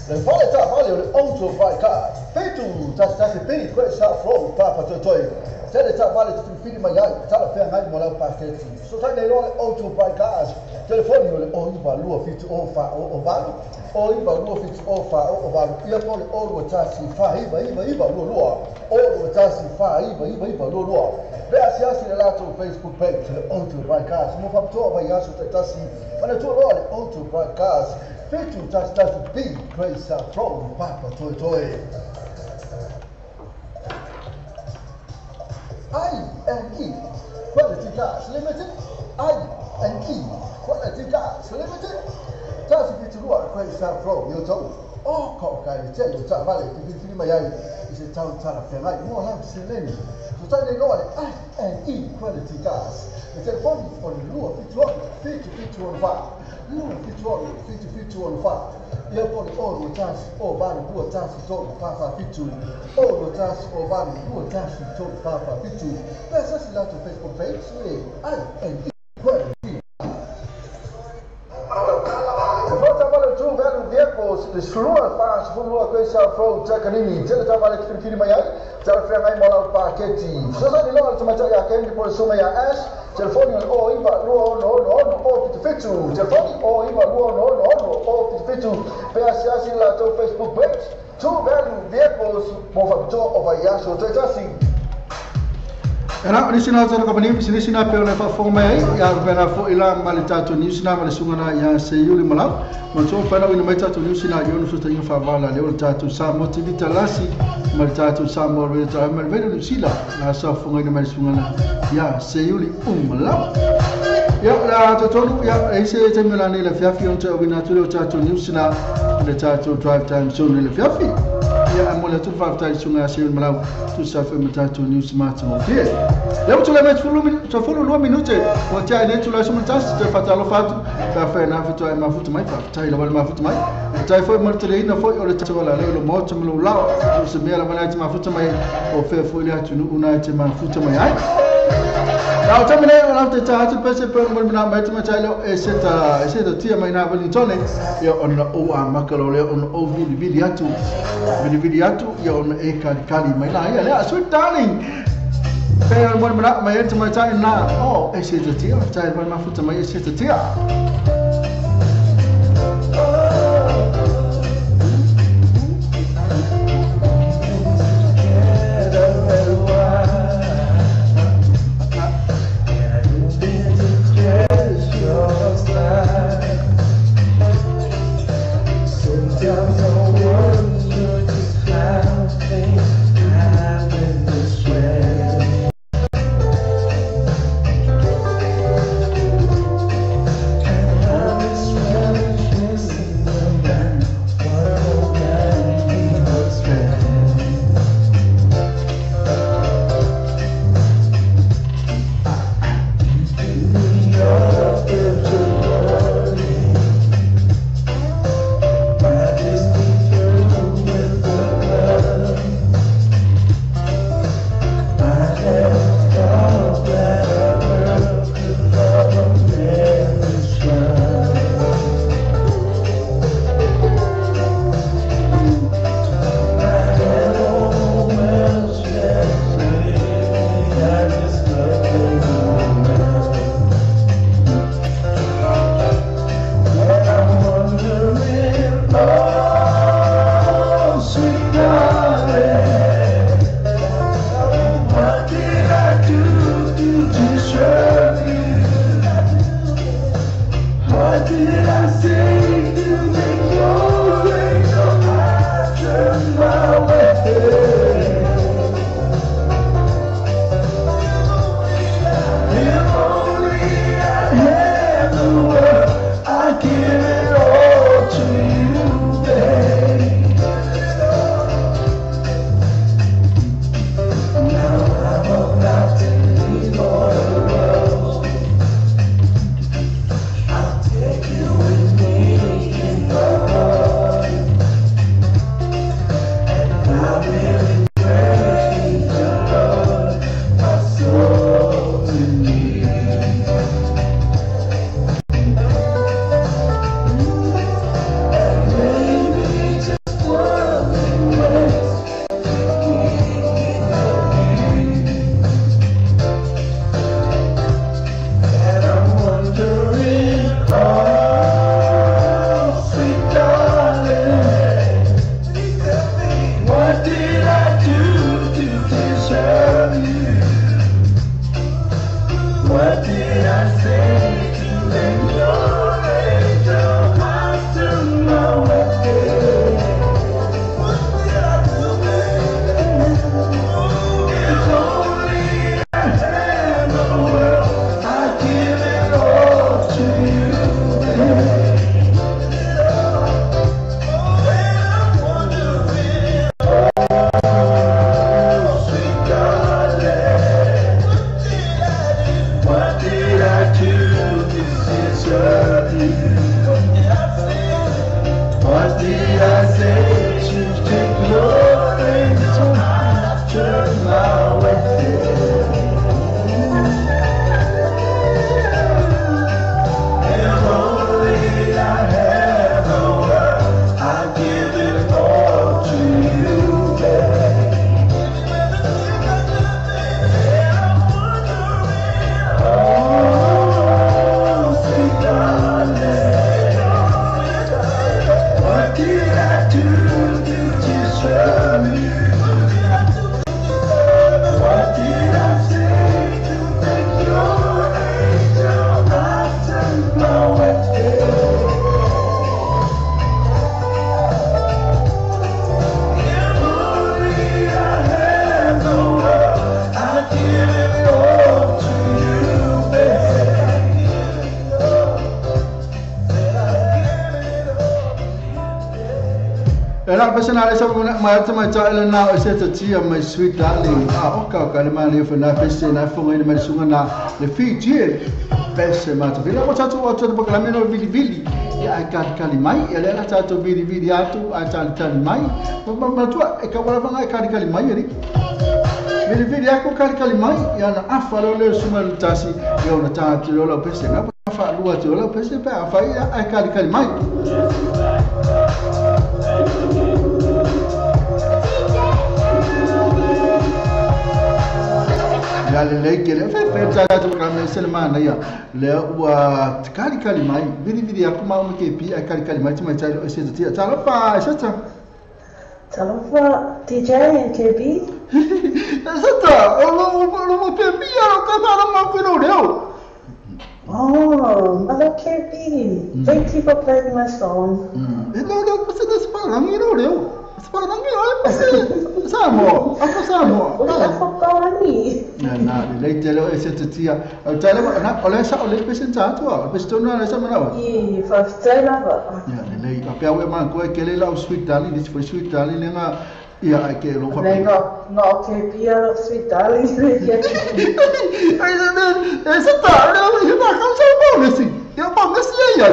Le fale ta fale le auto by car. Fitu tas tas e grace from papa toi. Tele ta vale te fili mai ai, tala fea ngai mo lau paketi. So tai nei loa auto by cars. Telefoni o le o iwa lua fitu o fa o valu. O iwa lua fitu o fa o valu. Ia po le o lua tasi fa iwa iwa iwa lua lua. O lua tasi fa iwa iwa iwa lua lua. Pe asiasi le latou Facebook page le auto by cars. Mo papitoa vai aso te tasi. Mana tua loa le auto by cars. Fitu tasi tasi B Grace from Papa Toi Toi. I&E Quality Cars Limited. I&E Quality Cars Limited. Tasi fiturua Grace from yo tau. O ko kai le te ta vale te fili mai ai i se tau tala whengai mo lau seleni. So tai nei loa le I&E Quality Cars. Le telefoni o le lua fitua fitu fitu ono fa. Lua fitua fitu fitu ono fa. Ia po le o lua tasi o valu lua tasi tolu fa fa fitu. O lua tasi o valu lua tasi tolu fa fa fitu. Pea sasi latou Facebook page le I&E Quality. Le slua fa sfulua questa from Takanini tele ta vale fili mai ai tala fea ngai mo lau paketi. So sa ni loa le tamatai a kendi po le suma ia Ash. Telefoni o iwa lua ono ono ono o fitu fitu. Telefoni o iwa lua ono ono ono o fitu fitu. Pe asiasi la tou Facebook page. Two value vehicles mo fapitoa o vai aso te tasi. Era ni sina tara kapani sini sina pe le fa fo mai ya pena fo ila ma le tato ni sina ma le sungana ya se yuli malau ma to pena ina mai tato ni sina yo no susta fa vala le tato sa motivita lasi ma le tato sa mo le ta ma le ni sila la sa fo ngai ma le sungana ya se yuli malau ya la to tolu ya e se te mela ni le fiafi on te wina tu le tato ni sina le tato drive time so le fiafi ya mo le tu fa ta sunga se yuli malau tu sa fe ma tato ni smart mo tie. Leo tu le met fulu lua minute o tia ne tu la so tas te fatalo fatu fa fa na fitu ai mafutu mai fa tai la mafutu mai tai foi martele na foi o le tala le lo mo tu lo la o se mela mala te mafutu mai o fe foi le atu una te mafutu mai ai na o tamene o la te ta tu pese per mo na mai te mai lo e se ta tia mai na Wellington ia ona o a makalo le ona o vili vili atu vili vili atu ia ona e kali kali mai la ia le sweet darling. Pero bueno, mai te mai tai na o e se te tia tai mai mafuta mai e se te tia. Sometimes I wonder just how things happen this way. What did I say to make your angel eyes turn my way? What did I do, baby? If only I had the world, I'd give it all to you, baby. Oh, and I'm wondering, oh, sweet darling, what did I do to deserve you? What did I say to take your angel eyes turn my way? If only I had the world, I'd give it all to you, babe. Oh, sweet darling, what did I do to deserve you? What did I say to make your angel eyes turn my way? If only I had the world, I'd give it all to you, babe. Ela pese na le sa mo ma te mai ta ele na o se te tia my sweet darling. A o ka ka le mani fo na pese na fo ngai mai sunga na le Fiji pese ma te vila o tatu o tatu pa la meno vili vili ia ai ka kali mai ia le la tatu vili vili atu ai tali tali mai ma ma tu e ka wala vanga kali kali mai ri vili vili ako kali kali mai ia na afa lo le sunga le tasi ia ona ta te lo pese na fa lua te lo pese pa fa ia ai kali kali mai. Ya le le ke le fe fe ta tu ka me se le mana ia le ua kali kali mai vili vili aku ma mo ke pi ai kali kali mai ti mai ta se ti ta lo fa se ta Talofa DJ and KB. Se ta o lo lo mo pe pi ya ka ma ma ku no leo. Oh, hello KB. Thank you for playing my song. E no no se da se pa rangi no leo. Se pa rangi o se Samoa, ako Samoa. Ua whakarangi. Na, le te leo e se te tia. O te leo, na, o le sa o le pese tātua, o pese tonu le sa manawa. I, whawhitai lava. Ia, le lei, a pea ue maa koe ke le lau sweet darling, this for sweet darling, le ngā, ia, ai ke lo whapi. Nei, no, ke pia sweet darling. E se tā, le o hi mā kau sa o mesi. Ia pa mesi e ia.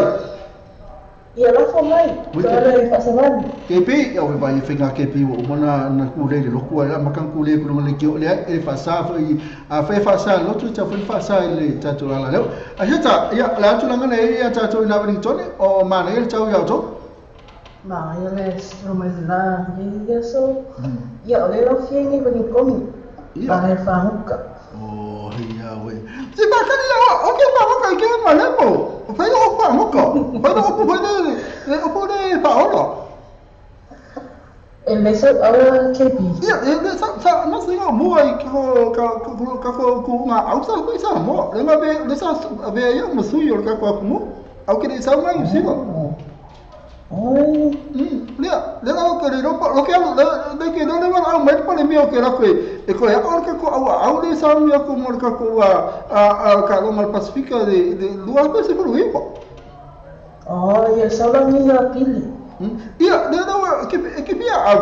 Ia lafo mai, toa le whasamani. KP, ia ue vai whenga KP o mana na kule le loku ai la makan kule ku le ki o le e whasa i a whai whasa lotu ta whai whasa i le tātou ala leo. A heta, ia la atu langa nei ia tātou i nā Wellington o mana ia le tau iau tō? Ma ia le sro mai la ia so. Ia o le lau fiengi Wellington. Ma he whahuka. Oh, ia we. Se makani ia o ke whahuka i ke malepo. Whai o whahuka. Whai o whai le o le whaola. E le sau aua KB. Ia, e le sa sa na singa mua i ko ka ka ko ku ngā au sa hui sa mo. Le ngā be le sa be ia masui o ka ko ku mo. Au ke le sau mai singa. Oi. Le le au ke le ro lo ke le ke le le au mai pa le mea o ke la koe. E koe au ka ko au au le sau mea ko mo ka ko a ka lo mal Pasifika de lua pe se furu ipo. Oh, ia sau langi ia pili. Ia, le le ke pia au.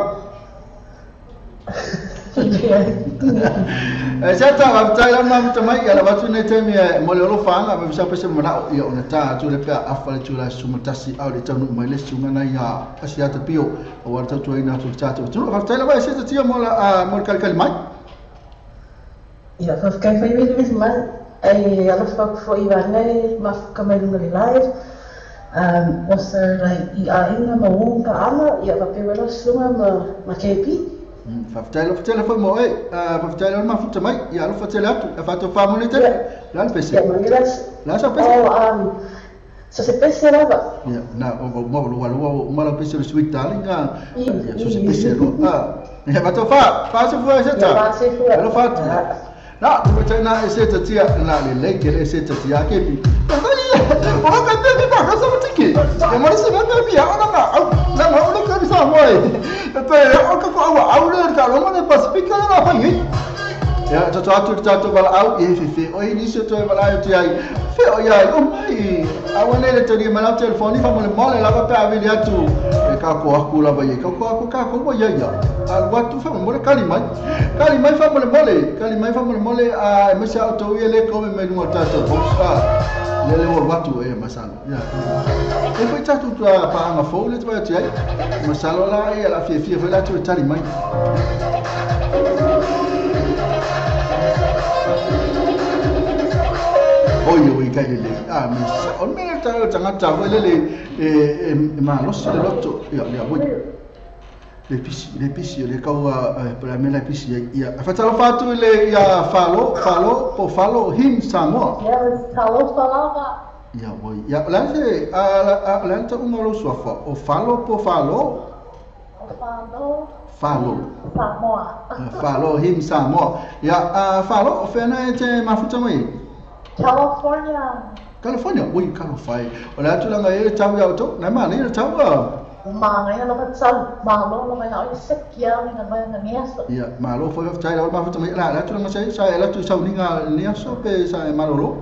E sa ta va tai la mam tamai ia la batu nei temi e mo le olo whanga me sa pese mana ia ona ta atu le pea afa le tula sumatasi au le taunu mai le sunga na ia asiata pio o wa tatu ai na tu tatu. Tu va tai la va se tia mo la mo kali kali mai. Ia fa kai fai mi mai ai ala fa fo i va nei ma ka mai lunga le live. Also like i a inga ma wonga ala ia va pe wela sunga ma KP. Whawhitaila whai mo e, whawhitaila o mafuta mai, ia alo whatele atu, e whato whamone te, la pese. Ia mangi la sa pese. Oh, so se pese lava. Ia, na, o mau lua lua, o mala pese o sweet darling, ia, so se pese lo. Ia, whato wha, wha se fua e se ta. Ia, wha se fua. Alo whatu. Na tu na e se tatia na le le ke le se tatia ke pi. O ka te ni pa ka sa tiki. E mo se na pi a ona na au na mo le ka sa mo e. Te o ka ko au au le ka lo mo le Pasifika na pa ngi. Ya to atu tato bala au e fe o ini se to bala au ti ai. Fe o ia o mai. A wane le tali mala telefoni fa mo le mole la pa avili atu. E ka ko aku la ba ye ka ko aku ka ko mo ia ia. Al watu fa mo le kali mai. Kali mai fa mo le mole, kali mai fa mo le mole a me sa to ia le ko me lunga tato boxa. Le le o watu e masalo. Ya. E foi tato tu a pa anga fo le tu ti ai. Masalo la e la fie fie foi la tu tali mai. Oi oi kai le a me o me ta tangata foi le e ma lo se lotto ia le voi le pisi le kau a me la pisi ia fa fatu le ia falo falo po falo him Samoa. Yes, talofa lava. Ia voi ia la se a la ta uma lo sua fa o falo po falo o falo falo Samoa. Falo him Samoa. Ia falo o fena e te mafuta mai California. California, oi California. O la tulaga e tau ia to, na ma ni tau a. Ma ngai lo ka tau, ma lo lo mai ai se kia ni na mai na aso. Ia, ma lo foi tai la ma futa mai la la tulaga sai sai la tu sau ni nga ni aso pe sai ma lo lo.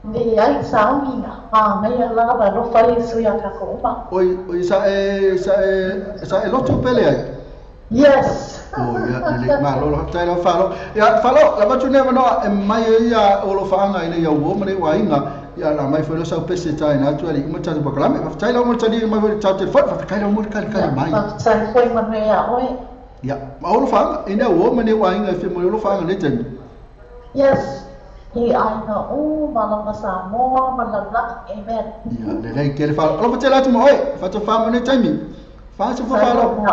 Ni ai sau ni nga, ma ngai la ba lo fai su ia ka ko ma. Oi oi sai sai sai lo tu pele ai. Yes. Oh ya, le ma lo tai la falo. Ya falo, la batu ne no e mai ia o lo faanga ile ia o mare wa inga. Ya la mai foi lo sau pese tai na tu ali mo tatu bakalame. Fa tai la mo tali mai foi tatu fa fa kai la mo kali kali mai. Fa tai foi ma me ya oi. Ya, ma o lo faanga ina o mare wa inga fe mo lo faanga le tani. Yes. He I know o malanga Samoa malanga amen. Ya, le le ke le fa. Lo fa te la tu mo oi, fa to fa mo ne tani. Fa se fo fa lo.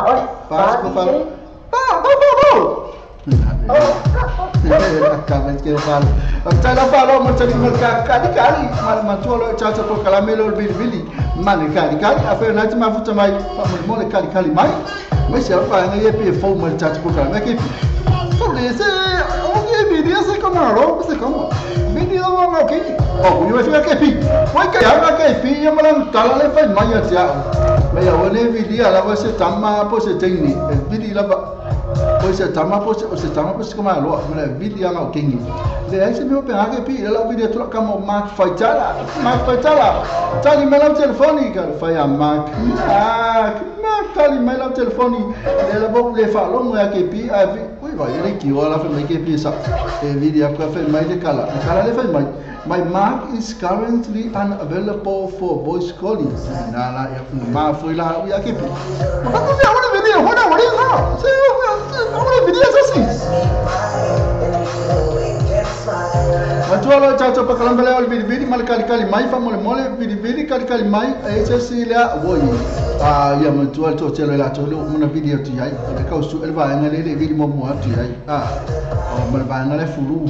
Fa se fo fa lo. Ba ba ba ba. Acaba de falo. Tai la falo mo tali mo ka kali kali ma ma tu lo cha cha ko kalamelo bili bili ma le kali kali a fe na ti ma futa mai fa mo mo le kali kali mai. Me se fa ngai e pe fo mo cha cha ko kalame ke. So le se o ke bili se como ro se como. Bili o no ke. O yo fe ke pi. Oi ke ya ke pi ya ma la tala le fa mai ya tia. Me ya o le bili ala wa se tama po se tengni. Bili la o se tama po se tama po se kama lo me vidi anga o kingi le ai se me pe age pi la vidi tu ka mo Mark Faitala Mark Faitala tali me la telefoni ka fa ya Mark Mark Mark tali me la telefoni le la bo le fa lo mo ya ke pi a vi oi va le ki o la fe me ke pi sa e vidi a ka fe mai de kala kala le fe mai. My Mark is currently unavailable for voice calling. Na la ya ma foi la ya ke pi. Ma ko ya ona vidi ona ona na. Se ona vidi asa si. Matualo chacho pa kalambele ol vidi vidi mal kali kali mai fa mole mole vidi vidi kali kali mai e se si la woi. Ah ya matualo to telo la to lo mona vidi tu yai. Le ka su el va ngale le vidi mo mo tu yai. Ah o mal va ngale fulu.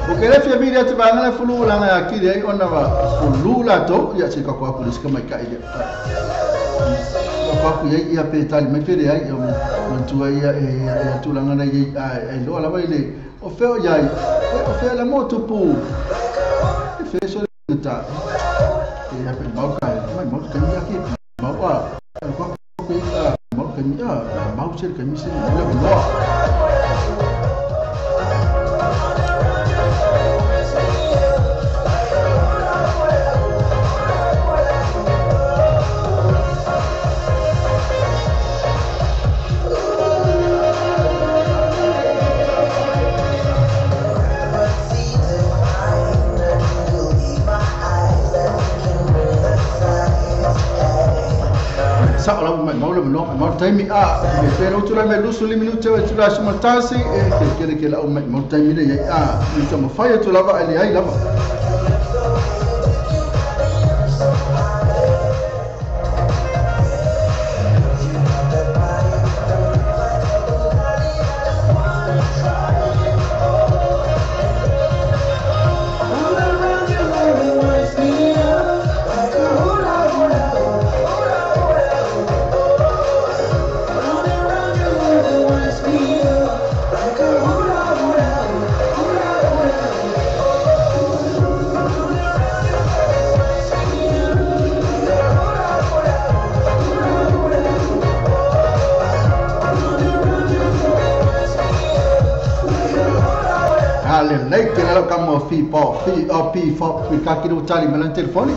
O ke le fi vidi tu va ngale fulu la nga ki le ona va fulu la to ya se ka ko ku se ka mai ka ile. Ko ku yai ya pe tali mai pe le ai matua ia e tulaga na ia e loa lava ile o feo iai o feo la moto pu e feo so le ta e ia pe mau ka mai mau ka ia ki mau a ko ko ia mau ka ia mau se ka mi se le no. Sa la mai mau le no mai taimi a me pero tu la me lusu li minuto tu la sumatasi e ke ke la mai mau taimi le a ni ta mo fai tu la va ali ai la va. mo fi po fi o pi fo pi kaki no tali me telefoni.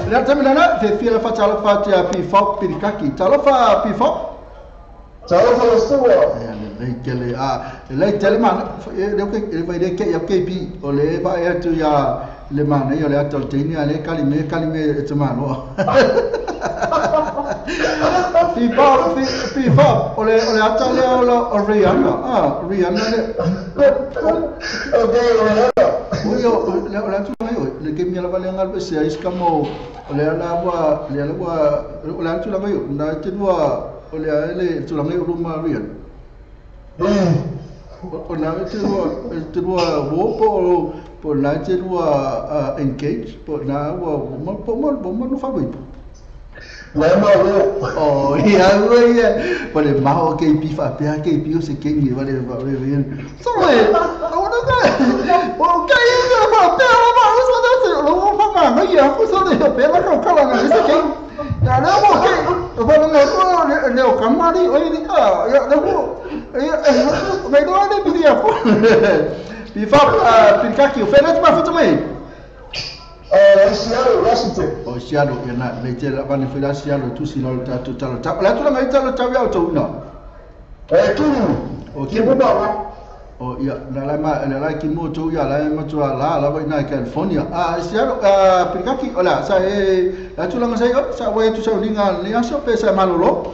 Le tamina fe fi la fatala fatia pi fo pi kaki. Talofa pi fo. Talofa le sua. Ya le kele a le tele man le ke le vai le ke ya ke pi o le va ya tu ya le man yo le atol tini ale kalime kalime e tmano. Fi fo fi fo o le atale o Rihanna ah Rihanna le okay Rihanna o le le tu le ke mi la vale ngal se is kamo le la wa le la wa le tu la yo na te wa o le le tu la yo ma Rihanna o na te wa wo po po na te wa engage po na wa po mo no fa bo. Oh, yeah, yeah. But the mao ke pi fa pe ke pi o se ke ni vale vale bien. So le, o no ka. O ke ni fa pe o ma o so da se lo fa ma no ya ku so de pe la ka ka la na se ke. Ya le mo ke o fa no ko le o ka mari o ni ka ya le mo. Me do le pi ya ku. Pi fa pi ka ki o fe na ma futu mai. Seattle, Washington. Oh, Seattle, ya na le tela va ne fela Seattle tu si lo ta tu ta ta. La tu la mai ta lo ta ya to no. Eh tu. O ki mo ba. O ya la la ma la la ki mo to ya la ma to la la va na California. Ah Seattle ah pikaki hola sa e la tu la ma sa yo sa wa tu sa linga le aso pe sa malolo.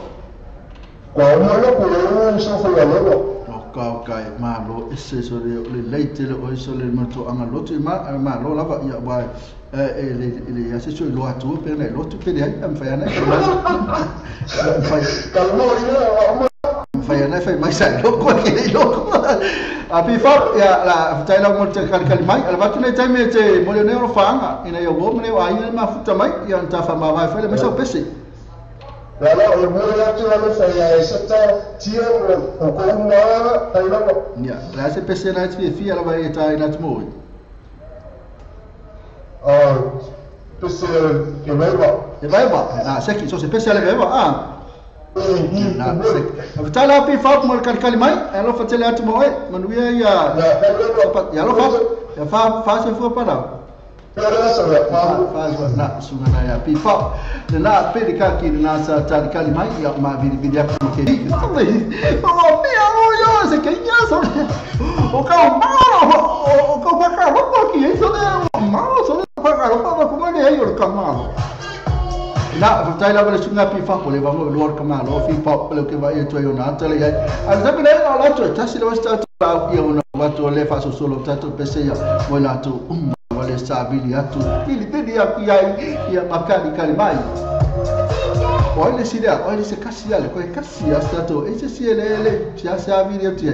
Ko mo lo ko lo sa fo ya lo. Ka ka ma lo ese so le le leite le o so le mo to anga lo tu ma ma lo la va ya ba e le le ya se so lo atu pe na lo tu pe le am fa ya na fa ka lo ri fa ya na fa mai sa lo ko ke lo a pi fa ya la fa la mo te kal kal mai ala va tu ne te me te mo le ne ro fa anga ina yo mo ne wa ina ma futa mai ya nta fa ma va fa le me so pese. La la o mo la tu la fa ya esa ta tio o ko ma ta ila ya la se pese na ti fi ala va eta ina tmo ah pese e va e va na se ki so se pese ale va ah na se ta la pi fa mo kal kal mai alo fa tele atmo e manuia ya ya lo fa ya fa fa se fu pa la fa sunga na ya pi fa na pe ka ki na sa ta kali mai ya ma vi vi ya ke o pi a o yo se ke ya so o ka ma o ka pa ka lo ki so de ma so pa ka lo pa ko ma le yo ka ma na fa tai la le sunga pi fa ko le va mo lo ka ma lo fi pa le ke va ye to yo na ta le ya a sa me la la to ta si le wa sta ta yo na va to le fa so solo ta to pese ya mo la to wale sabili atu pili pili ya ya ya makali kali mai o le sida o le se kasi ale ko kasi asta to e se si le le sia sia vili atu ya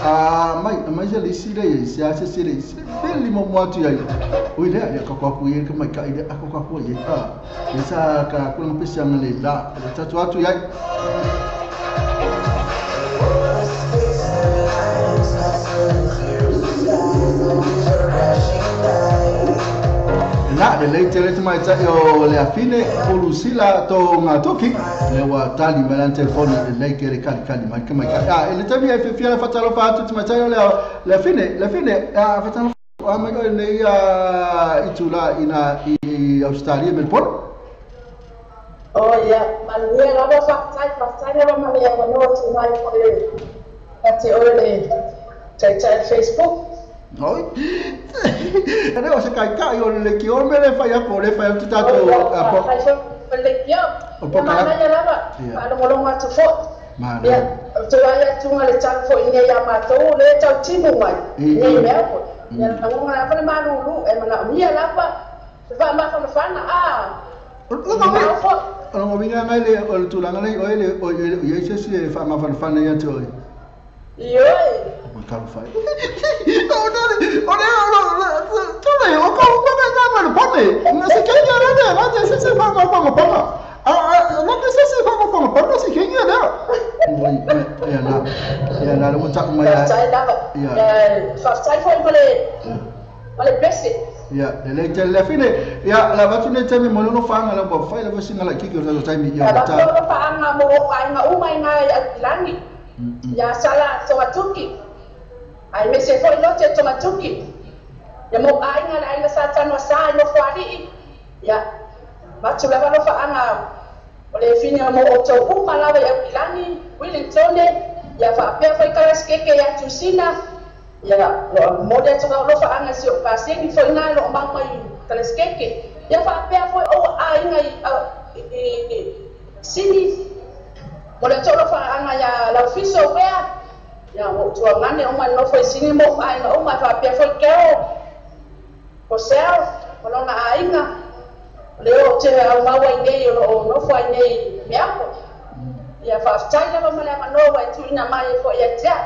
a mai mai se le sida ya sia se se le pili mo mo atu ya o ile ya ka kwa ku ye ka mai ka ile ka kwa ku ye a ye sa ka ku no pesi le la le tatu atu ya. Na le le tele mai ta o le afine o Lucila to ngatoki le wa tali mai telefone le le ke le kali kali mai ka mai ka e le tabi e fi la fatalo fa tu mai ta le le afine a fatalo a mai le ia itula ina i Australia Melbourne. Oh ya manuia la fa tai fa tai la ma ya no tu mai ko le ati o le tai tai Facebook. Oi. Ene o se kai kai o le ki o me le fa ya ko le fa tu tato a po. Le ki o po ka ya la ba. Pa lo lo ngatu fo. Ma. Ya, tu ai tu ngale ta fo ine ya ma to le ta timu mai. Ni me ko. Ya la ngo na fa ma lu lu e ma na mi ya la ba. Fa ma fa fa na a. Lo ka me. O ngo vinga ngai le o tu la ngai o le o ye se se fa ma fa fa na ya to. Yo. Kalufai. O no o no tu le o ko ko na ma pa me na se ke ya na na se se pa pa pa pa a na se se pa pa pa pa se ke ya na ya na ya na lo ta ma ya ya fa sai fo le le pese ya le le le fine ya la va tu ne temi mo no fa nga la bo fa le bo singa la ki ki o ta mi ya ta fa nga mo ai nga u mai nga lani ya sala so atuki. Ai me se foi lote tomatuki. Ia mo aiga le aiga sa tanoa sa i Nofoalii. Ia matu lava alofaʻaga o le fini mo outou uma lava i Aukilani, Wellingtone, ia faapea foi Kalasikeke ia Tusina. Ia lo momoli atu alofaʻaga i si ou kaseni foʻi i loo mau mai Kalasikeke. Ia faapea foi ou aiga i Sini. Mo le atu alofaʻaga ia Laufiso uea. Ia ua tuagane uma i nofo i Sini mo aiga uma faapea foi Keo. Koseo, o lona aiga. Le o te au maua i nei o loo nofo ai nei Meapo. Ia faafetai lava ma le avanoa ua e tuuina mai e foʻi ia te a'u.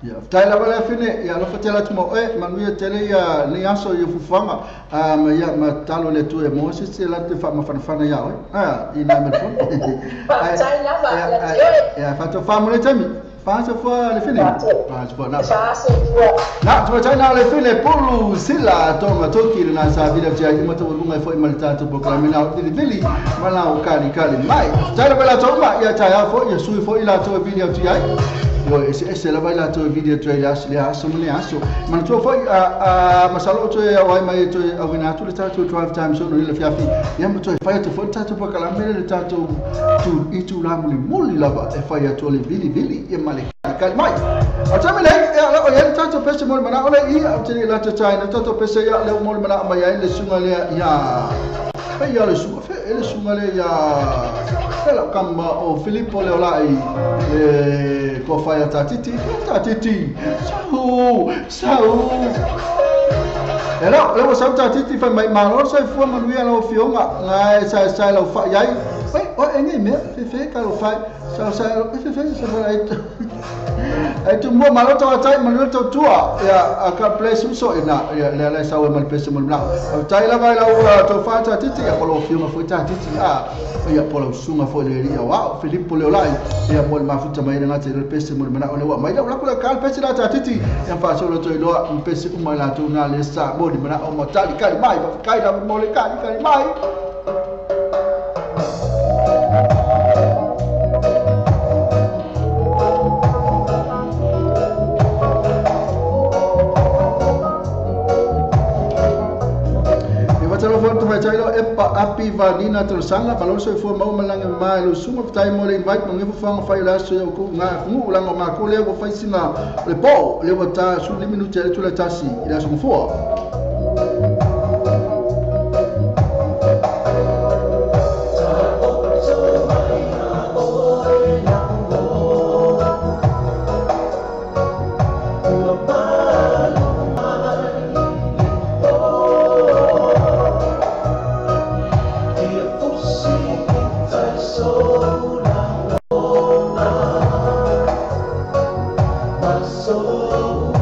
Ia, faafetai lava le afine, ia alofa tele atu ma oe, manuia tele ia nei aso i fufuaga, ma ia ma tatalo le Atua ia maua se isi e latou te faamafanafana iā oe, i nā mea fono. Faafetai lava ia te oe. Ia, faatofa mo le taimi. Fahasofoa le fine. Fahasofoa na. Fahasofoa. Na, tumatai na le fine pulu sila tonga toki le na sa vila tia i mata walunga e foi ma le tātou polokalame na o vilivili ma la o kali kali mai. Tai lava latou uma ia tai a foi ia sui foi latou e vili atu ai. Io ese ese lava latou e vili atu ai le aso le aso ma le aso. Manatua foi a masalo toe au ai mai toe auina atu le tātou drive time zone o le fiafi. Ia ma toe fai atu foi le tātou polokalame le tātou tu i tu la muli muli lava e fai atu le vili vili ia ma le kali mai. O taimi nei, ia le o ia le tātou pese mo le manao le i au te le lata tai na tātou pese ia le mo le manao mai ai le sunga lea ia. Fe ia le sunga, fe e le sunga le ia. Fe lau kama o Filipo le ola i le ko whai a tātiti, tātiti, sau, sau. E lau, le ua sau tātiti whai mai malo sa i fua manuia lau fionga, ngai sa sa lau whai ai. Wai, o e ngai mea, fe fe ka lau whai, sa sa fe fe sa whai ai. Ai tu mua malo tau atai manuia tau tua, ia ka bless uso e na, ia le ala sau e mal pese mo le manao. Au tai lava i lau tau whai tātiti, ia po lau fionga foi tātiti, a ia po lau sunga foi le ria wao, Filipo le olai, ia mo le mafuta mai le ngate le pese mo le manao le ua mai lau laku le ka le pese la tātiti, ia whaasolo toi loa mpese uma i latou nā le sa mo le manao mo tali kali mai, whawhikai lava mo le kali kali mai. Epa api vanina tolosanga maloso e fua mau malanga ma lo sunga fatai mo le invite mo ngefu fanga fai la so ko nga ngu langa ma ko le ko fai sina le po le wata su limi minuti le tula tasi ila so fua. So,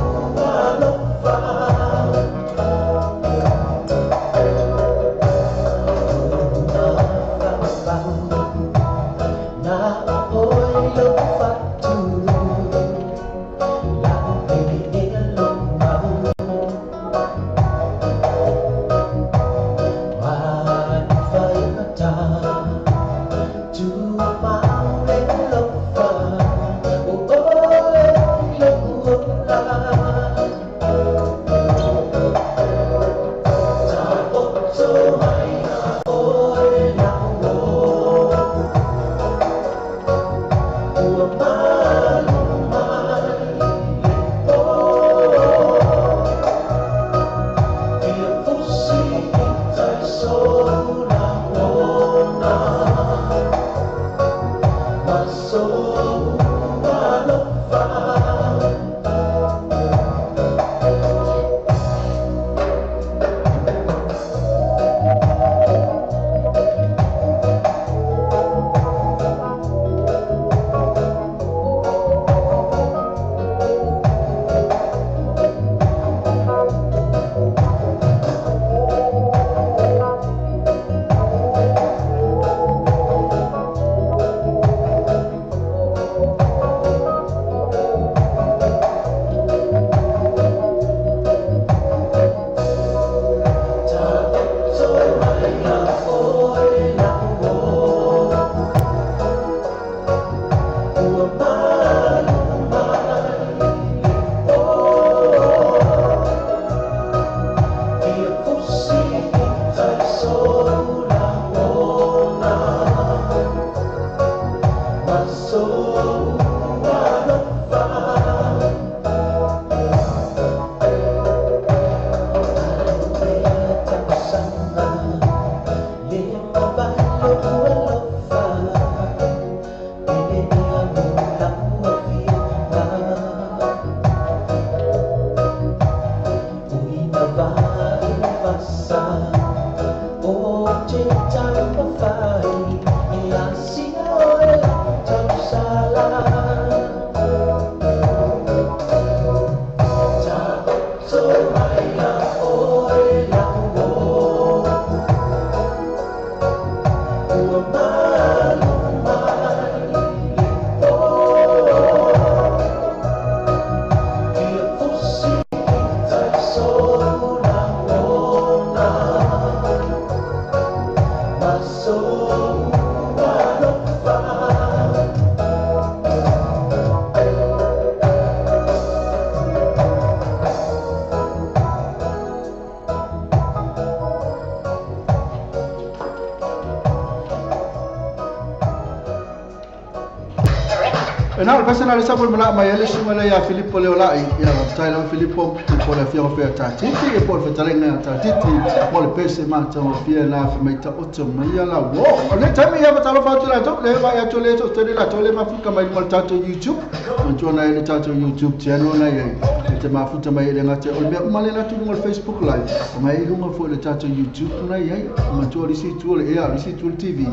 E na o le pese na le sa mo mala mai ele sunga le ya Filippo le ola ia tai la Filippo po le fia fia tatiti e po le talenga tatiti mo le pese ma ta mo fia na fa mai ta oto mai la wo o le time ia ta lo fa tu la to le va ya to le to le la to le mafuka mai mo tato YouTube mo tona le tato YouTube channel na ye te mafuta mai le ngate o le uma le la tu mo Facebook live mai lunga fo le tato YouTube na ye ma to le si tu le ya le si tu TV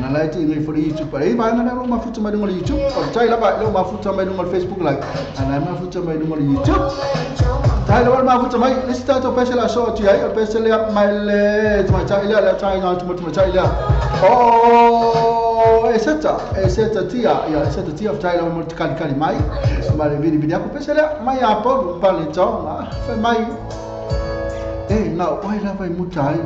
na la ti ngai fo le YouTube e va na ro mafuta mai mo le YouTube o tai la lo mafuta mai no Facebook live ana mafuta mai no YouTube tai lo mafuta mai le sta to pese la so ti ai pese le mai le mai tai le tai na tu mai tai le o eseta tia ya eseta tia tai lo mo kali kali mai mai vidi vidi ko pese le mai a po pa le to fa mai e na oi la vai mutai.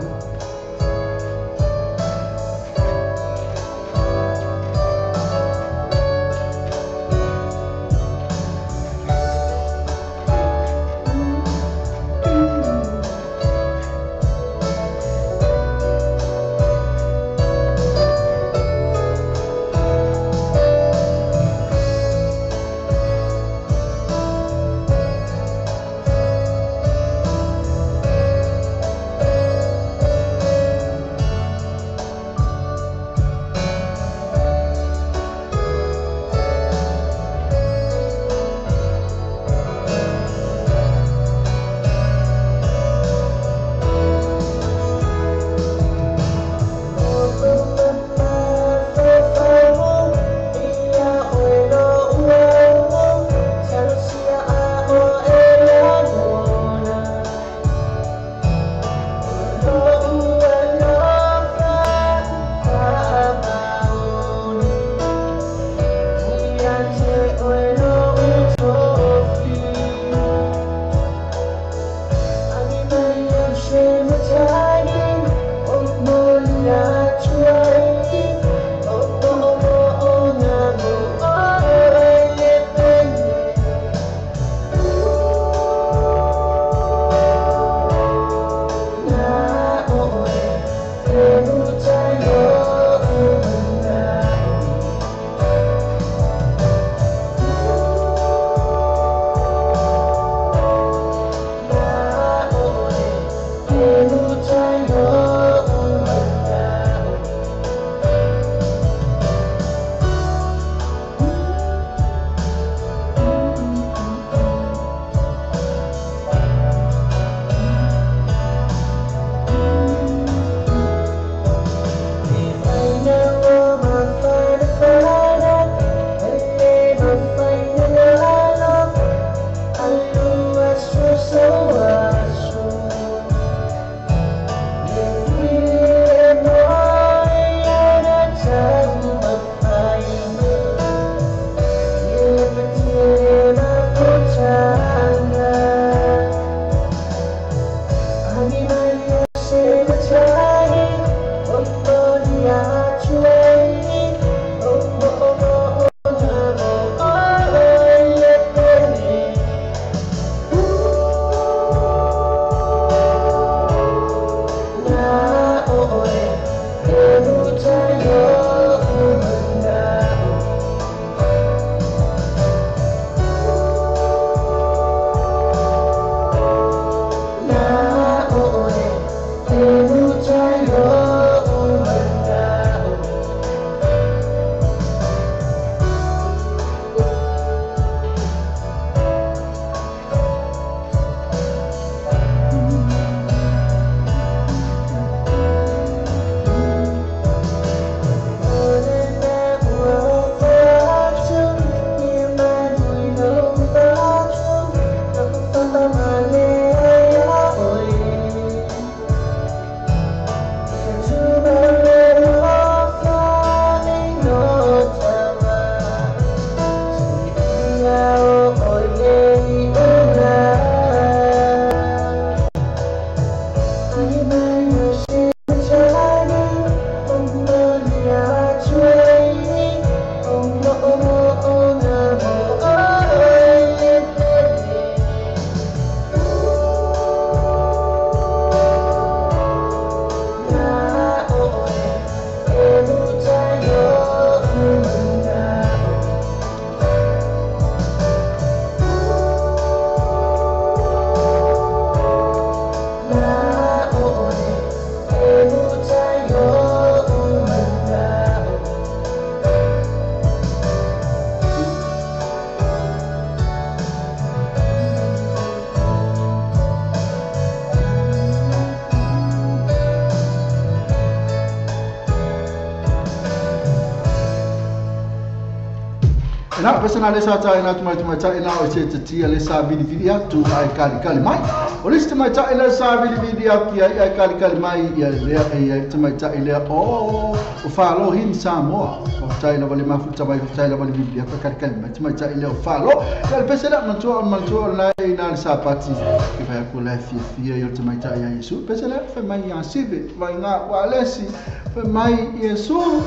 Na pese na le sa ta ina tu mai tu mai ta ina o se te tia le sa vili vili atu ai kali kali mai. O le te mai ta ina sa vili vili atu ai kali kali mai ia le ai te mai ta ile o o fa lo hin Samoa. O ta ina vale mafu ta mai ta ina vale vili atu kali kali mai te mai ta ile o fa lo. Ia le pese la mantua la ina le sa pati ke vai ko la fia fia ia te mai ta ia Yesu. Pese la fa mai ia sive vai nga wa lesi fa mai Yesu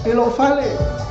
e lo fale.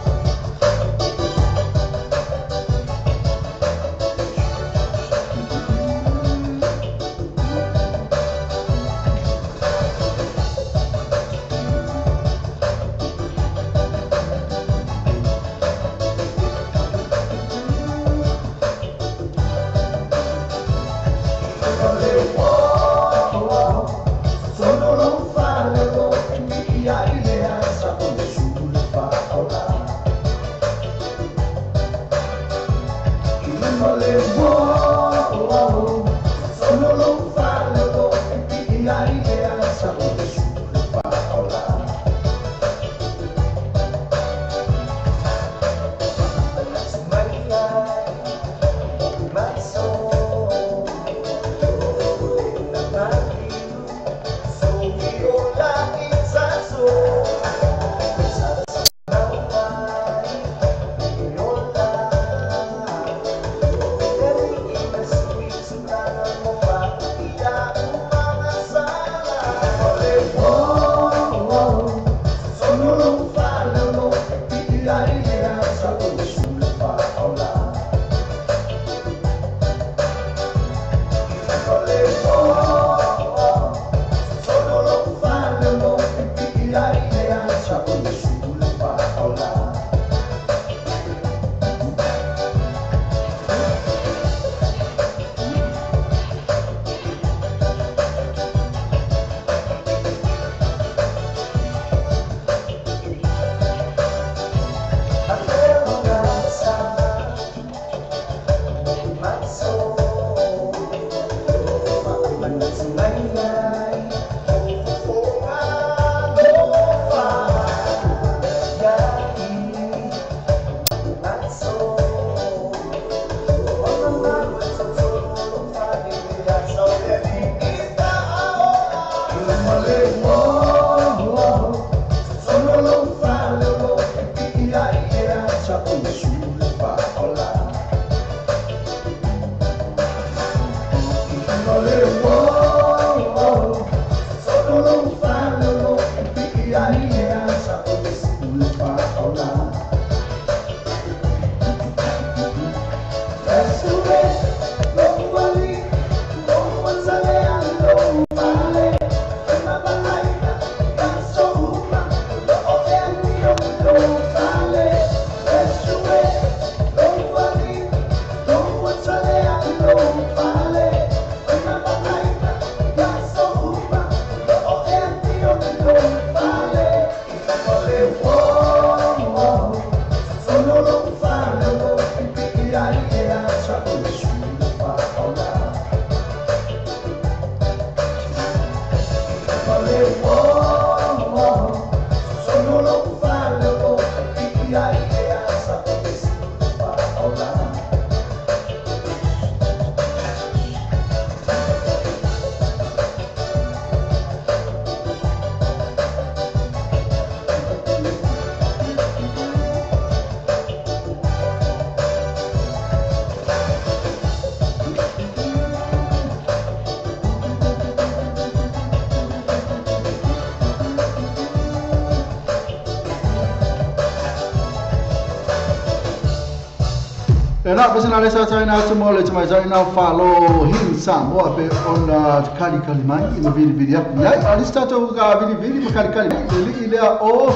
Na pese na le sa taina atu mo le tamai taina falo hin Samoa pe ona kali kali mai i ma vili vili aku iai. A lisi tātou ka vili vili ma kali kali mai le lii lea o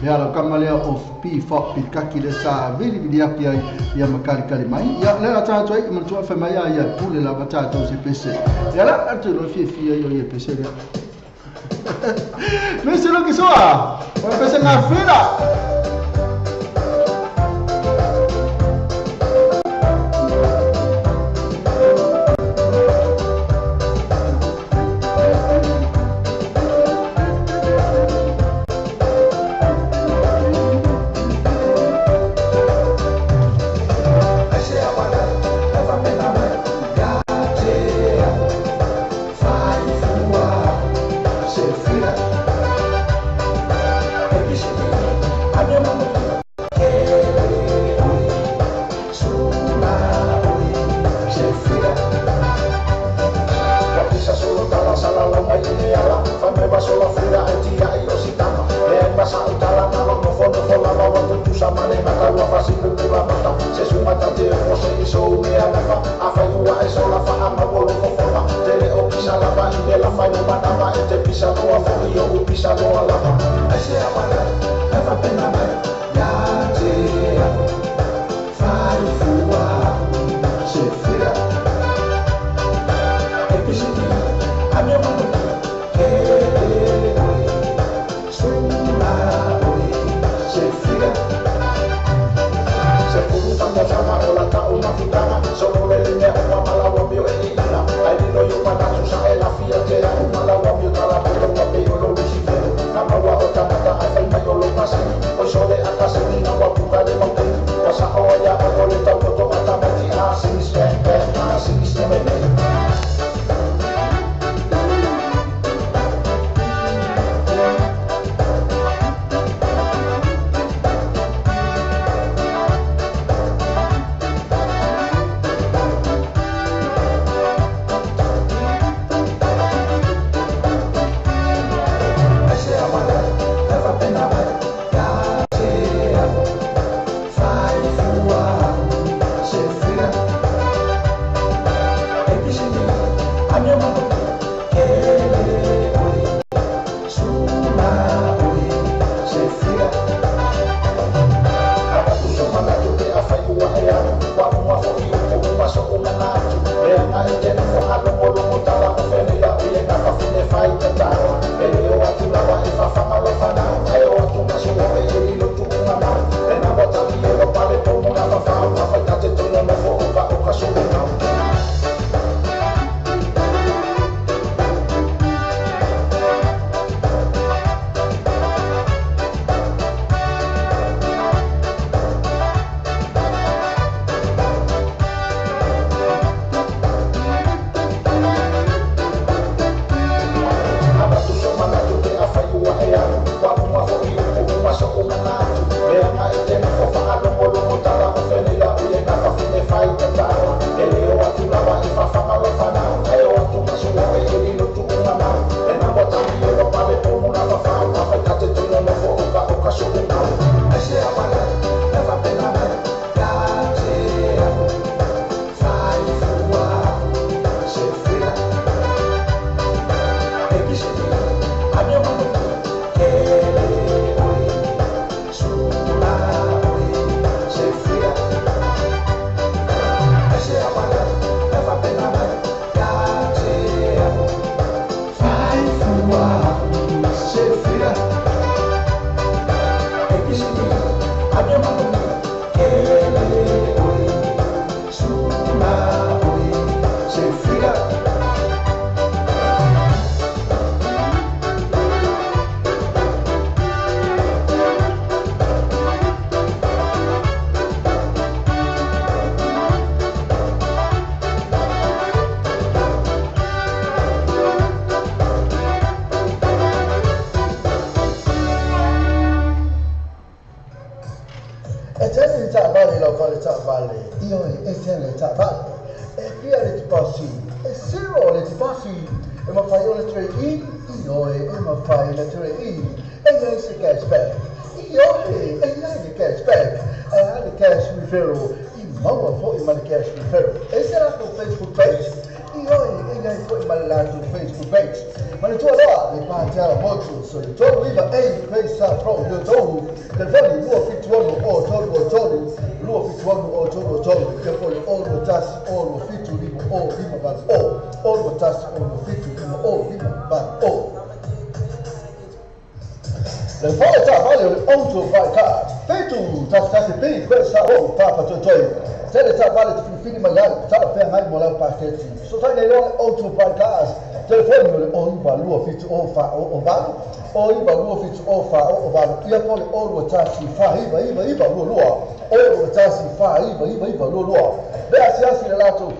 ia lau kama lea o P4 Pikaki le sa vili vili aku iai ia ma kali kali mai. Ia lea tātou ai i manatua whai mai a ia pule lava tātou se pese. Ia la atu lo fia fia ia ia pese lea. Mese loki soa, o pese ngā whira.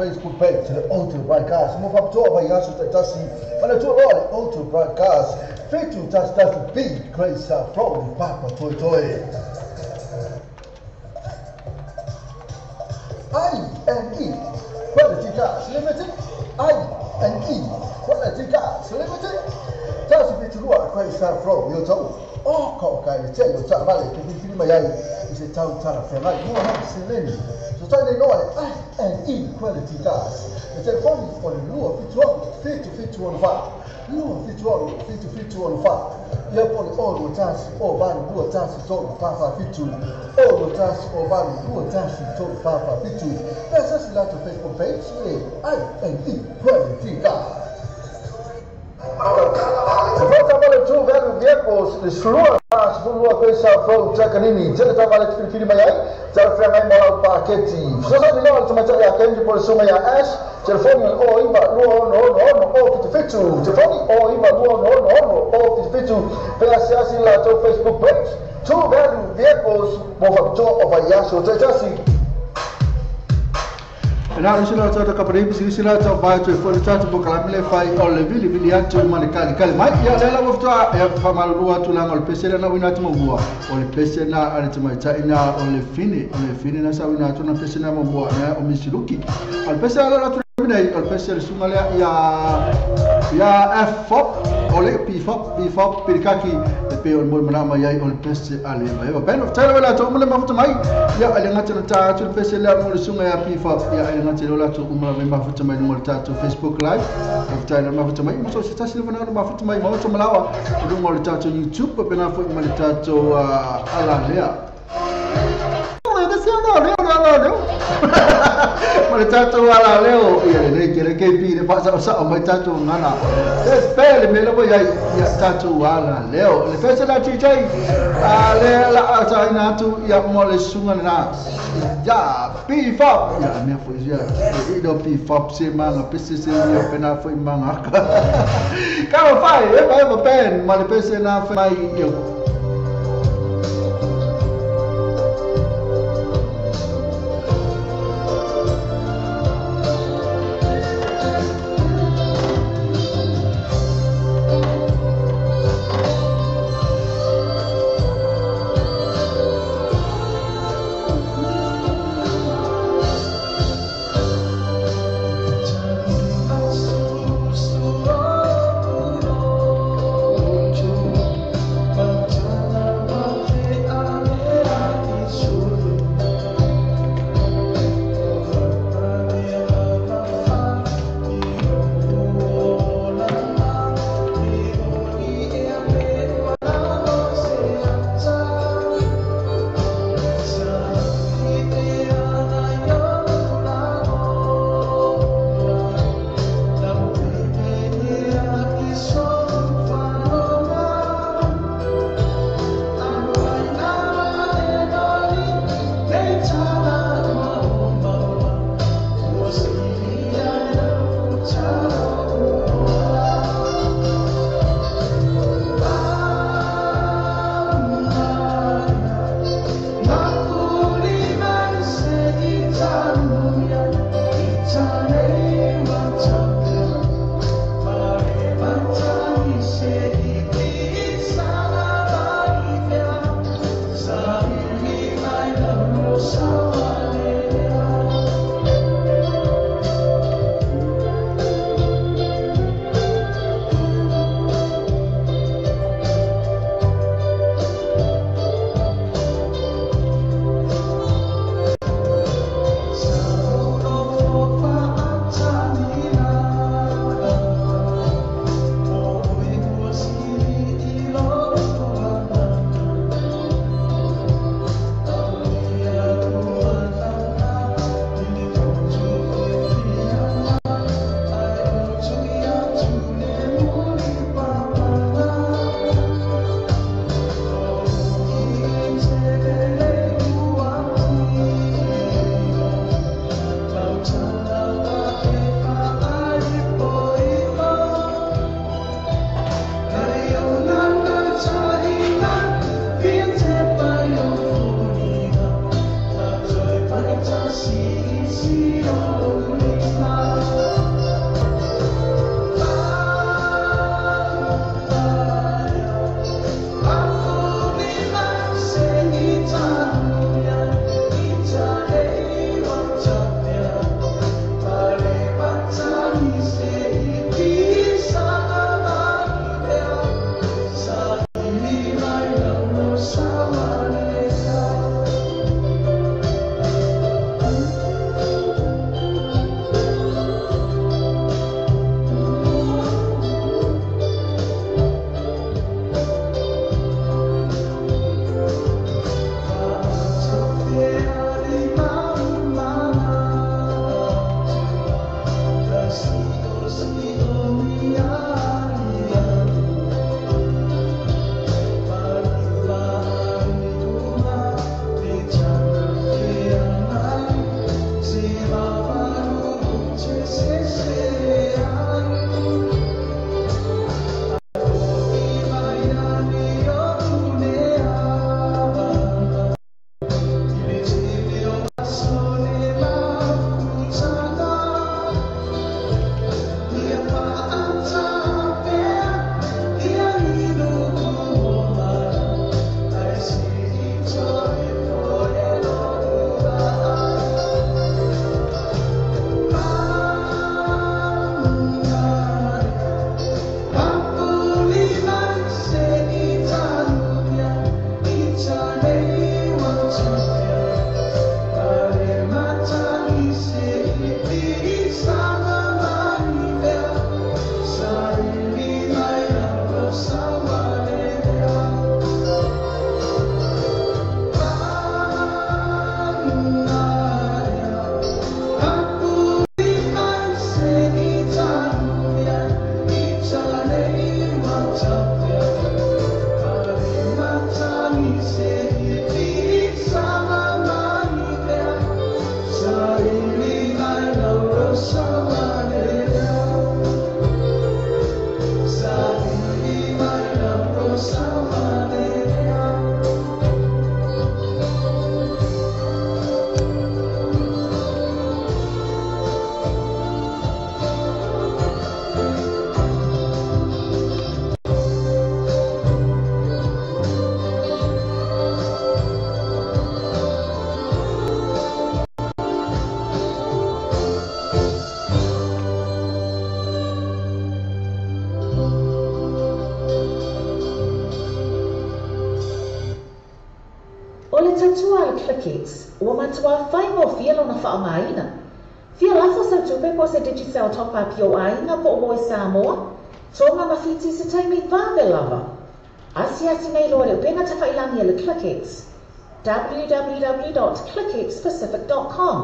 Facebook page le Auto Broadcast mo papitoa vai aso taitasi manatua loa le Auto Broadcast 7 tasi tasi B Grace Pro Papa Toi Toi I N E Quality Cars Limited I N E Quality Cars Limited. Kwai sa fro yo tau o ka ka le te yo ta vale ke filifili mai ai i se tau talafeagai mo ha seleni. So tai nei loa le I&E Quality Cars. Le telefoni o le 276 77 64, 276 77 64. Ia po le 021 082 1344 7, 021 082 1344 7. Pe asasi latou Facebook page le I&E Quality Cars. Volta vale tu velho vehicles le slua 12 kwesa fro takanini tele ta vale filifili mai ai talafeagai ma lau paketi. Fesoasoani loa le tamaitai ia Kenji po le suga ia Ash. Telefoni o 9 2 6 6 6 0 77, telefoni o 9 2 6 6 6 0 77. Pe asiasi le latou Facebook page True Value Vehicles mo faapitoa o vaiaso taitasi. Na isi la tata ka pare bisi la tau ba tu fo tata bo kala mele fai o le vili vili atu ma le kali kali mai ia le la wafta e fa malu lua tu la ngol pese na wina tu mo o le pese na ale tu mai ta ina o le fini o le fini na sa wina tu na pese na mo mo na o misiluki al pese ala la tu nei o le pese le sunga le ia ia F o le P4 P4 pirikaki e pe o le mo mana mai ai o le pese ale mai o ben of tele la to mo le mafuta mai ia ale ngata na ta tu le pese le mo le sunga ia P4 ia ale ngata le la to uma mai mafuta mai no le tatou Facebook live of tele mafuta mai mo so se tasi le vana mafuta mai mo to malawa o mo le tatou YouTube pe na fo mo le tatou ala lea ma le tatou ala leo ia lenei kele KP le faasaosao mai tatou gana e pe le mea lava iai ia tatou ala leo le pese la TJ a le la ataina atu ia mo le suga lena ia P4 ia mea foi ia i do P4 se manga pese se ia pena foi manga ka fai e vai ma pen ma le pese na fai ia. O le tautua a le Clickx, ua matuā faigofie lona faaaogaina. Fia lafo sau tupe po o se Digicel Top Up i ou aiga po o Voi Samoa, Tonga ma Fiti i se taimi vave lava. Asiasi nei loa i le upega tafailagi a le Clickx, www dot clickxpacific dot com.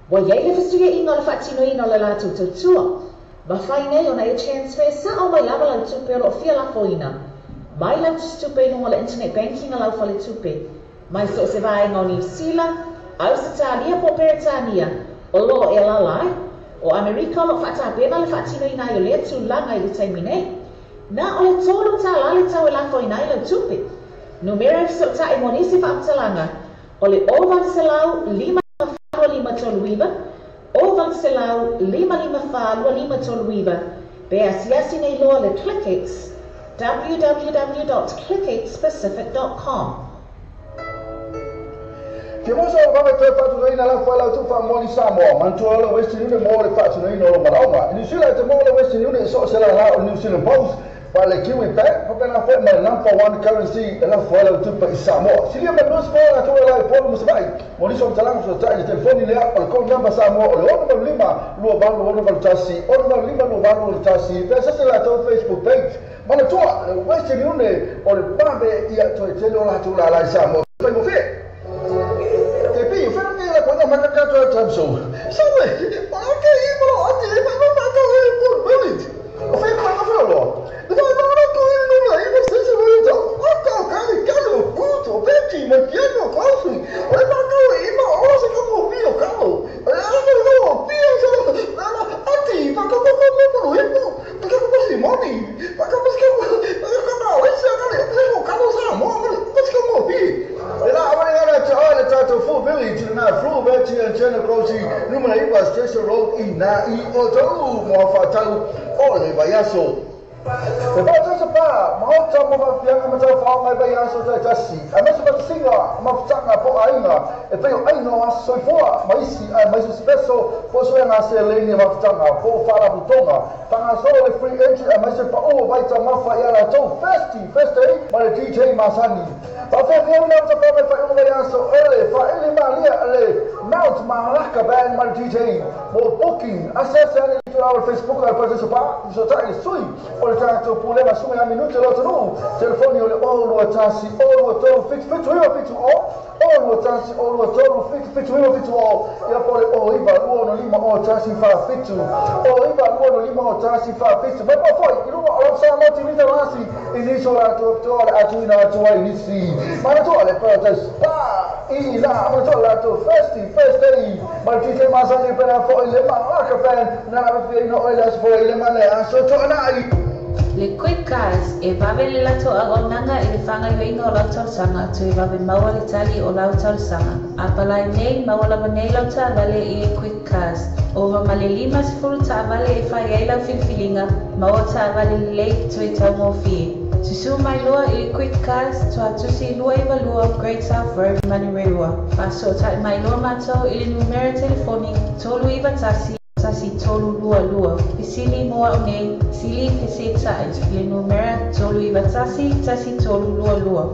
Ua i ai le fesuiaiga o le faatinoina o le latou tautua. Mafai nei ona e transfer sao mai lava lau tupe o lo o fia lafoina mai lau tusitupe i luga o le internet banking a lau faletupe mai so o se vaega o Niu Sila, Ausetalia po o Peretania o lo o e alaala ai. O Amerika o lo o faatapena le faatinoina ai o lea tulaga i le taimi nei. Na o le $3 le tau e lafoina ai lau tupe. Numera e fesootai mo nisi faamatalaga o le 0800 554 2539, 0800 554 2539, pe asiasi nei loa le Clickx, www.clickxpacific.com. Ke mosa o vave toe faatunoina lau faelau tuu faamoa Samoa, manatua le Western Union mo le faatunoina o lo malaoga. I New Zealand te maua le Western Union i so o se lala o New Zealand Post, pa le Kiwi Bank, faapena foi ma le number one currency e lau faelau tupe i Samoa. Silia ma nus mo la tua la i Upolu ma Savaii. Mo nisi o matalaga fesootai i le telefoni lea o le code number Samoa o le 685 2861 685 2861 pe asasi latou Facebook page. Manatua le Western Union o le vave ia toe tele o latou lala i Samoa. Faigofie. Te pi, whena te la koina maka katoa time so. Sawe, o la ke i mo ati e ma ma ka e po minute. O whai koina whea loa. Le whai ma ra ko i no la i mo se se mo to. O ka ka i ka lo puto, beti ma piano kosi. O le ma ka i ma o se ka mo pi o ka lo. O le a ka lo pi o se la la ati pa ka ka ka mo lo i mo. Pa ka ka si moni. Pa ka pa ka ka ka o se ka le se mo ka lo sa mo mo se ka mo pi. E la awai ngana te oe le tātou full village i nā flu veti and Chena Grosi numera iwa Station Road i nā i o tau moa whātau o le vaiaso. E whātau sa pā, mahota mo whawhianga ma tau whao ngai vaiaso tai tasi. A mesa whatasinga ma whatanga po ainga e pei o ainga o aso soifua ma isi a maiso speso po soe ngā se leni whawhitanga po wharaputonga. Tanga solo le free entry a maise pa o vaita mawha i a rātou Festy, Feste ma le DJ Masani. Whawhiawhia una o tawha mai whai unga aso ele, whaele malia le Mount Malaka Band ma le DJ mo booking. Asese ane i tūrau Facebook ai pātesa pā, so tai sui o le tātou pulema sumi a minute lo tanu. Telefoni o le o lua tasi o lua tolu fitu fitu iwa fitu o, o lua tasi o lua tolu fitu fitu iwa fitu o, ia po le o iwa lua no lima o tasi wha fitu, o iwa lua no lima o tasi wha fitu. Mai po foi, i luma o lau sa moti mita rasi, i niso la tua le atuina atua i nisi. Manatua le Paradise Spa i la manatua la tua Festy, Feste, ma le DJ Masani pena foi le Malaka Band, na la fia ino oile aso foi le mane aso toa nai. Le Quick Cars e vave le latou auaunaga i le faagaoioiga o lau talosaga toe vave maua le tali o lau talosaga. A palai nei, maua lava nei lau taavale i le Quick Cars. Ova ma le 50 taavale e fai ai lau filifiliga, maua taavale lelei toe taugofie. Susū mai loa i le Quick Cars, Tuatusi 292 Great South Road, Manurewa. Faasootai mai loa matou i le numera telefoni 391 1322. Fesili mo au nei, sili fesetai i le numera 391 1322.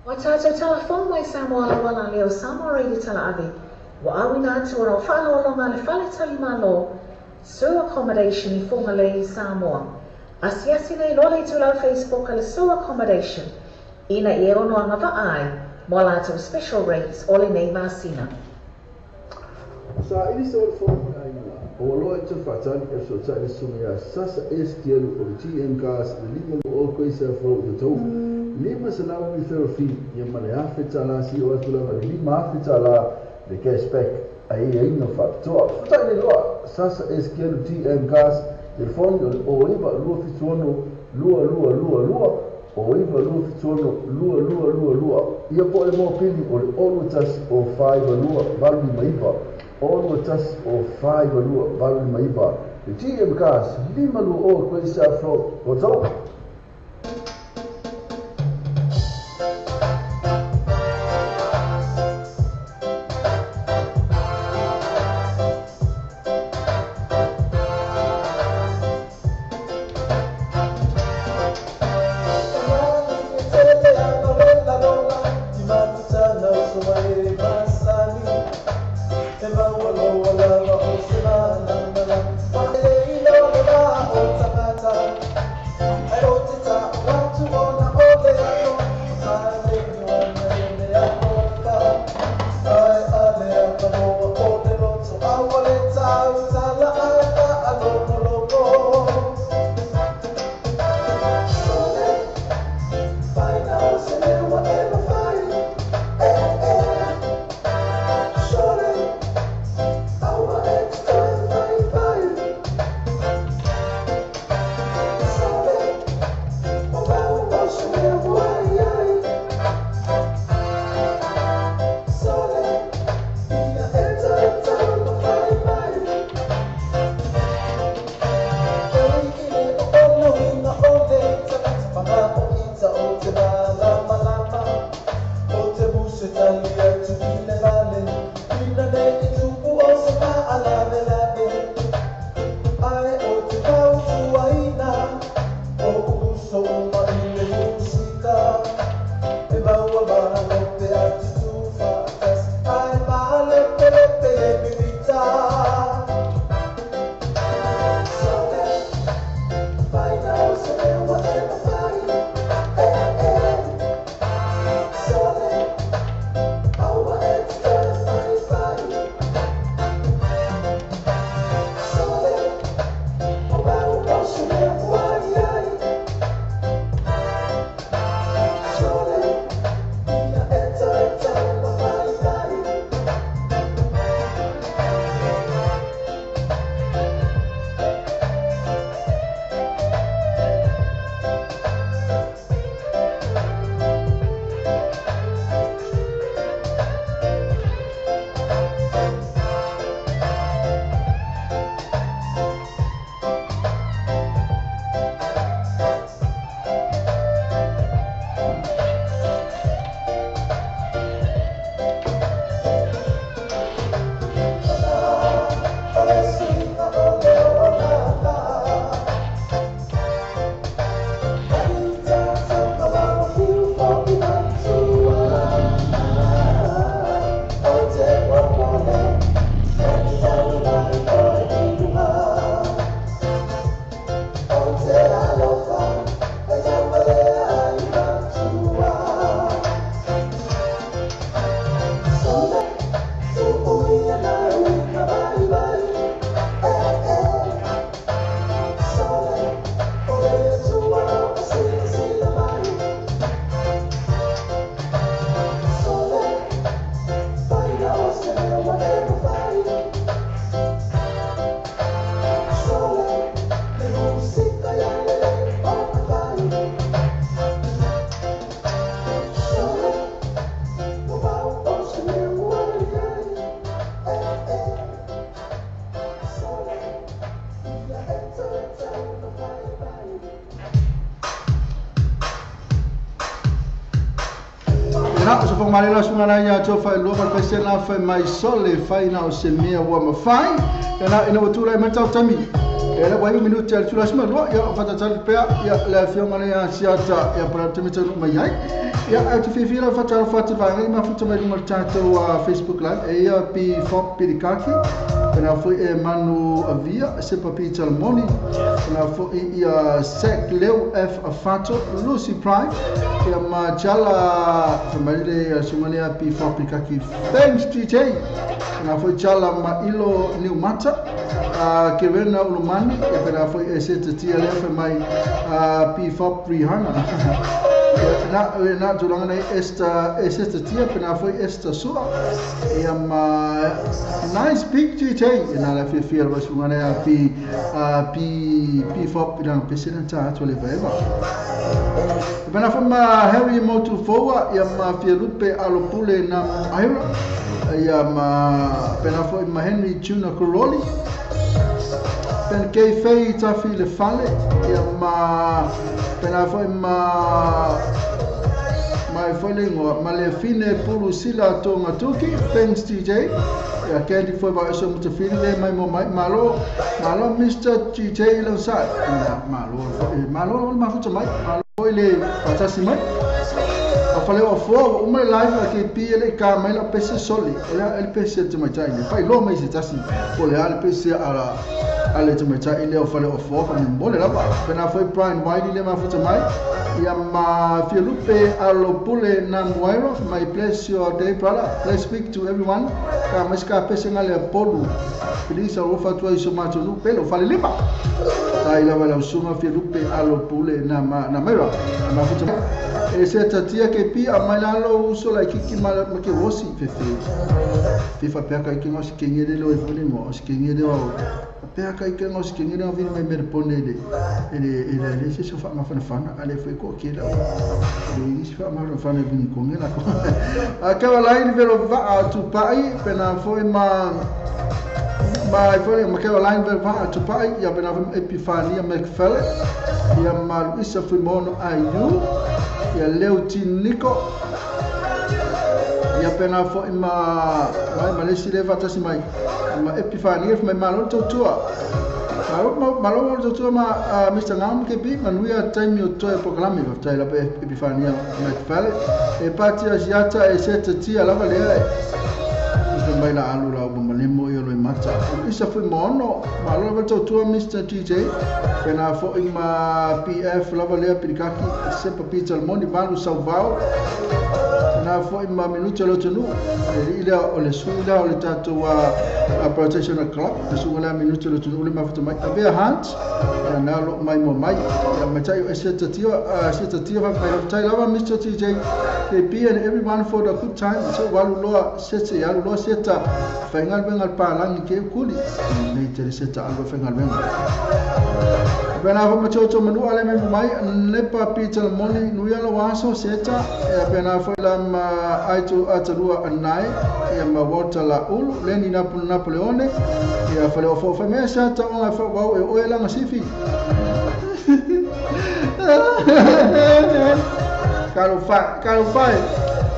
Ua tātou talafou mai Samoa laua la leo Samoa Radio Talaave. Ua auina atu ona o faaaloaloga le Fale Tali Malo, Sur Accommodation i Fugalei, Samoa. Asiasi nei loa le itulau Facebook a le Sue Accommodation ina ia e ono agavaa ai mo a latou special rates o lenei masina. Sa ili se o le fono ma le aiga, ua loa i te faatali e fesootai le susuga ia Sasa S. Tielu o le GM Cars i le 5 20 koisa fou i Otahuhu, 500 referral fee ia ma le $1,000 sio atu lava i le $5,000 le cash back a aiaiga faapitoa. Fesootai nei loa Sasa S. Tielu GM Cars, telefoni o le 09 276 2222, 09 276 2222, ia po o le mopili o le 021 052 859, 021 052 859. Le GM Cars, 520 Great South Road, Otahuhu. Malela sunga ia tofa lua ma pese la fa mai sole fai na o se mea ua mafai ena ina ua mai tau tami ela ua minuti al tula sima lua ia fatatali pea ia le afioga le asiata ia para tami tanu mai ai ia au te fiafia fatalofa atu vaega i mafuta mai luga o le tatou Facebook Live e ia P4 Pirikaki Pena foi e Manu Avia, Sepa Peter Moni, pena foi ia Sek Leo F Afato, Lucy Prime, ia ma Jala, Famarile Sumalia P Fapikaki, thanks DJ. Pena foi Jala Mailo Niumata, Kirena Ulumani, ia pena foi e Seta Tia Leo Famai P Fap Rihanna. Na tulaga nei Esther e Seta Tia, pena foi Esther Sua, ia ma nice big DJ, ia na la fia la sunga nei a P P Fap ina president ta atu le vaeva. Pena foi ma Harry Motufoa, ia ma Fialupe Alopule na Ira, ia ma pena foi ma Henry Tuna Coroli, pen kei fei tafi le fale, ia ma pena foi ma foi lengo ma le fine pulu sila tonga tuki, thanks DJ. Ia Candy foi ba so mutafili le mai mo mai malo malo Mr DJ Lonsai, malo malo ma futa mai malo le patasi mai. A fale o fo o mai live a ke pi le ka mai la pese soli o le pese te mai tai le fai lo mai se tasi o le ale pese ala ale te mai tai le o fale o fo fa mo le la ba pena foi Brian Wiley le ma futa mai ia ma Fialupe Alopule na Moira, my bless your day brother, let's speak to everyone ka mai ska pese ngale polu please o fa tua iso ma tu pelo fale lima tai la la suma Fialupe Alopule na na Moira ma futa e se tatia ke pi a mai lalo uso la kiki ma ke wosi fefe fifa peka ke ngos ke ngele lo e mo ke ngele o peka ke ngos ke ngele vi mai mer pone le ele le se so fa ma fa fa ale foi ko ke la le se fa ma fa na vi ko ngela ko a ka la ni velo va tu pai pena foi ma foi ma Caroline velo va tu pai ya pena Epifania McFelle ya ma Luisa Fuimono ayu ia Leo Nico ia pena foi ma mai malesi le fatasi mai ma Epifania mai malo tua malo tua ma Mr Ngam ke bi manuia time o toe programe va la Epifania McFelle e pati asiata e seta tia lava le mai la alu la malemo ia lo mata isa foi mono malo va tua Mr DJ pena foi ma PF lava le pirikaki sepa Peter Moni valu sauvao na foi ma minuto lo tunu ile o le suila o le tatu a Protection Club le suila minuto lo tunu le ma futa mai avea Hans na lo mai mo mai ya matai o seta tia va mai tai lava Mr DJ KP and everyone for the good time so walu lo seta ya lo seta faingal bengal palangi ke kuli nei tere seta alwa faingal bengal pena fo machocho manu ale mai mai nepa Peter Moni nuia lo waso seta ya pena fo la ma aitu atalua anai ya ma Walter la ulu leni na Napoleone ya fale o fo fa me seta o fa wa o ela ngasifi Kalo fai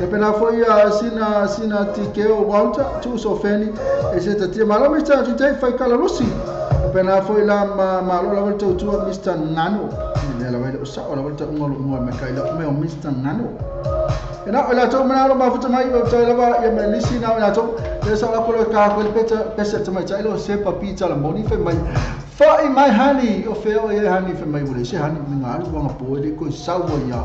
e pena foi a sina tikeo Walter tu so feni e seta tia malo Mr DJ fai kala lusi pena foi la malo la volta tu Mr Nano ne la vai o sa la volta ngolo ngolo me kai la me o Mr Nano e na la to mena lo ma futa mai o tai la va ya me lisi na la to e sa la polo ka ko peta pesa te mai tai lo se pa pizza la moni fe mai foi mai hani o fe o ye hani fe mai o le se hani me ngalu wa ngapo le ko sa wo ya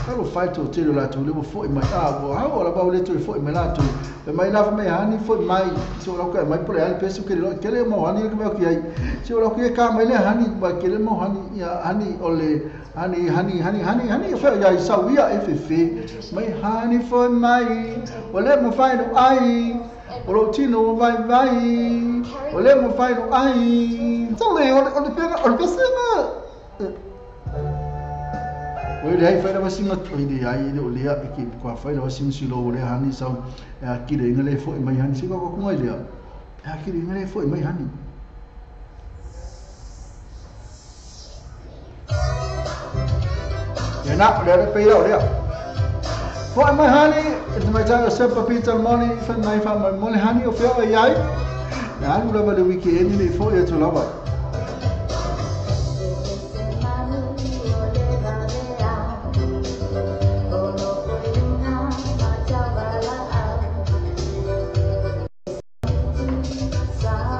Kalo fai to tele la to le foi mai a bo ha o la ba le to foi mai la to e mai la mai hani foi mai so la ko mai pole hani pesu ke lo ke le mo hani ke mo ki ai so la ko ka mai le hani ba ke le mo hani ya hani o le hani hani hani hani hani fa ya sa wi a f f mai hani foi mai o le mo fai no ai o lo tino vai vai o le mo fai no ai so le o le pega o le pese o le hai fai wasinga le ai le o lea ke kwa fai wasinga silo le hani sa a ki le ngale fo mai hani si ko ko ngai le a ki le ngale fo mai hani ya na le le pe le fo mai hani e mai ta se pa Peter Moni fa mai fa mai moni hani o fe ai ai na lu la le weekend le fo ya to la ba Sa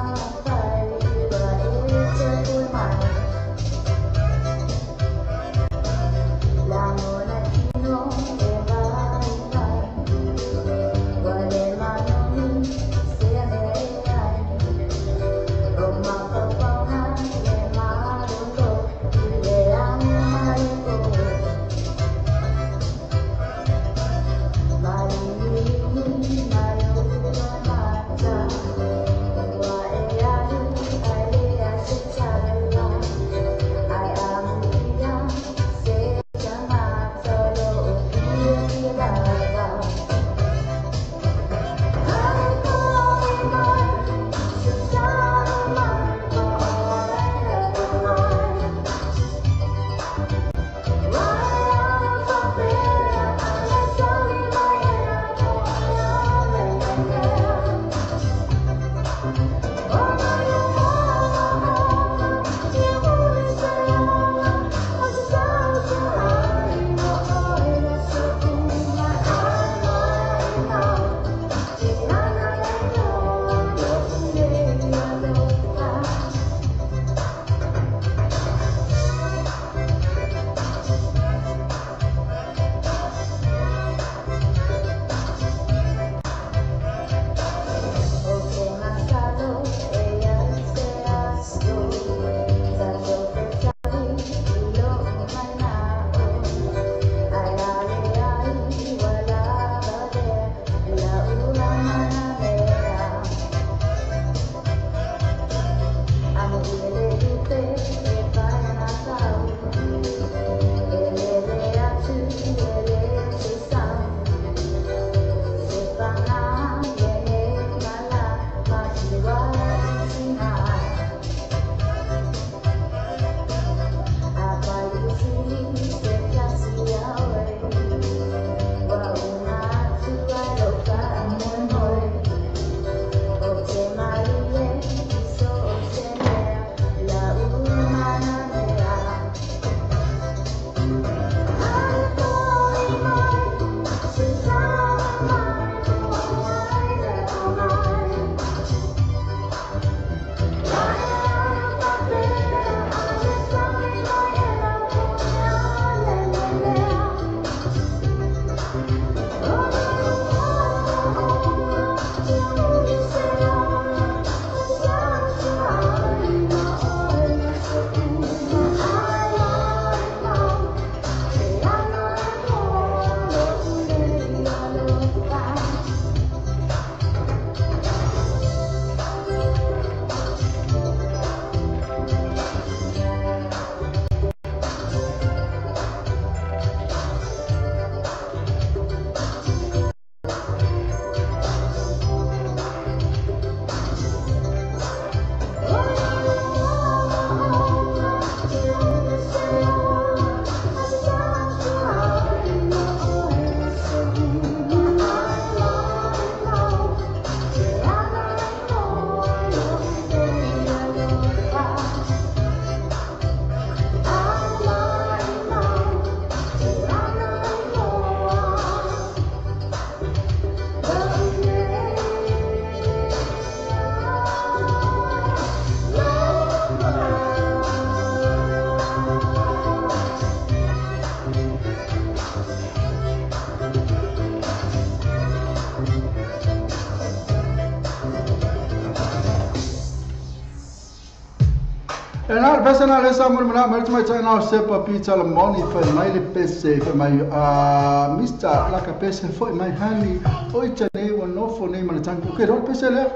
E na pese na le sa mo na mai mai na se pa pizza la moni fa mai le pese fa mai a Mr. la ka pese fo mai hani o ita nei wa no fo nei ma tangi ke ro pese le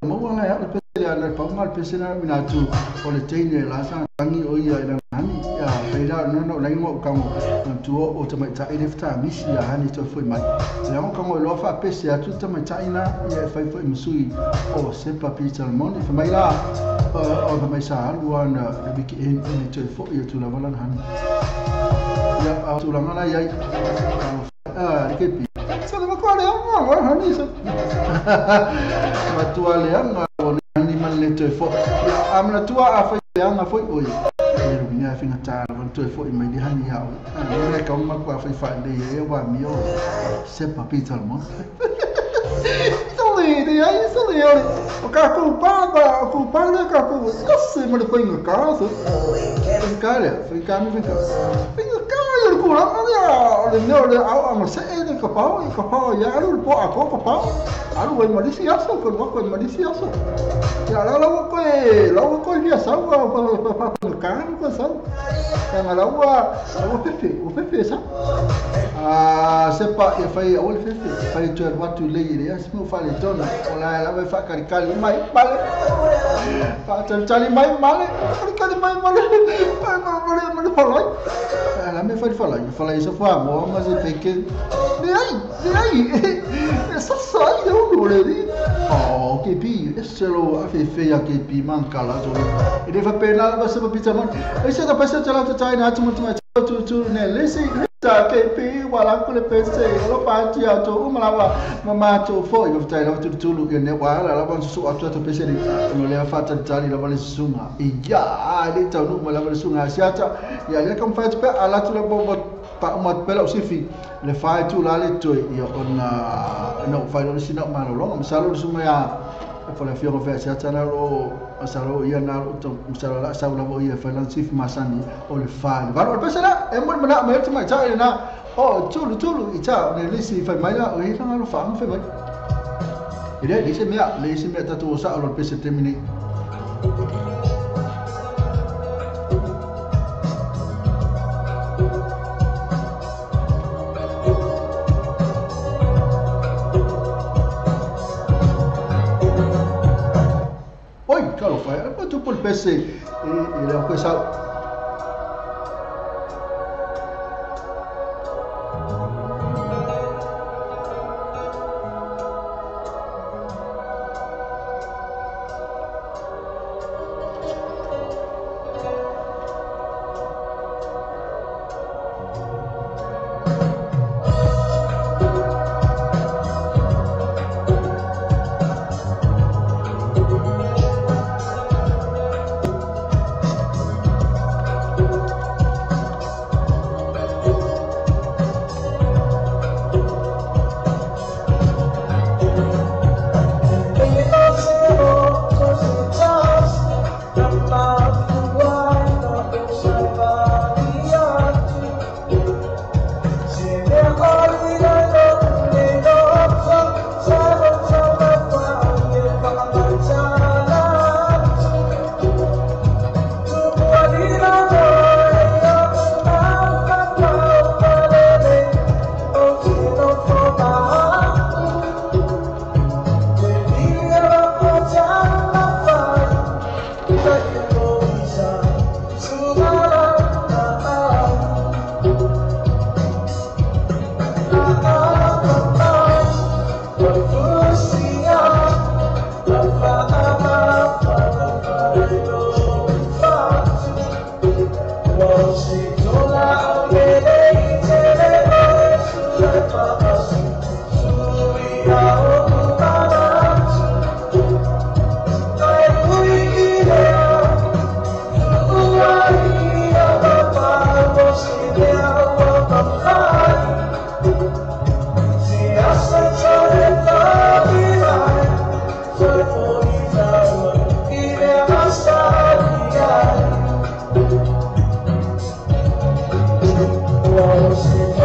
mo wa na le pese le na pa ma pese na mina tu o le teine la sa tangi o ia ina hani ya peira no no lai mo ka mo tu o te mai ta ile fta misi ya hani to fo mai le o ka mo lo fa pese a tu te mai ta ina ya fa fo msui o se pa pizza la moni fa mai la o fa mai sa luana le wiki en e te fo ia tu la wala hani ya a tu la ngana ya a ke pi sa le ko le o hani sa ma tu ale anga o hani man le te fo ya amna tu a fa ya nga fo o e ro nya finga ta lo te fo i mai di hani ya o le ka ma kwa fa fa le ye wa mi o se pa pizza al mo o ka ku pa ku pa le ka ku se mo le foi casa cara foi cá me vem cá cara ku la le no le au a se e de ka pa ka pa ya lu po a ko ka pa a lu ma disi aso ko ko ma disi aso ya la la ko la ko ya sa wa pa pa ka ko sa ya la wa o fefe o fefe sa a se pa ya fai o fefe fai tu wa tu le ya se mo fa le tona o la la fa karikali mai male pa chali mai male karikali mai male male male falai la me fa falai falai isso fa mo mas e que le ai sa sa yo lo le di oh que pi esse lo a fe ya que pi manca la to e deve pena você pa pizza mon esse da pesa chala to china tu tu tu ne lesi ta ke pi wala ko le pese lo pa ti a to uma la mama to fo i ta la tu tu lu ne wa la la ba su a to pese ni no le fa ta ta la ba le sunga e ya le ta no la ba le sunga sia ta ya le kam fa pe ala tu le bo pa uma pela o sifi le fa tu la le to ya ona no fa lo sina ma lo lo sa lo sunga ya fa le fio fa sia ta na lo sa lo ia na to sa la sa la bo ia fa lan sif masani o le fa va lo pese la e mo na me te mai ta na o tulu tulu i ta ne le si fa mai la o i na lo fa fa mai e le se mea le se mea ta to sa lo pese te mini pese e le questa Thank you.